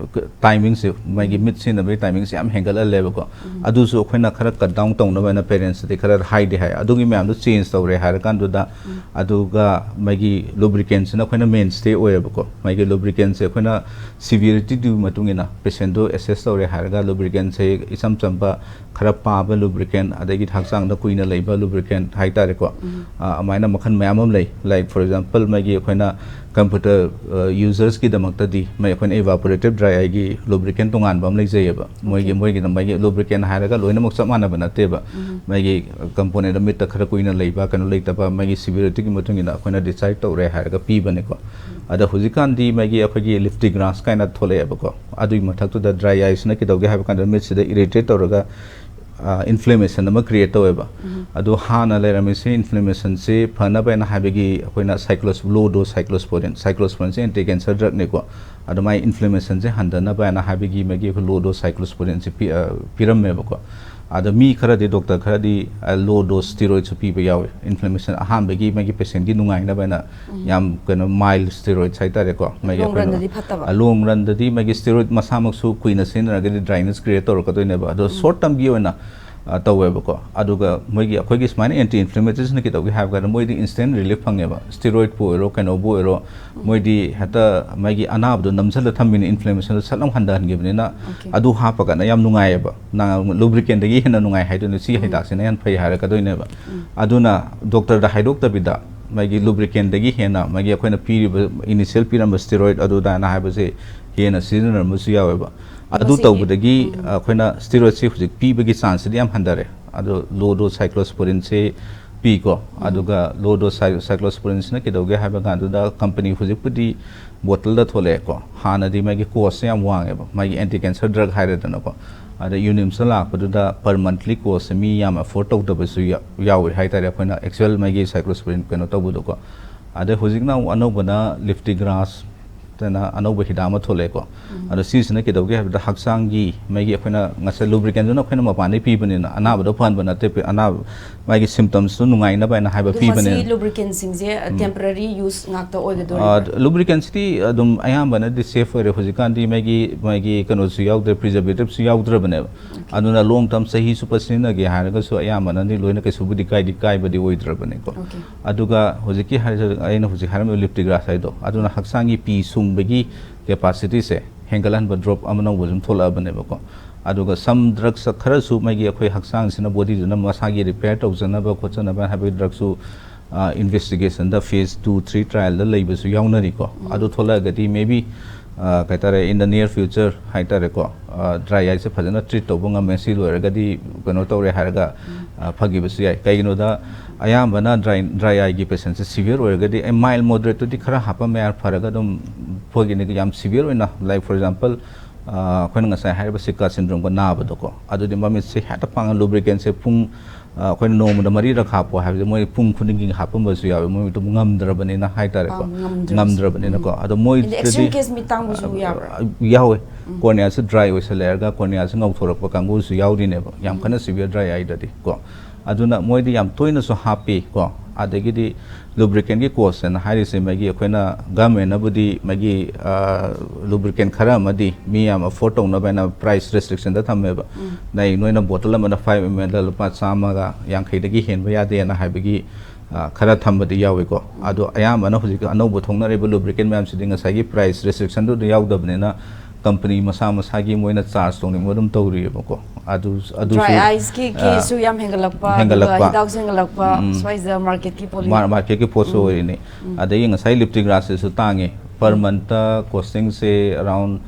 ꯇꯥꯏꯃꯤꯡꯁꯦ, ꯃꯣꯏꯒꯤ ꯃꯤꯠ ꯁꯤꯖꯤꯟꯅꯕꯒꯤ ꯇꯥꯏꯃꯤꯡꯁꯦ ꯌꯥꯝ ꯍꯦꯟꯒꯠꯍꯜꯂꯦꯕꯀꯣ꯫ ꯑꯗꯨꯁꯨ ꯑꯩꯈꯣꯏꯅ ꯈꯔ ꯀꯠ ꯗꯥꯎꯟ ꯇꯧꯅꯕ ꯍꯥꯏꯅ ꯄꯦꯔꯦꯟꯁꯇꯗꯤ ꯈꯔ ꯍꯥꯏꯗꯤ ꯍꯥꯏ꯫ ꯑꯗꯨꯒꯤ ꯃꯌꯥꯝꯗꯣ ꯆꯦꯟꯖ ꯇꯧꯔꯦ ꯍꯥꯏꯔꯀꯥꯟꯗꯨꯗ, ꯑꯗꯨꯒ ꯃꯣꯏꯒꯤ ꯂꯨꯕ꯭ꯔꯤꯀꯦꯟꯁꯤꯅ ꯑꯩꯈꯣꯏꯅ ꯃꯦꯟ ꯁ꯭ꯇꯦ ꯑꯣꯏꯌꯦꯕꯀꯣ꯫ ꯃꯣꯏꯒꯤ ꯂꯨꯕ꯭ꯔꯤꯀꯦꯟꯁꯦ ꯑꯩꯈꯣꯏꯅ ꯁꯤꯚꯤꯌꯔꯤꯇꯤꯗꯨꯒꯤ ꯃꯇꯨꯡ ꯏꯟꯅ ꯄꯦꯁꯦꯟꯗꯨ ꯑꯦꯁꯦꯁ ꯇꯧꯔꯦ ꯍꯥꯏꯔꯒ, ꯂꯨꯕ꯭ꯔꯤꯀꯦꯟꯁꯦ ꯏꯆꯝ ꯆꯝꯕ ꯈꯔ ꯄꯥꯕ ꯂꯨꯕ꯭ꯔꯤꯀꯦꯟ, ꯑꯗꯒꯤ ꯍꯛꯆꯥꯡꯗ ꯀꯨꯏꯅ ꯂꯩꯕ ꯂꯨꯕ꯭ꯔꯤꯀꯦꯟ ꯍꯥꯏꯇꯥꯔꯦꯀꯣ꯫ ꯑ, ꯑꯗꯨꯃꯥꯏꯅ ꯃꯈꯜ ꯃꯌꯥꯝ ꯑꯃ ꯂꯩ꯫ Like, for example, ꯃꯣꯏꯒꯤ ꯑꯩꯈꯣꯏꯅ ꯀꯝꯄ꯭ꯌꯨꯇꯔ, ꯑ, ꯌꯨꯖꯔꯁꯀꯤꯗꯃꯛꯇꯗꯤ ꯃꯣꯏ ꯑꯩꯈꯣꯏꯅ ꯏꯚꯥꯄꯣꯔꯦꯇꯤꯞ ꯗ꯭ꯔꯥꯏ ꯑꯥꯏꯒꯤ ꯂꯨꯕ꯭ꯔꯤꯀꯦꯟ ꯇꯣꯉꯥꯟꯕ ꯑꯃ ꯂꯩꯖꯩꯑꯕ꯫ ꯃꯣꯏꯒꯤ, ꯃꯣꯏꯒꯤꯗ ꯃꯣꯏꯒꯤ ꯂꯨꯕ꯭ꯔꯤꯀꯦꯟ ꯍꯥꯏꯔꯒ ꯂꯣꯏꯅꯃꯛ ꯆꯞ ꯃꯥꯟꯅꯕ ꯅꯠꯇꯦꯕ꯫ ꯃꯣꯏꯒꯤ ꯀꯝꯄꯣꯅꯦꯟꯗ ꯃꯤꯠꯇ ꯈꯔ ꯀꯨꯏꯅ ꯂꯩꯕ, ꯀꯩꯅꯣ ꯂꯩꯇꯕ, ꯃꯣꯏꯒꯤ ꯁꯤꯚꯤꯌꯔꯤꯇꯤꯒꯤ ꯃꯇꯨꯡ ꯏꯟꯅ ꯑꯩꯈꯣꯏꯅ ꯗꯤꯁꯥꯏꯗ ꯇꯧꯔꯦ ꯍꯥꯏꯔꯒ ꯄꯤꯕꯅꯤꯀꯣ꯫ ꯑꯗ ꯍꯧꯖꯤꯛꯀꯥꯟꯗꯤ ꯃꯣꯏꯒꯤ ꯑꯩꯈꯣꯏꯒꯤ ꯂꯤꯐꯇꯤꯒ꯭ꯔꯥꯁ ꯀꯥꯏꯅ ꯊꯣꯛꯂꯛꯑꯦꯕꯀꯣ꯫ ꯑꯗꯨꯒꯤ ꯃꯊꯛꯇꯨꯗ ꯗ꯭ꯔꯥꯏ ꯑꯥꯏꯁꯤꯅ ꯀꯩꯗꯧꯒꯦ ꯍꯥꯏꯕ ꯀꯥꯟꯗ ꯃꯤꯠꯁꯤꯗ ꯏꯔꯤꯇꯦꯠ ꯇꯧꯔꯒ, ꯑ, ꯏꯟꯐ꯭ꯂꯦꯃꯦꯁꯟ ꯑꯃ ꯀ꯭ꯔꯤꯌꯦꯠ ꯇꯧꯋꯦꯕ꯫ ꯑꯗꯣ ꯍꯥꯟꯅ ꯂꯩꯔꯝꯃꯤꯁꯦ ꯏꯟꯐ꯭ꯂꯦꯃꯦꯁꯟꯁꯦ ꯐꯅꯕ ꯍꯥꯏꯅ ꯍꯥꯏꯕꯒꯤ ꯑꯩꯈꯣꯏꯅ ꯁꯥꯏꯀ꯭ꯂꯣꯁ-, ꯂꯣ ꯗꯣꯁ ꯁꯥꯏꯀ꯭ꯂꯣꯁꯄꯣꯔꯤꯟ, ꯁꯥꯏꯀ꯭ꯂꯣꯁꯄꯣꯔꯤꯟꯁꯦ ꯑꯦꯟꯇꯤ ꯀꯦꯟꯁꯔ ꯗ꯭ꯔꯒꯅꯤꯀꯣ꯫ ꯑꯗꯨꯃꯥꯏꯅ ꯏꯟꯐ꯭ꯂꯦꯃꯦꯁꯟꯁꯦ ꯍꯟꯊꯅꯕ ꯍꯥꯏꯅ ꯍꯥꯏꯕꯒꯤ ꯃꯥꯒꯤ ꯑꯩꯈꯣꯏ ꯂꯣ ꯗꯣꯁ ꯁꯥꯏꯀ꯭ꯂꯣꯁꯄꯣꯔꯤꯟꯁꯦ ꯄꯤ-, ꯑ, ꯄꯤꯔꯝꯃꯦꯕꯀꯣ꯫ ꯑꯗ ꯃꯤ ꯈꯔꯗꯤ, ꯗꯣꯛꯇꯔ ꯈꯔꯗꯤ, ꯑ, ꯂꯣ ꯗꯣꯁ ꯁ꯭ꯇꯤꯔꯣꯏꯗꯁꯨ ꯄꯤꯕ ꯌꯥꯎꯋꯤ꯫ ꯏꯟꯐ꯭ꯂꯦꯃꯦꯁꯟ ꯑꯍꯥꯟꯕꯒꯤ ꯃꯥꯒꯤ ꯄꯦꯁꯦꯟꯒꯤ ꯅꯨꯡꯉꯥꯏꯅꯕ ꯍꯥꯏꯅ ꯌꯥꯝ ꯀꯩꯅꯣ ꯃꯥꯏꯜ ꯁ꯭ꯇꯤꯔꯣꯏꯗꯁ ꯍꯥꯏꯇꯥꯔꯦꯀꯣ꯫ ꯃꯥꯒꯤ ꯂꯣꯡ ꯑꯩꯈꯣꯏꯅ, ꯔꯟꯗꯗꯤ ꯐꯠꯇꯕ꯫ ꯑ, ꯂꯣꯡ ꯔꯟꯗꯗꯤ ꯃꯥꯒꯤ ꯁ꯭ꯇꯤꯔꯣꯏꯗ ꯃꯁꯥꯃꯛꯁꯨ ꯀꯨꯏꯅ ꯁꯤꯖꯤꯟꯅꯔꯒꯗꯤ ꯗ꯭ꯔꯥꯏꯅꯦꯁ ꯀ꯭ꯔꯤꯌꯦꯠ ꯇꯧꯔꯛꯀꯗꯣꯏꯅꯦꯕ꯫ ꯑꯗꯣ ꯁꯣꯔꯠ ꯇꯔꯝꯒꯤ ꯑꯣꯏꯅ, ꯑ, ꯇꯧꯋꯦꯕꯀꯣ꯫ ꯑꯗꯨꯒ ꯃꯣꯏꯒꯤ ꯑꯩꯈꯣꯏꯒꯤ ꯁꯨꯃꯥꯏꯅ ꯑꯦꯟꯇꯤ ꯏꯟꯐ꯭ꯂꯦꯃꯦꯇꯔꯤꯁꯤꯅ ꯀꯩꯗꯧꯒꯦ ꯍꯥꯏꯕ ꯀꯥꯟꯗ ꯃꯣꯏꯗꯤ ꯏꯟꯁꯇꯦꯟ ꯔꯤꯂꯤꯐ ꯐꯪꯉꯦꯕ꯫ ꯁ꯭ꯇꯤꯔꯣꯏꯗꯄꯨ ꯑꯣꯏꯔꯣ, ꯀꯩꯅꯣꯕꯨ ꯑꯣꯏꯔꯣ, ꯃꯣꯏꯗꯤ ꯍꯦꯛꯇ ꯃꯥꯒꯤ ꯑꯅꯥꯕꯗꯣ ꯅꯝꯁꯤꯜꯂ ꯊꯝꯃꯤꯅ ꯏꯟꯐ꯭ꯂꯦꯃꯦꯁꯟꯗꯣ ꯁꯠ ꯂꯥꯎ ꯍꯟꯊꯍꯟꯈꯤꯕꯅꯤꯅ ꯑꯣꯀꯦ꯫ ꯑꯗꯨ ꯍꯥꯞꯄ ꯀꯥꯟꯗ ꯌꯥꯝ ꯅꯨꯡꯉꯥꯏꯌꯦꯕ꯫ ꯅ-, ꯂꯨꯕ꯭ꯔꯤꯀꯦꯟꯗꯒꯤ ꯍꯦꯟꯅ ꯅꯨꯡꯉꯥꯏ ꯍꯥꯏꯗꯣꯏꯅꯦ꯫ ꯁꯤꯒꯤ ꯍꯤꯗꯥꯛꯁꯤꯅ ꯍꯦꯟꯅ ꯐꯩ ꯍꯥꯏꯔꯛꯀꯗꯣꯏꯅꯦꯕ꯫ ꯑꯗꯨꯅ ꯗꯣꯛꯇꯔꯗ ꯍꯥꯏꯗꯣꯛꯇꯕꯤꯗ ꯃꯥꯒꯤ ꯂꯨꯕ꯭ꯔꯤꯀꯦꯟꯗꯒꯤ ꯍꯦꯟꯅ ꯃꯥꯒꯤ ꯑꯩꯈꯣꯏꯅ ꯄꯤꯔꯤꯕ ꯏꯅꯤꯁꯤꯌꯦꯜ ꯄꯤꯔꯝꯕ ꯁ꯭ꯇꯤꯔꯣꯏꯗ ꯑꯗꯨꯗꯥꯅ ꯍꯥꯏꯕꯁꯦ ꯍꯦꯟꯅ ꯁꯤꯖꯤꯟꯅꯔꯝꯕꯁꯨ ꯌꯥꯎꯋꯦꯕ꯫ ꯑꯗꯨ ꯃꯁꯤꯒꯤ ꯇꯧꯕꯗꯒꯤ ꯑꯩꯈꯣꯏꯅ ꯁ꯭ꯇꯤꯔꯣꯏꯗꯁꯤ ꯍꯧꯖꯤꯛ ꯄꯤꯕꯒꯤ ꯆꯥꯟꯁꯁꯤꯗꯤ ꯌꯥꯝ ꯍꯟꯊꯔꯦ꯫ ꯑꯗꯣ ꯂꯣ ꯗꯣꯁ ꯁꯥꯏꯀ꯭ꯂꯣꯁꯄꯣꯔꯤꯟꯁꯦ ꯄꯤꯀꯣ꯫ ꯑꯗꯨꯒ ꯂꯣ ꯗꯣꯁ ꯁꯥꯏ-, ꯁꯥꯏꯀ꯭ꯂꯣꯁꯄꯣꯔꯤꯟꯁꯤꯅ ꯀꯩꯗꯧꯒꯦ ꯍꯥꯏꯕ ꯀꯥꯟꯗꯨꯗ ꯀꯝꯄꯅꯤ ꯍꯧꯖꯤꯛꯄꯨꯗꯤ ꯕꯣꯇꯜꯗ ꯊꯣꯛꯂꯛꯑꯦꯀꯣ꯫ ꯍꯥꯟꯅꯗꯤ ꯃꯥꯒꯤ ꯀꯣꯁꯁꯦ ꯌꯥꯝ ꯋꯥꯡꯉꯦꯕ, ꯃꯥꯒꯤ ꯑꯦꯟꯇꯤ ꯀꯦꯟꯁꯔ ꯗ꯭ꯔꯒ ꯍꯥꯏꯔꯦꯗꯅꯀꯣ꯫ ꯑꯗ ꯌꯨꯅꯤꯝꯁꯇ ꯂꯥꯛꯄꯗꯨꯗ ꯄꯔ ꯃꯟꯊꯂꯤ ꯀꯣꯁꯁꯦ ꯃꯤ ꯌꯥꯝ ꯑꯦꯐꯣꯔꯗ ꯇꯧꯗꯕꯁꯨ ꯌꯥ-, ꯌꯥꯎꯋꯦ ꯍꯥꯏꯇꯥꯔꯦ, ꯑꯩꯈꯣꯏꯅ ꯑꯦꯛꯆꯨꯋꯦꯜ ꯃꯥꯒꯤ ꯁꯥꯏꯀ꯭ꯂꯣꯁꯄꯣꯔꯤꯟ ꯀꯩꯅꯣ ꯇꯧꯕꯗꯣꯀꯣ꯫ ꯑꯗꯩ ꯍꯧꯖꯤꯛꯅ ꯑꯃꯨꯛ ꯑꯅꯧꯕꯅ ꯂꯤꯐꯇꯤꯒ꯭ꯔꯥꯁ ꯍꯥꯏꯅ ꯑꯅꯧꯕ ꯍꯤꯗꯥꯛ ꯑꯃ ꯊꯣꯛꯂꯛꯑꯦꯀꯣ꯫ ꯑꯗꯣ ꯁꯤꯁꯤꯅ ꯀꯩꯗꯧꯒꯦ ꯍꯥꯏꯕꯗ, ꯍꯛꯆꯥꯡꯒꯤ ꯃꯥꯒꯤ ꯑꯩꯈꯣꯏꯅ ꯉꯁꯥꯏ lubricantꯗꯨꯅ ꯑꯩꯈꯣꯏꯅ ꯃꯄꯥꯟꯗꯒꯤ ꯄꯤꯕꯅꯤꯅ, ꯑꯅꯥꯕꯗꯣ ꯐꯍꯟꯕ ꯅꯠꯇꯦ, ꯄꯤ- ꯑꯅꯥꯕ ꯃꯥꯒꯤ symptomsꯇꯣ ꯅꯨꯡꯉꯥꯏꯅꯕ ꯍꯥꯏꯅ ꯍꯥꯏꯕ ꯑꯗꯣ ꯃꯁꯤ ꯄꯤꯕꯅꯦꯕ꯫ Lubricantꯁꯤꯡꯁꯦ temporary use ꯉꯥꯛꯇ ꯑꯣꯏꯒꯗꯣꯔꯤꯕ꯭ꯔꯥ? Lubricantꯁꯤꯗꯤ ꯑꯗꯨꯝ ꯑꯌꯥꯝꯕꯅꯗꯤ safe ꯑꯣꯏꯔꯦ ꯍꯧꯖꯤꯛꯀꯥꯟꯗꯤ, ꯃꯥꯒꯤ ꯃꯥꯒꯤ ꯀꯩꯅꯣꯁꯨ ꯌꯥꯎꯗ꯭ꯔꯦ, preservativeꯁꯨ ꯌꯥꯎꯗ꯭ꯔꯕꯅꯦꯕ꯫ ꯑꯗꯨꯅ long term ꯆꯍꯤ ꯆꯨꯞꯄ ꯁꯤꯖꯤꯟꯅꯒꯦ ꯍꯥꯏꯔꯒꯁꯨ ꯑꯌꯥꯝꯕꯅꯗꯤ ꯂꯣꯏꯅ ꯀꯩꯁꯨꯕꯨꯗꯤ ꯀꯥꯏꯗꯤ ꯀꯥꯏꯕꯗꯤ ꯑꯣꯏꯗ꯭ꯔꯕꯅꯤꯀꯣ꯫ Okay. ꯑꯗꯨꯒ ꯍꯧꯖꯤꯛꯀꯤ ꯍꯥꯏꯔꯤꯁꯦ, ꯑꯩꯅ ꯍꯧꯖꯤꯛ ꯍꯥꯏꯔꯝꯃꯤꯕ Liptigrass ꯍꯥꯏꯗꯣ, ꯑꯗꯨꯅ ꯍꯛꯆꯥꯡꯒꯤ ꯄꯤ ꯁꯨꯡꯕꯒꯤ capacityꯁꯦ ꯍꯦꯟꯒꯠꯍꯟꯕ drop ꯑꯅꯧꯕ ꯁꯨꯝ ꯊꯣꯛꯂꯛꯑꯕꯅꯦꯕꯀꯣ꯫ ꯑꯗꯨꯒ some drugs ꯈꯔꯁꯨ ꯃꯥꯒꯤ ꯑꯩꯈꯣꯏ ꯍꯛꯆꯥꯡꯁꯤꯅ, bodyꯗꯨꯅ ꯃꯁꯥꯒꯤ repair ꯇꯧꯖꯅꯕ ꯈꯣꯠꯆꯅꯕ ꯍꯥꯏꯕꯒꯤ drugꯁꯨ investigationꯗ phase two three trialꯗ ꯂꯩꯕꯁꯨ ꯌꯥꯎꯅꯔꯤꯀꯣ꯫ ꯑꯗꯨ ꯊꯣꯛꯂꯛꯑꯒꯗꯤ maybe ꯀꯩ ꯍꯥꯏꯇꯥꯔꯦ, in the near future ꯍꯥꯏꯇꯥꯔꯦꯀꯣ, dry eyeꯁꯦ ꯐꯖꯅ treat ꯇꯧꯕ ꯉꯝꯃꯦ, ꯁꯤ ꯂꯣꯏꯔꯒꯗꯤ ꯀꯩꯅꯣ ꯇꯧꯔꯦ ꯍꯥꯏꯔꯒ ꯐꯈꯤꯕꯁꯨ ꯌꯥꯏ꯫ ꯀꯩꯒꯤꯅꯣꯗ, ꯑꯌꯥꯝꯕꯅ dry dry eyeꯒꯤ patientꯁꯦ severe ꯑꯣꯏꯔꯒꯗꯤ, ꯑꯩ mild moderate ꯇꯨꯗꯤ ꯈꯔ ꯍꯥꯞꯄꯝꯃꯦ ꯌꯥꯔꯦ, ꯐꯔꯒ ꯑꯗꯨꯝ ꯐꯒꯤꯅꯤ꯫ ꯌꯥꯝ severe ꯑꯣꯏꯅ, like for example, ꯑꯩꯈꯣꯏꯅ ꯉꯁꯥꯏ ꯍꯥꯏꯔꯤꯕ Chagas syndromeꯒ ꯅꯥꯕꯗꯣꯀꯣ, ꯑꯗꯨꯗꯤ ꯃꯃꯤꯠꯁꯦ ꯍꯦꯛꯇ ꯄꯥꯡꯉ lubricantꯁꯦ ꯄꯨꯡ ꯑꯩꯈꯣꯏꯅ ꯅꯣꯡꯃꯗ ꯃꯔꯤꯔꯛ ꯍꯥꯞꯄꯣ ꯍꯥꯏꯕꯁꯦ ꯃꯣꯏ ꯄꯨꯡ ꯈꯨꯗꯤꯡꯒꯤ ꯍꯥꯞꯄꯝꯕꯁꯨ ꯌꯥꯎꯋꯦ, ꯃꯣꯏ ꯑꯗꯨꯝ ꯉꯝꯗ꯭ꯔꯕꯅꯤꯅ ꯍꯥꯏꯇꯥꯔꯦꯀꯣ꯫ ꯑꯥ, ꯉꯝꯗ꯭ꯔꯕꯁꯨ꯫ ꯉꯝꯗ꯭ꯔꯕꯅꯤꯅꯀꯣ꯫ ꯑꯗꯣ In the extreme ꯃꯣꯏꯗꯗꯤ case ꯃꯤꯠ ꯇꯥꯡꯕꯁꯨ ꯌꯥꯕ꯭ꯔꯥ? ꯌꯥꯎꯋꯦ꯫ Corneaꯁꯦ dry ꯑꯣꯏꯁꯜꯂꯦ ꯍꯥꯏꯔꯒ corneaꯁꯦ ꯉꯧꯊꯣꯔꯛꯄ ꯀꯥꯡꯕꯨꯁꯨ ꯌꯥꯎꯔꯤꯅꯦꯕ, ꯌꯥꯝ ꯀꯟꯅ severe dry eyeꯗꯗꯤ ꯀꯣ꯫ ꯑꯗꯨꯅ ꯃꯣꯏꯗꯤ ꯌꯥꯝ ꯇꯣꯏꯅꯁꯨ ꯍꯥꯞꯄꯤ ꯀꯣ꯫ ꯑꯗꯒꯤꯗꯤ lubricantꯀꯤ costꯁꯦꯅ ꯍꯥꯏꯔꯤꯁꯦ, ꯃꯥꯒꯤ ꯑꯩꯈꯣꯏꯅ governmentꯅꯕꯨꯗꯤ ꯃꯥꯒꯤ lubricant ꯈꯔ ꯑꯃꯗꯤ ꯃꯤ ꯌꯥꯝ afford ꯇꯧꯅꯕ ꯍꯥꯏꯅ price restrictionꯗ ꯊꯝꯃꯦꯕ꯫ ꯅꯩ ꯅꯣꯏꯅ bottle ꯑꯃꯗ five mlꯗ ꯂꯨꯄꯥ ꯆꯥꯝꯃꯒ ꯌꯥꯡꯈꯩꯗꯒꯤ ꯍꯦꯟꯕ ꯌꯥꯗꯦꯅ ꯍꯥꯏꯕꯒꯤ ꯈꯔ ꯊꯝꯕꯗꯤ ꯌꯥꯎꯋꯤꯀꯣ꯫ ꯑꯗꯣ ꯑꯌꯥꯝꯕꯅ ꯍꯧꯖꯤꯛ ꯑꯅꯧꯕ ꯊꯣꯛꯅꯔꯤꯕ lubricant ꯃꯌꯥꯝꯁꯤꯗꯤ ꯉꯁꯥꯏꯒꯤ price restrictionꯗꯨꯗ ꯌꯥꯎꯗꯕꯅꯤꯅ, company ꯃꯁꯥ ꯃꯁꯥꯒꯤ ꯃꯣꯏꯅ charge ꯇꯧꯅꯤꯡꯕ ꯑꯗꯨꯝ ꯇꯧꯔꯤꯑꯕꯀꯣ꯫ ꯑꯗꯨ ꯑꯗꯨꯁꯨ dry eyesꯀꯤ caseꯁꯨ ꯌꯥꯝ ꯍꯦꯟꯒꯠꯂꯛꯄ, ꯍꯦꯟꯒꯠꯂꯛꯄ꯫ ꯑꯗꯨꯒ ꯍꯤꯗꯥꯛꯁꯨ ꯍꯦꯟꯒꯠꯂꯛꯄ, ꯁ꯭ꯋꯥꯏꯁꯤꯗ marketꯀꯤ ꯄꯣꯠ꯫ Marketꯀꯤ ꯄꯣꯠꯁꯨ ꯑꯣꯏꯔꯤꯅꯤ꯫ ꯑꯗꯒꯤ ꯉꯁꯥꯏ Liptigrassꯁꯤꯁꯨ ꯇꯥꯡꯉꯦ, per monthꯇ costingꯁꯦ around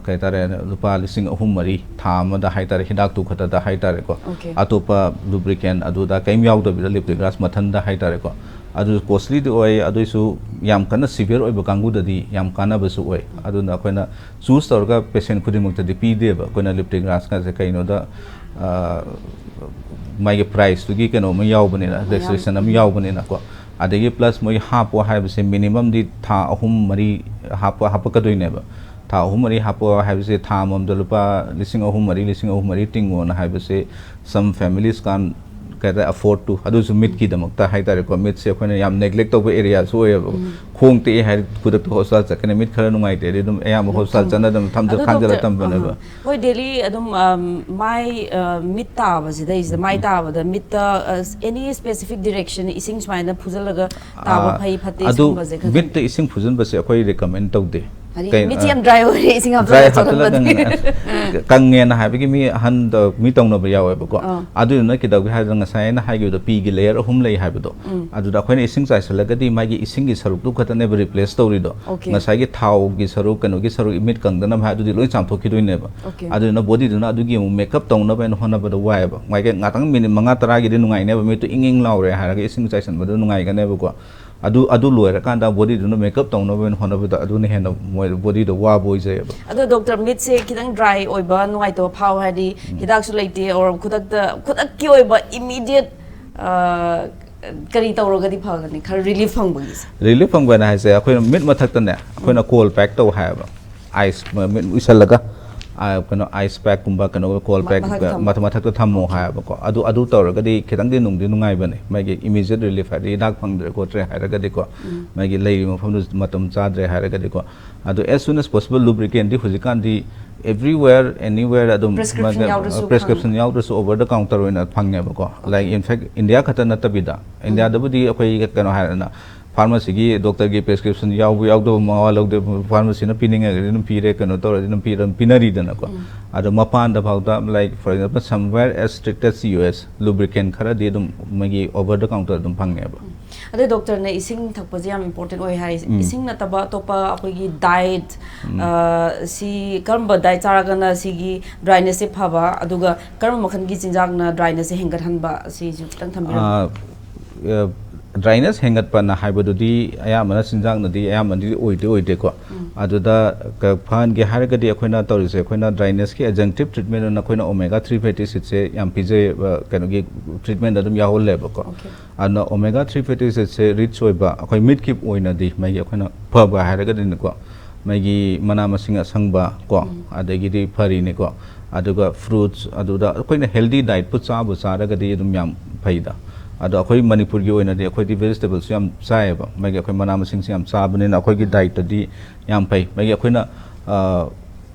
ꯀꯩ ꯍꯥꯏꯇꯥꯔꯦ, ꯂꯨꯄꯥ ꯂꯤꯁꯤꯡ ꯑꯍꯨꯝ ꯃꯔꯤ ꯊꯥ ꯑꯃꯗ ꯍꯥꯏꯇꯥꯔꯦ, ꯍꯤꯗꯥꯛꯇꯨ ꯈꯛꯇꯗ ꯍꯥꯏꯇꯥꯔꯦꯀꯣ꯫ Okay. ꯑꯇꯣꯞꯄ lubricant ꯑꯗꯨꯗ ꯀꯔꯤꯝ ꯌꯥꯎꯗꯕꯤꯗ Liptigrass ꯃꯊꯟꯗ ꯍꯥꯏꯇꯥꯔꯦꯀꯣ꯫ ꯑꯗꯨ costlyꯗꯤ ꯑꯣꯏ, ꯑꯗꯨꯏꯁꯨ ꯌꯥꯝ ꯀꯟꯅ severe ꯑꯣꯏꯕ ꯀꯥꯡꯕꯨꯗꯗꯤ ꯌꯥꯝ ꯀꯥꯟꯅꯕꯁꯨ ꯑꯣꯏ꯫ ꯑꯗꯨꯅ ꯑꯩꯈꯣꯏꯅ choose ꯇꯧꯔꯒ patient ꯈꯨꯗꯤꯡꯃꯛꯇꯗꯤ ꯄꯤꯗꯦꯕ꯫ ꯑꯩꯈꯣꯏꯅ Liptigrassꯀꯁꯦ ꯀꯩꯅꯣꯗ, ꯃꯥꯒꯤ priceꯇꯨꯒꯤ ꯀꯩꯅꯣ ꯑꯃ ꯌꯥꯎꯕꯅꯤꯅ, restriction ꯑꯃ ꯌꯥꯎꯕꯅꯤꯅꯀꯣ꯫ ꯑꯗꯒꯤ ꯄ꯭ꯂꯁ ꯃꯣꯏ ꯍꯥꯞꯄꯣ ꯍꯥꯏꯕꯁꯦ ꯃꯤꯅꯤꯃꯝꯗꯤ ꯊꯥ ꯑꯍꯨꯝ ꯃꯔꯤ ꯍꯥꯞꯄ ꯍꯥꯞꯄꯛꯀꯗꯣꯏꯅꯦꯕ꯫ ꯊꯥ ꯑꯍꯨꯝ ꯃꯔꯤ ꯍꯥꯞꯄꯣ ꯍꯥꯏꯕꯁꯦ ꯊꯥ ꯑꯃꯃꯝꯗ ꯂꯨꯄꯥ ꯂꯤꯁꯤꯡ ꯑꯍꯨꯝ ꯃꯔꯤ, ꯂꯤꯁꯤꯡ ꯑꯍꯨꯝ ꯃꯔꯤ ꯇꯤꯡꯉꯣꯅ ꯍꯥꯏꯕꯁꯦ some families can't, ꯀꯩ ꯍꯥꯏꯇꯥꯔꯦ, afford to, ꯑꯗꯨꯁꯨ ꯃꯤꯠꯀꯤꯗꯃꯛꯇ ꯍꯥꯏꯇꯥꯔꯦꯀꯣ, ꯃꯤꯠꯁꯦ ꯑꯩꯈꯣꯏꯅ ꯌꯥꯝ ꯅꯦꯒ꯭ꯂꯦꯛ ꯇꯧꯕ ꯑꯦꯔꯤꯌꯥꯁꯨ ꯑꯣꯏꯌꯦꯕ꯫ ꯈꯣꯡ ꯇꯦꯛꯑꯦ ꯍꯥꯏꯔꯗꯤ ꯈꯨꯗꯛꯇ ꯍꯣꯁꯄꯤꯇꯥꯜ ꯆꯠꯀꯅꯤ, ꯃꯤꯠ ꯈꯔ ꯅꯨꯡꯉꯥꯏꯇꯦ ꯍꯥꯏꯗꯤ ꯑꯗꯨꯝ ꯑꯌꯥꯝꯕ ꯍꯣꯁꯄꯤꯇꯥꯜ ꯆꯠꯅꯗꯅ ꯊꯝꯖ ꯑꯗꯣ ꯈꯥꯡꯖꯜꯂ ꯗꯣꯛꯇꯔ, ꯊꯝꯕꯅꯦꯕ꯫ ꯑꯥ, ꯍꯣꯏ, ꯗꯦꯂꯤ ꯑꯗꯨꯝ, ꯑꯝ, ꯃꯥꯏ, ꯑ, ꯃꯤꯠ ꯇꯥꯕꯁꯤꯗꯩꯁꯤꯗ, ꯃꯥꯏ ꯇꯥꯕꯗ ꯃꯤꯠꯇ, ꯑ, ꯑꯦꯅꯤ ꯁ꯭ꯄꯦꯁꯤꯐꯤꯛ ꯗꯤꯔꯦꯛꯁꯟ ꯏꯁꯤꯡ ꯁꯨꯃꯥꯏꯅ ꯐꯨꯖꯜꯂꯒ ꯇꯥꯕ ꯑꯥ, ꯐꯩ ꯐꯠꯇꯦ ꯑꯗꯨ ꯁꯤꯒꯨꯝꯕꯁꯦ ꯈꯔ ꯃꯤꯠꯇ ꯏꯁꯤꯡ ꯐꯨꯖꯟꯕꯁꯦ ꯑꯩꯈꯣꯏ ꯔꯤꯀꯃꯦꯟ ꯇꯧꯗꯦ꯫ ꯍꯥꯏꯗꯤ ꯀꯩ-, ꯃꯤꯠꯁꯦ ꯑ, ꯌꯥꯝ ꯗ꯭ꯔꯥꯏ ꯑꯣꯏꯔꯦ, ꯏꯁꯤꯡ ꯗ꯭ꯔꯥꯏ ꯍꯥꯞꯆꯜꯂꯒ ꯍꯥꯞꯆꯜꯂꯒ ꯆꯣꯠꯍꯟꯕꯗꯤ꯫ ꯀꯪꯉꯦꯅ ꯍꯥꯏꯕꯒꯤ ꯃꯤ ꯑꯍꯟꯗ ꯃꯤ ꯇꯧꯅꯕ ꯌꯥꯎꯋꯦꯕꯀꯣ꯫ ꯑꯥ꯫ ꯑꯗꯨꯗꯨꯅ ꯀꯩꯗꯧꯒꯦ ꯍꯥꯏꯕꯗ ꯉꯁꯥꯏ ꯑꯩꯅ ꯍꯥꯏꯈꯤꯕꯗꯣ ꯄꯤꯒꯤ ꯂꯦꯌꯔ ꯑꯍꯨꯝ ꯂꯩ ꯍꯥꯏꯕꯗꯣ, ꯎꯝ꯫ ꯑꯗꯨꯗ ꯑꯩꯈꯣꯏꯅ ꯏꯁꯤꯡ ꯆꯥꯏꯁꯤꯜꯂꯒꯗꯤ ꯃꯥꯒꯤ ꯏꯁꯤꯡꯒꯤ ꯁꯔꯨꯛꯇꯨ ꯈꯛꯇꯅꯦꯕ ꯔꯤꯄ꯭ꯂꯦꯁ ꯇꯧꯔꯤꯗꯣ꯫ ꯑꯣꯀꯦ꯫ ꯉꯁꯥꯏꯒꯤ ꯊꯥꯎꯒꯤ ꯁꯔꯨꯛ, ꯀꯩꯅꯣꯒꯤ ꯁꯔꯨꯛ, ꯃꯤꯠ ꯀꯪꯗꯅꯕ ꯍꯥꯏ ꯑꯗꯨꯗꯤ ꯂꯣꯏ ꯆꯥꯝꯊꯣꯛꯈꯤꯗꯣꯏꯅꯦꯕ꯫ ꯑꯣꯀꯦ꯫ ꯑꯗꯨꯗꯨꯅ ꯕꯣꯗꯤꯗꯨꯅ ꯑꯗꯨꯒꯤ ꯑꯃꯨꯛ ꯃꯦꯀꯞ ꯇꯧꯅꯕ ꯍꯥꯏꯅ ꯍꯣꯠꯅꯕꯗ ꯋꯥꯏꯑꯦꯕ꯫ ꯃꯥꯒꯤ ꯉꯥꯛꯇꯪ ꯃꯤꯅꯤꯠ ꯃꯉꯥ ꯇꯔꯥꯒꯤꯗꯤ ꯅꯨꯡꯉꯥꯏꯅꯦꯕ, ꯃꯤꯠꯇꯨ ꯏꯪ ꯏꯪ ꯂꯥꯎꯔꯦ ꯍꯥꯏꯔꯒ ꯏꯁꯤꯡ ꯆꯥꯏꯁꯤꯟꯕꯗꯨ ꯅꯨꯡꯉꯥꯏꯒꯅꯦꯕꯀꯣ꯫ ꯑꯗꯨ, ꯑꯗꯨ ꯂꯣꯏꯔꯀꯥꯟꯗ ꯕꯣꯗꯤꯗꯨꯅ ꯃꯦꯀꯞ ꯇꯧꯅꯕ ꯑꯣꯏꯅ ꯍꯣꯠꯅꯕꯗ ꯑꯗꯨꯅ ꯍꯦꯟꯅ ꯃꯣꯏ ꯕꯣꯗꯤꯗꯣ ꯋꯥꯕ ꯑꯣꯏꯖꯩꯑꯕ꯫ ꯑꯗꯣ ꯗꯣꯛꯇꯔ, ꯃꯤꯠꯁꯦ ꯈꯤꯇꯪ ꯗ꯭ꯔꯥꯏ ꯑꯣꯏꯕ, ꯅꯨꯡꯉꯥꯏꯇꯕ ꯐꯥꯎ ꯍꯥꯏꯔꯗꯤ ꯎꯝ꯫ ꯍꯤꯗꯥꯛꯁꯨ ꯂꯩꯇꯦ, or ꯈꯨꯗꯛꯇ, ꯈꯨꯗꯛꯀꯤ ꯑꯣꯏꯕ ꯏꯃꯤꯗꯤꯌꯦꯠ, ꯑ, ꯀꯔꯤ ꯇꯧꯔꯒꯗꯤ ꯐꯒꯅꯤ, ꯈꯔ ꯔꯤꯂꯤꯐ ꯐꯪꯕꯒꯤꯁꯦ? ꯔꯤꯂꯤꯐ ꯐꯪꯕ ꯍꯥꯏꯅ ꯍꯥꯏꯁꯦ ꯑꯩꯈꯣꯏꯅ ꯃꯤꯠ ꯃꯊꯛꯇꯅꯦ, ꯑꯩꯈꯣꯏꯅ ꯎꯝ꯫ ꯀꯣꯜ ꯄꯦꯛ ꯇꯧ ꯍꯥꯏꯌꯦꯕ꯫ ꯑꯥꯏꯁ ꯃ-, ꯃꯤꯠ ꯎꯏꯁꯜꯂꯒ, ꯑ, ꯀꯩꯅꯣ, ꯑꯥꯏꯁ ꯄꯦꯛꯀꯨꯝꯕ, ꯀꯩꯅꯣ, ꯀꯣꯜ ꯃ-, ꯄꯦꯛ ꯃꯊꯛꯇ ꯊꯝꯕ꯫ ꯃꯊ-, ꯃꯊꯛꯇ ꯊꯝꯃꯣ ꯑꯣꯀꯦ꯫ ꯍꯥꯏꯌꯦꯕꯀꯣ꯫ ꯑꯗꯨ, ꯑꯗꯨ ꯇꯧꯔꯒꯗꯤ ꯈꯤꯇꯪꯗꯤ ꯅꯨꯡꯗꯤ ꯅꯨꯡꯉꯥꯏꯕꯅꯦ꯫ ꯃꯥꯒꯤ ꯏꯃꯤꯗꯤꯌꯦꯠ ꯔꯤꯂꯤꯐ ꯍꯥꯏꯗꯤ ꯍꯤꯗꯥꯛ ꯐꯪꯗ꯭ꯔꯦ ꯈꯣꯠꯇ꯭ꯔꯦ ꯍꯥꯏꯔꯒꯗꯤꯀꯣ, ꯎꯝ꯫ ꯃꯥꯒꯤ ꯂꯩꯔꯤꯕ ꯃꯐꯝꯗꯨ ꯃꯇꯝ ꯆꯥꯗ꯭ꯔꯦ ꯍꯥꯏꯔꯒꯗꯤꯀꯣ꯫ ꯑꯗꯨ as soon as possible lubricantꯗꯤ ꯍꯧꯖꯤꯛꯀꯥꯟꯗꯤ everywhere, anywhere ꯑꯗꯨꯝ prescription ꯃꯥꯒꯤ, ꯌꯥꯎꯗ꯭ꯔꯁꯨ ꯄ꯭ꯔꯦꯁꯀ꯭ꯔꯤꯞꯁꯟ ꯐꯪ- ꯌꯥꯎꯗ꯭ꯔꯁꯨ over the counter ꯑꯣꯏꯅ ꯐꯪꯉꯦꯕꯀꯣ꯫ Okay. Like, in fact, India ꯈꯛꯇ ꯅꯠꯇꯕꯤꯗ, ꯎꯝ꯫ ꯏꯟꯗꯤꯌꯥꯗꯕꯨꯗꯤ ꯑꯩꯈꯣꯏ ꯀꯩꯅꯣ ꯍꯥꯏꯔꯦꯅ, ꯐꯥꯔꯃꯥꯁꯤꯒꯤ ꯗꯣꯛꯇꯔꯒꯤ ꯄ꯭ꯔꯦꯁꯀ꯭ꯔꯤꯞꯁꯟ ꯌꯥꯎꯕ ꯌꯥꯎꯗꯕ ꯃꯋꯥ ꯂꯧꯗꯦ, ꯐꯥꯔꯃꯥꯁꯤꯅ ꯄꯤꯅꯤꯡꯉꯒꯗꯤ ꯑꯗꯨꯝ ꯄꯤꯔꯦ, ꯀꯩꯅꯣ ꯇꯧꯔꯗꯤ ꯑꯗꯨꯝ ꯄꯤꯔ-, ꯄꯤꯅꯔꯤꯗꯅꯀꯣ꯫ ꯎꯝ꯫ ꯑꯗꯣ ꯃꯄꯥꯟꯗ ꯐꯥꯎꯗ, like, for example, somewhere as strict as U S, lubricant ꯈꯔꯗꯤ ꯑꯗꯨꯝ ꯃꯣꯏꯒꯤ over the counter ꯑꯗꯨꯝ ꯐꯪꯉꯦꯕ꯫ ꯎꯝ꯫ ꯑꯗꯩ ꯗꯣꯛꯇꯔꯅ ꯏꯁꯤꯡ ꯊꯛꯄꯁꯦ ꯌꯥꯝ ꯏꯝꯄꯣꯔꯇꯦꯟ ꯑꯣꯏ ꯍꯥꯏ꯫ ꯎꯝ꯫ ꯏꯁꯤꯡ ꯅꯠꯇꯕ ꯑꯇꯣꯞꯄ ꯑꯩꯈꯣꯏꯒꯤ ꯗꯥꯏꯠ, ꯎꯝ꯫ ꯑ, ꯁꯤ ꯀꯔꯝꯕ ꯗꯥꯏꯠ ꯆꯥꯔꯒꯅ ꯁꯤꯒꯤ ꯗ꯭ꯔꯥꯏꯅꯦꯁꯁꯦ ꯐꯕ, ꯑꯗꯨꯒ ꯀꯔꯝꯕ ꯃꯈꯜꯒꯤ ꯆꯤꯟꯖꯥꯛꯅ ꯗ꯭ꯔꯥꯏꯅꯦꯁꯁꯦ ꯍꯦꯟꯒꯠꯍꯟꯕ, ꯁꯤꯁꯨ ꯈꯤꯇꯪ ꯊꯝꯕꯤꯔꯝꯃꯨ꯫ ꯑ, ꯑ, ꯗ꯭ꯔꯥꯏꯅꯦꯁ ꯍꯦꯟꯒꯠꯄꯅ ꯍꯥꯏꯕꯗꯨꯗꯤ ꯑꯌꯥꯝꯕꯅ ꯆꯤꯟꯖꯥꯛꯅꯗꯤ ꯑꯌꯥꯝꯕꯅꯗꯤ ꯑꯣꯏꯗꯤ ꯑꯣꯏꯗꯦꯀꯣ꯫ ꯎꯝ꯫ ꯑꯗꯨꯗ ꯀ-, ꯐꯍꯟꯒꯦ ꯍꯥꯏꯔꯒꯗꯤ ꯑꯩꯈꯣꯏꯅ ꯇꯧꯔꯤꯁꯦ, ꯑꯩꯈꯣꯏꯅ ꯗ꯭ꯔꯥꯏꯅꯦꯁꯀꯤ ꯑꯦꯖꯪꯇꯤꯞ ꯇ꯭ꯔꯤꯠꯃꯦꯟ ꯑꯣꯏꯅ ꯑꯩꯈꯣꯏꯅ ꯑꯣꯃꯦꯒꯥ ꯊ꯭ꯔꯤ ꯐꯦꯇꯤ ꯑꯦꯁꯤꯗꯁꯦ ꯌꯥꯝ ꯄꯤꯖꯩꯌꯦꯕ, ꯀꯩꯅꯣꯒꯤ ꯇ꯭ꯔꯤꯠꯃꯦꯟꯗ ꯑꯗꯨꯝ ꯌꯥꯎꯍꯜꯂꯦꯕꯀꯣ꯫ ꯑꯣꯀꯦ꯫ ꯑꯗꯨꯅ ꯑꯣꯃꯦꯒꯥ ꯊ꯭ꯔꯤ ꯐꯦꯇꯤ ꯑꯦꯁꯤꯗꯁꯦ ꯔꯤꯆ ꯑꯣꯏꯕ, ꯑꯩꯈꯣꯏ ꯃꯤꯠꯀꯤ ꯑꯣꯏꯅꯗꯤ ꯃꯥꯒꯤ ꯑꯩꯈꯣꯏꯅ ꯐꯕ ꯍꯥꯏꯔꯒꯗꯤꯅꯦꯀꯣ, ꯃꯥꯒꯤ ꯃꯅꯥ ꯃꯁꯤꯡ ꯑꯁꯪꯕ ꯀꯣ, ꯎꯝ꯫ ꯑꯗꯒꯤꯗꯤ ꯐꯔꯤꯅꯦꯀꯣ, ꯑꯗꯨꯒ ꯐ꯭ꯔꯨꯠꯁ, ꯑꯗꯨꯗ ꯑꯩꯈꯣꯏꯅ ꯍꯦꯜꯗꯤ ꯗꯥꯏꯠꯄꯨ ꯆꯥꯕꯨ ꯆꯥꯔꯒꯗꯤ ꯑꯗꯨꯝ ꯌꯥꯝ ꯐꯩꯗ꯫ ꯑꯗꯣ ꯑꯩꯈꯣꯏ ꯃꯅꯤꯄꯨꯔꯒꯤ ꯑꯣꯏꯅꯗꯤ ꯑꯩꯈꯣꯏꯗꯤ ꯚꯦꯖꯤꯇꯦꯕꯜꯁꯨ ꯌꯥꯝ ꯆꯥꯏꯌꯦꯕ, ꯃꯥꯒꯤ ꯑꯩꯈꯣꯏ ꯃꯅꯥ ꯃꯁꯤꯡꯁꯦ ꯌꯥꯝ ꯆꯥꯕꯅꯤꯅ ꯑꯩꯈꯣꯏꯒꯤ ꯎꯝ꯫ ꯗꯥꯏꯠꯇꯗꯤ ꯌꯥꯝ ꯐꯩ꯫ ꯃꯥꯒꯤ ꯑꯩꯈꯣꯏꯅ, ꯑ, ꯑ,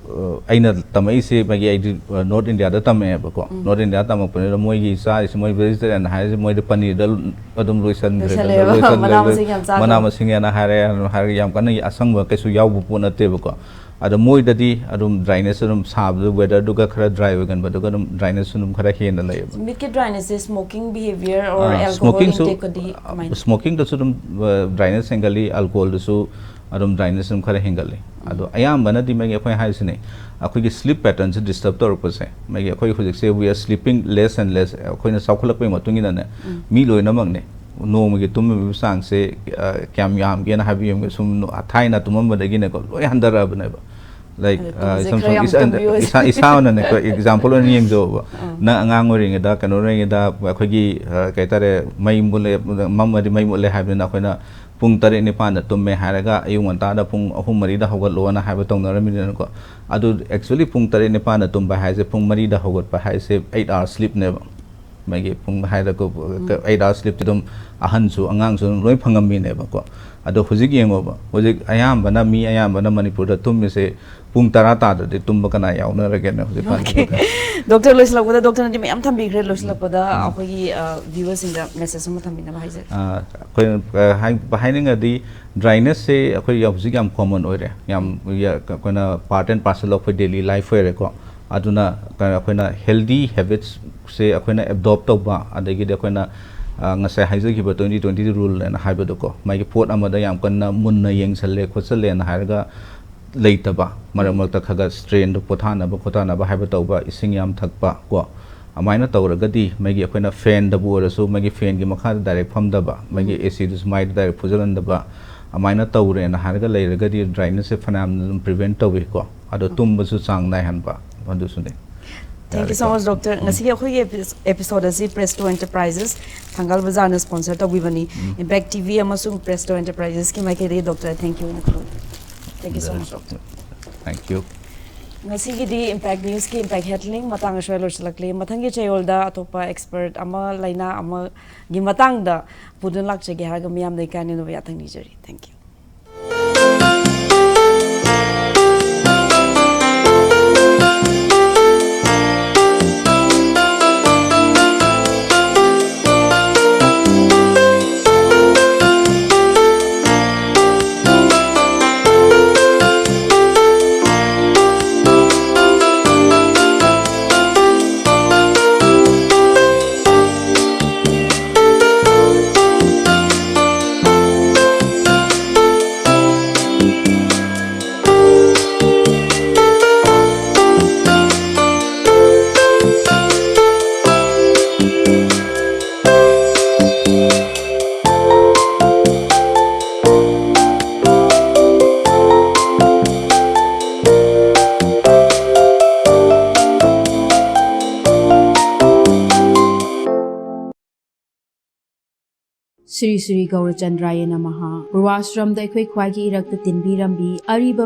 ꯑꯩꯅ ꯇꯝꯃꯛꯏꯁꯦ ꯃꯥꯒꯤ ꯑꯩꯗꯤ, ꯑ, ꯅꯣꯔꯠ ꯏꯟꯗꯤꯌꯥꯗ ꯇꯝꯃꯛꯑꯦꯕꯀꯣ꯫ ꯎꯝ꯫ ꯅꯣꯔꯠ ꯏꯟꯗꯤꯌꯥꯗ ꯇꯝꯃꯛꯄꯅꯤꯅ ꯃꯣꯏꯒꯤ ꯆꯥꯔꯤꯁꯦ, ꯃꯣꯏ ꯚꯦꯖꯤꯇꯦꯔꯤꯌꯟ ꯍꯥꯏꯔꯤꯁꯦ ꯃꯣꯏꯗꯤ ꯄꯅꯤꯔꯗ ꯑꯗꯨꯝ ꯂꯣꯏꯁꯟꯈ꯭ꯔꯦ, ꯂꯣꯏꯁꯜꯂꯦꯕ꯫ ꯂꯣꯏꯁꯜꯂꯦ, ꯃꯅꯥ ꯂꯣꯏ-, ꯃꯁꯤꯡ ꯌꯥꯝ ꯆꯥꯗꯕ꯫ ꯃꯅꯥ ꯃꯁꯤꯡ ꯍꯥꯏꯅ ꯍꯥꯏꯔꯦ, ꯍꯥꯏꯔꯒ ꯌꯥꯝ ꯀꯟꯅ ꯑꯁꯪꯕ ꯀꯩꯁꯨ ꯌꯥꯎꯕ ꯄꯣꯠ ꯅꯠꯇꯦꯕꯀꯣ꯫ ꯑꯗꯣ ꯃꯣꯏꯗꯗꯤ ꯑꯗꯨꯝ ꯗ꯭ꯔꯥꯏꯅꯦꯁ ꯑꯗꯨꯝ ꯁꯥꯕꯗꯨ, ꯋꯦꯗꯔꯗꯨꯒ ꯈꯔ ꯗ꯭ꯔꯥꯏ ꯑꯣꯏꯒꯟꯕꯗꯨꯒ ꯑꯗꯨꯝ ꯗ꯭ꯔꯥꯏꯅꯦꯁꯁꯨ ꯑꯗꯨꯝ ꯈꯔ ꯍꯦꯟꯅ ꯂꯩꯌꯦꯕ꯫ ꯃꯤꯠꯀꯤ ꯗ꯭ꯔꯥꯏꯅꯦꯁꯁꯦ ꯁ꯭ꯃꯣꯀꯤꯡ ꯕꯤꯍꯦꯕꯤꯌꯔ ꯑꯣꯔ ꯑꯥ, ꯑꯦꯜꯀꯣꯍꯣꯜ ꯁ꯭ꯃꯣꯀꯤꯡꯁꯨ, ꯏꯟꯇꯦꯛꯀꯗꯤ ꯀꯃꯥꯏꯅ? ꯁ꯭ꯃꯣꯀꯤꯡꯗꯁꯨ ꯑꯗꯨꯝ, ꯑ, ꯗ꯭ꯔꯥꯏꯅꯦꯁ ꯍꯦꯟꯒꯠꯂꯤ, ꯑꯜꯀꯣꯍꯣꯜꯗꯁꯨ ꯑꯗꯨꯝ ꯗ꯭ꯔꯥꯏꯅꯦꯁ ꯑꯗꯨꯝ ꯈꯔ ꯍꯦꯟꯒꯠꯂꯤ꯫ ꯎꯝ꯫ ꯑꯗꯣ ꯑꯌꯥꯝꯕꯅꯗꯤ ꯃꯥꯒꯤ ꯑꯩꯈꯣꯏ ꯍꯥꯏꯔꯤꯁꯤꯅꯦ, ꯑꯩꯈꯣꯏꯒꯤ ꯁ꯭ꯂꯤꯞ ꯄꯦꯇꯔꯟꯁꯦ ꯗꯤꯁꯇꯔꯕ ꯇꯧꯔꯛꯄꯁꯦ, ꯃꯥꯒꯤ ꯑꯩꯈꯣꯏ ꯍꯧꯖꯤꯛꯁꯦ we are sleeping less and less, ꯑꯩꯈꯣꯏꯅ ꯆꯥꯎꯈꯠꯂꯛꯄꯒꯤ ꯃꯇꯨꯡ ꯏꯟꯅꯅꯦ, ꯎꯝ꯫ ꯃꯤ ꯂꯣꯏꯅꯃꯛꯅꯦ, ꯅꯣꯡꯃꯒꯤ ꯇꯨꯝꯃꯤꯕ ꯆꯥꯡꯁꯦ, ꯑ, ꯀꯌꯥꯝ ꯌꯥꯝꯒꯦꯅ ꯍꯥꯏꯕ ꯌꯦꯡꯕ, ꯁꯨꯝ ꯅꯣ-, ꯊꯥꯏꯅ ꯇꯨꯝꯃꯝꯕꯗꯒꯤꯅꯦꯀꯣ, ꯂꯣꯏ ꯍꯟꯊꯔꯛꯑꯕꯅꯦꯕ꯫ Like, ꯑꯗꯣ ꯑ, ꯇꯨꯝꯕꯁꯦ ꯏꯁꯝ ꯈꯔ ꯁꯝ-, ꯌꯥꯝ ꯏꯁꯥ, ꯇꯨꯝꯕꯤꯌꯨ꯫ ꯏꯁꯥ, ꯏꯁꯥ ꯑꯣꯏꯅꯅꯦꯀꯣ, ꯑꯦꯛꯖꯥꯝꯄꯜ ꯑꯣꯏꯅ ꯌꯦꯡꯖꯧꯕ꯫ ꯑꯥ꯫ ꯅꯪ ꯑꯉꯥꯡ ꯑꯣꯏꯔꯤꯉꯩꯗ, ꯀꯩꯅꯣ ꯑꯣꯏꯔꯤꯉꯩꯗ, ꯑꯩꯈꯣꯏꯒꯤ, ꯑ, ꯀꯩ ꯍꯥꯏꯇꯥꯔꯦ, ꯃꯩ ꯃꯨꯠꯂꯦ, ꯃꯝꯃꯗꯤ ꯃꯩ ꯃꯨꯠꯂꯦ ꯍꯥꯏꯕꯅꯤꯅ ꯑꯩꯈꯣꯏꯅ ꯄꯨꯡ ꯇꯔꯦꯠ ꯅꯤꯄꯥꯟꯗ ꯇꯨꯝꯃꯦ ꯍꯥꯏꯔꯒ ꯑꯌꯨꯛ ꯉꯟꯇꯥꯗ ꯄꯨꯡ ꯑꯍꯨꯝ ꯃꯔꯤꯗ ꯍꯧꯒꯠꯂꯣꯅ ꯍꯥꯏꯕ ꯇꯧꯅꯔꯝꯃꯤꯗꯅꯀꯣ꯫ ꯑꯗꯨ actually ꯄꯨꯡ ꯇꯔꯦꯠ ꯅꯤꯄꯥꯟꯗ ꯇꯨꯝꯕ ꯍꯥꯏꯁꯦ, ꯄꯨꯡ ꯃꯔꯤꯗ ꯍꯧꯒꯠꯄ ꯍꯥꯏꯁꯦ eight hours sleepꯅꯦꯕ꯫ ꯃꯥꯒꯤ ꯄꯨꯡ ꯍꯥꯏꯔꯒ ꯎꯝ꯫ Eight hours sleepꯇꯤ ꯑꯗꯨꯝ ꯑꯍꯟꯁꯨ ꯑꯉꯥꯡꯁꯨ ꯑꯗꯨꯝ ꯂꯣꯏ ꯐꯪꯉꯝꯃꯤꯅꯦꯕꯀꯣ꯫ ꯑꯗꯣ ꯍꯧꯖꯤꯛ ꯌꯦꯡꯉꯣꯕ, ꯍꯧꯖꯤꯛ ꯑꯌꯥꯝꯕꯅ, ꯃꯤ ꯑꯌꯥꯝꯕꯅ ꯃꯅꯤꯄꯨꯔꯗ ꯇꯨꯝꯃꯤꯁꯦ ꯄꯨꯡ ꯇꯔꯥ ꯇꯥꯗ꯭ꯔꯗꯤ ꯇꯨꯝꯕ ꯀꯅꯥ ꯌꯥꯎꯅꯔꯒꯦꯅꯦ ꯍꯧꯖꯤꯛ? Okay꯫ ꯃꯅꯤꯄꯨꯔꯗ? ꯗꯣꯛꯇꯔ, ꯂꯣꯏꯁꯤꯜꯂꯛꯄꯗ ꯗꯣꯛꯇꯔꯅꯗꯤ ꯃꯌꯥꯝ ꯊꯝꯕꯤꯈ꯭ꯔꯦ, ꯂꯣꯏꯁꯤꯜꯂꯛꯄꯗ ꯎꯝ꯫ ꯑꯩꯈꯣꯏꯒꯤ, ꯑ, viewerꯁꯤꯡꯗ message ꯑꯃ ꯊꯝꯕꯤꯅꯕ ꯍꯥꯏꯖꯔꯤ꯫ ꯑ, ꯑꯩꯈꯣꯏꯅ, ꯑ, ꯍꯥꯏ-, ꯍꯥꯏꯅꯤꯡꯉꯗꯤ, drynessꯁꯦ ꯑꯩꯈꯣꯏ ꯍꯧꯖꯤꯛ ꯌꯥꯝ common ꯑꯣꯏꯔꯦ, ꯌꯥꯝ, ꯎꯝ꯫ ꯌꯥ-, ꯑꯩꯈꯣꯏꯅ part and parcel of ꯑꯩꯈꯣꯏ daily life ꯑꯣꯏꯔꯦꯀꯣ꯫ ꯑꯗꯨꯅ ꯀ-, ꯑꯩꯈꯣꯏꯅ healthy habitsꯁꯦ ꯑꯩꯈꯣꯏꯅ adopt ꯇꯧꯕ, ꯑꯗꯒꯤꯗꯤ ꯑꯩꯈꯣꯏꯅ, ꯑ, ꯉꯁꯥꯏ ꯍꯥꯏꯖꯈꯤꯕ twenty twenty rule ꯍꯥꯏꯅ ꯍꯥꯏꯕꯗꯣꯀꯣ, ꯃꯥꯒꯤ ꯄꯣꯠ ꯑꯃꯗ ꯌꯥꯝ ꯀꯟꯅ ꯃꯨꯟꯅ ꯌꯦꯡꯁꯜꯂꯦ ꯈꯣꯠꯆꯜꯂꯦꯅ ꯍꯥꯏꯔꯒ ꯂꯩꯇꯕ, ꯃꯔꯛ ꯎꯝ꯫ ꯃꯔꯛꯇ ꯈꯔ ꯈꯔ strainꯗꯣ ꯄꯣꯊꯥꯅꯕ ꯈꯣꯊꯥꯅꯕ ꯍꯥꯏꯕ ꯇꯧꯕ, ꯏꯁꯤꯡ ꯌꯥꯝ ꯊꯛꯄ ꯀꯣ, ꯑꯗꯨꯃꯥꯏꯅ ꯇꯧꯔꯒꯗꯤ ꯃꯥꯒꯤ ꯑꯩꯈꯣꯏꯅ ꯐꯦꯟꯗꯕꯨ ꯑꯣꯏꯔꯁꯨ ꯃꯥꯒꯤ ꯐꯦꯟꯒꯤ ꯃꯈꯥꯗ ꯗꯥꯏꯔꯦꯛ ꯐꯝꯗꯕ, ꯃꯥꯒꯤ ꯑꯦ ꯁꯤꯗꯨꯁꯨ ꯃꯥꯏꯗ ꯗꯥꯏꯔꯦꯛ ꯐꯨꯖꯜꯍꯟꯗꯕ, ꯑꯗꯨꯃꯥꯏꯅ ꯇꯧꯔꯦꯅ ꯍꯥꯏꯔꯒ ꯂꯩꯔꯒꯗꯤ ꯗ꯭ꯔꯥꯏꯅꯦꯁꯁꯦ ꯐꯅꯌꯥꯝ ꯑꯗꯨꯝ ꯄ꯭ꯔꯤꯚꯦꯟ ꯇꯧꯏꯀꯣ꯫ ꯑꯗꯣ ꯇꯨꯝꯕꯁꯨ ꯆꯥꯡ ꯅꯥꯏꯍꯟꯕ, ꯃꯗꯨꯁꯨꯅꯦ꯫ Thank you so much, doctor. ꯉꯁꯤꯒꯤ ꯑꯩꯈꯣꯏꯒꯤ episode ꯑꯁꯤ Presto Enterprises, ꯊꯪꯒꯥꯜ ꯕꯖꯥꯔꯅ sponsor ꯇꯧꯕꯤꯕꯅꯤ꯫ Impact T V ꯑꯃꯁꯨꯡ Presto Enterprises ꯀꯤ ꯃꯥꯏꯀꯩꯗꯒꯤ doctor, thank you ꯍꯥꯏꯅ ꯈꯨꯔꯨꯝꯃꯤ꯫ Thank you so much, doctor. Thank you. ꯉꯁꯤꯒꯤꯗꯤ Impact News ꯀꯤ Impact Headline ꯃꯇꯥꯡ ꯑꯁ꯭ꯋꯥꯏ ꯂꯣꯏꯁꯤꯜꯂꯛꯂꯤ꯫ ꯃꯊꯪꯒꯤ ꯆꯌꯣꯜꯗ ꯑꯇꯣꯞꯄ expert ꯑꯃ, ꯂꯥꯏꯅꯥ ꯑꯃꯒꯤ ꯃꯇꯥꯡꯗ ꯄꯨꯗꯨꯅ ꯂꯥꯛꯆꯒꯦ ꯍꯥꯏꯔꯒ ꯃꯤꯌꯥꯝꯗ ꯏꯀꯥꯏ ꯈꯨꯝꯅꯕ ꯌꯥꯊꯪ ꯅꯤꯖꯔꯤ꯫ Thank you. ꯁ꯭ꯔꯤ ꯁ꯭ꯔꯤ ꯒꯧꯔꯆꯟꯗ꯭ꯔꯥꯌ ꯅꯃꯍ꯫ ꯄꯨꯔꯚꯥꯁ꯭ꯔꯝꯗ ꯑꯩꯈꯣꯏ ꯈ꯭ꯋꯥꯏꯒꯤ ꯏꯔꯛꯇ ꯇꯤꯟꯕꯤꯔꯝꯕꯤ ꯑꯔꯤꯕ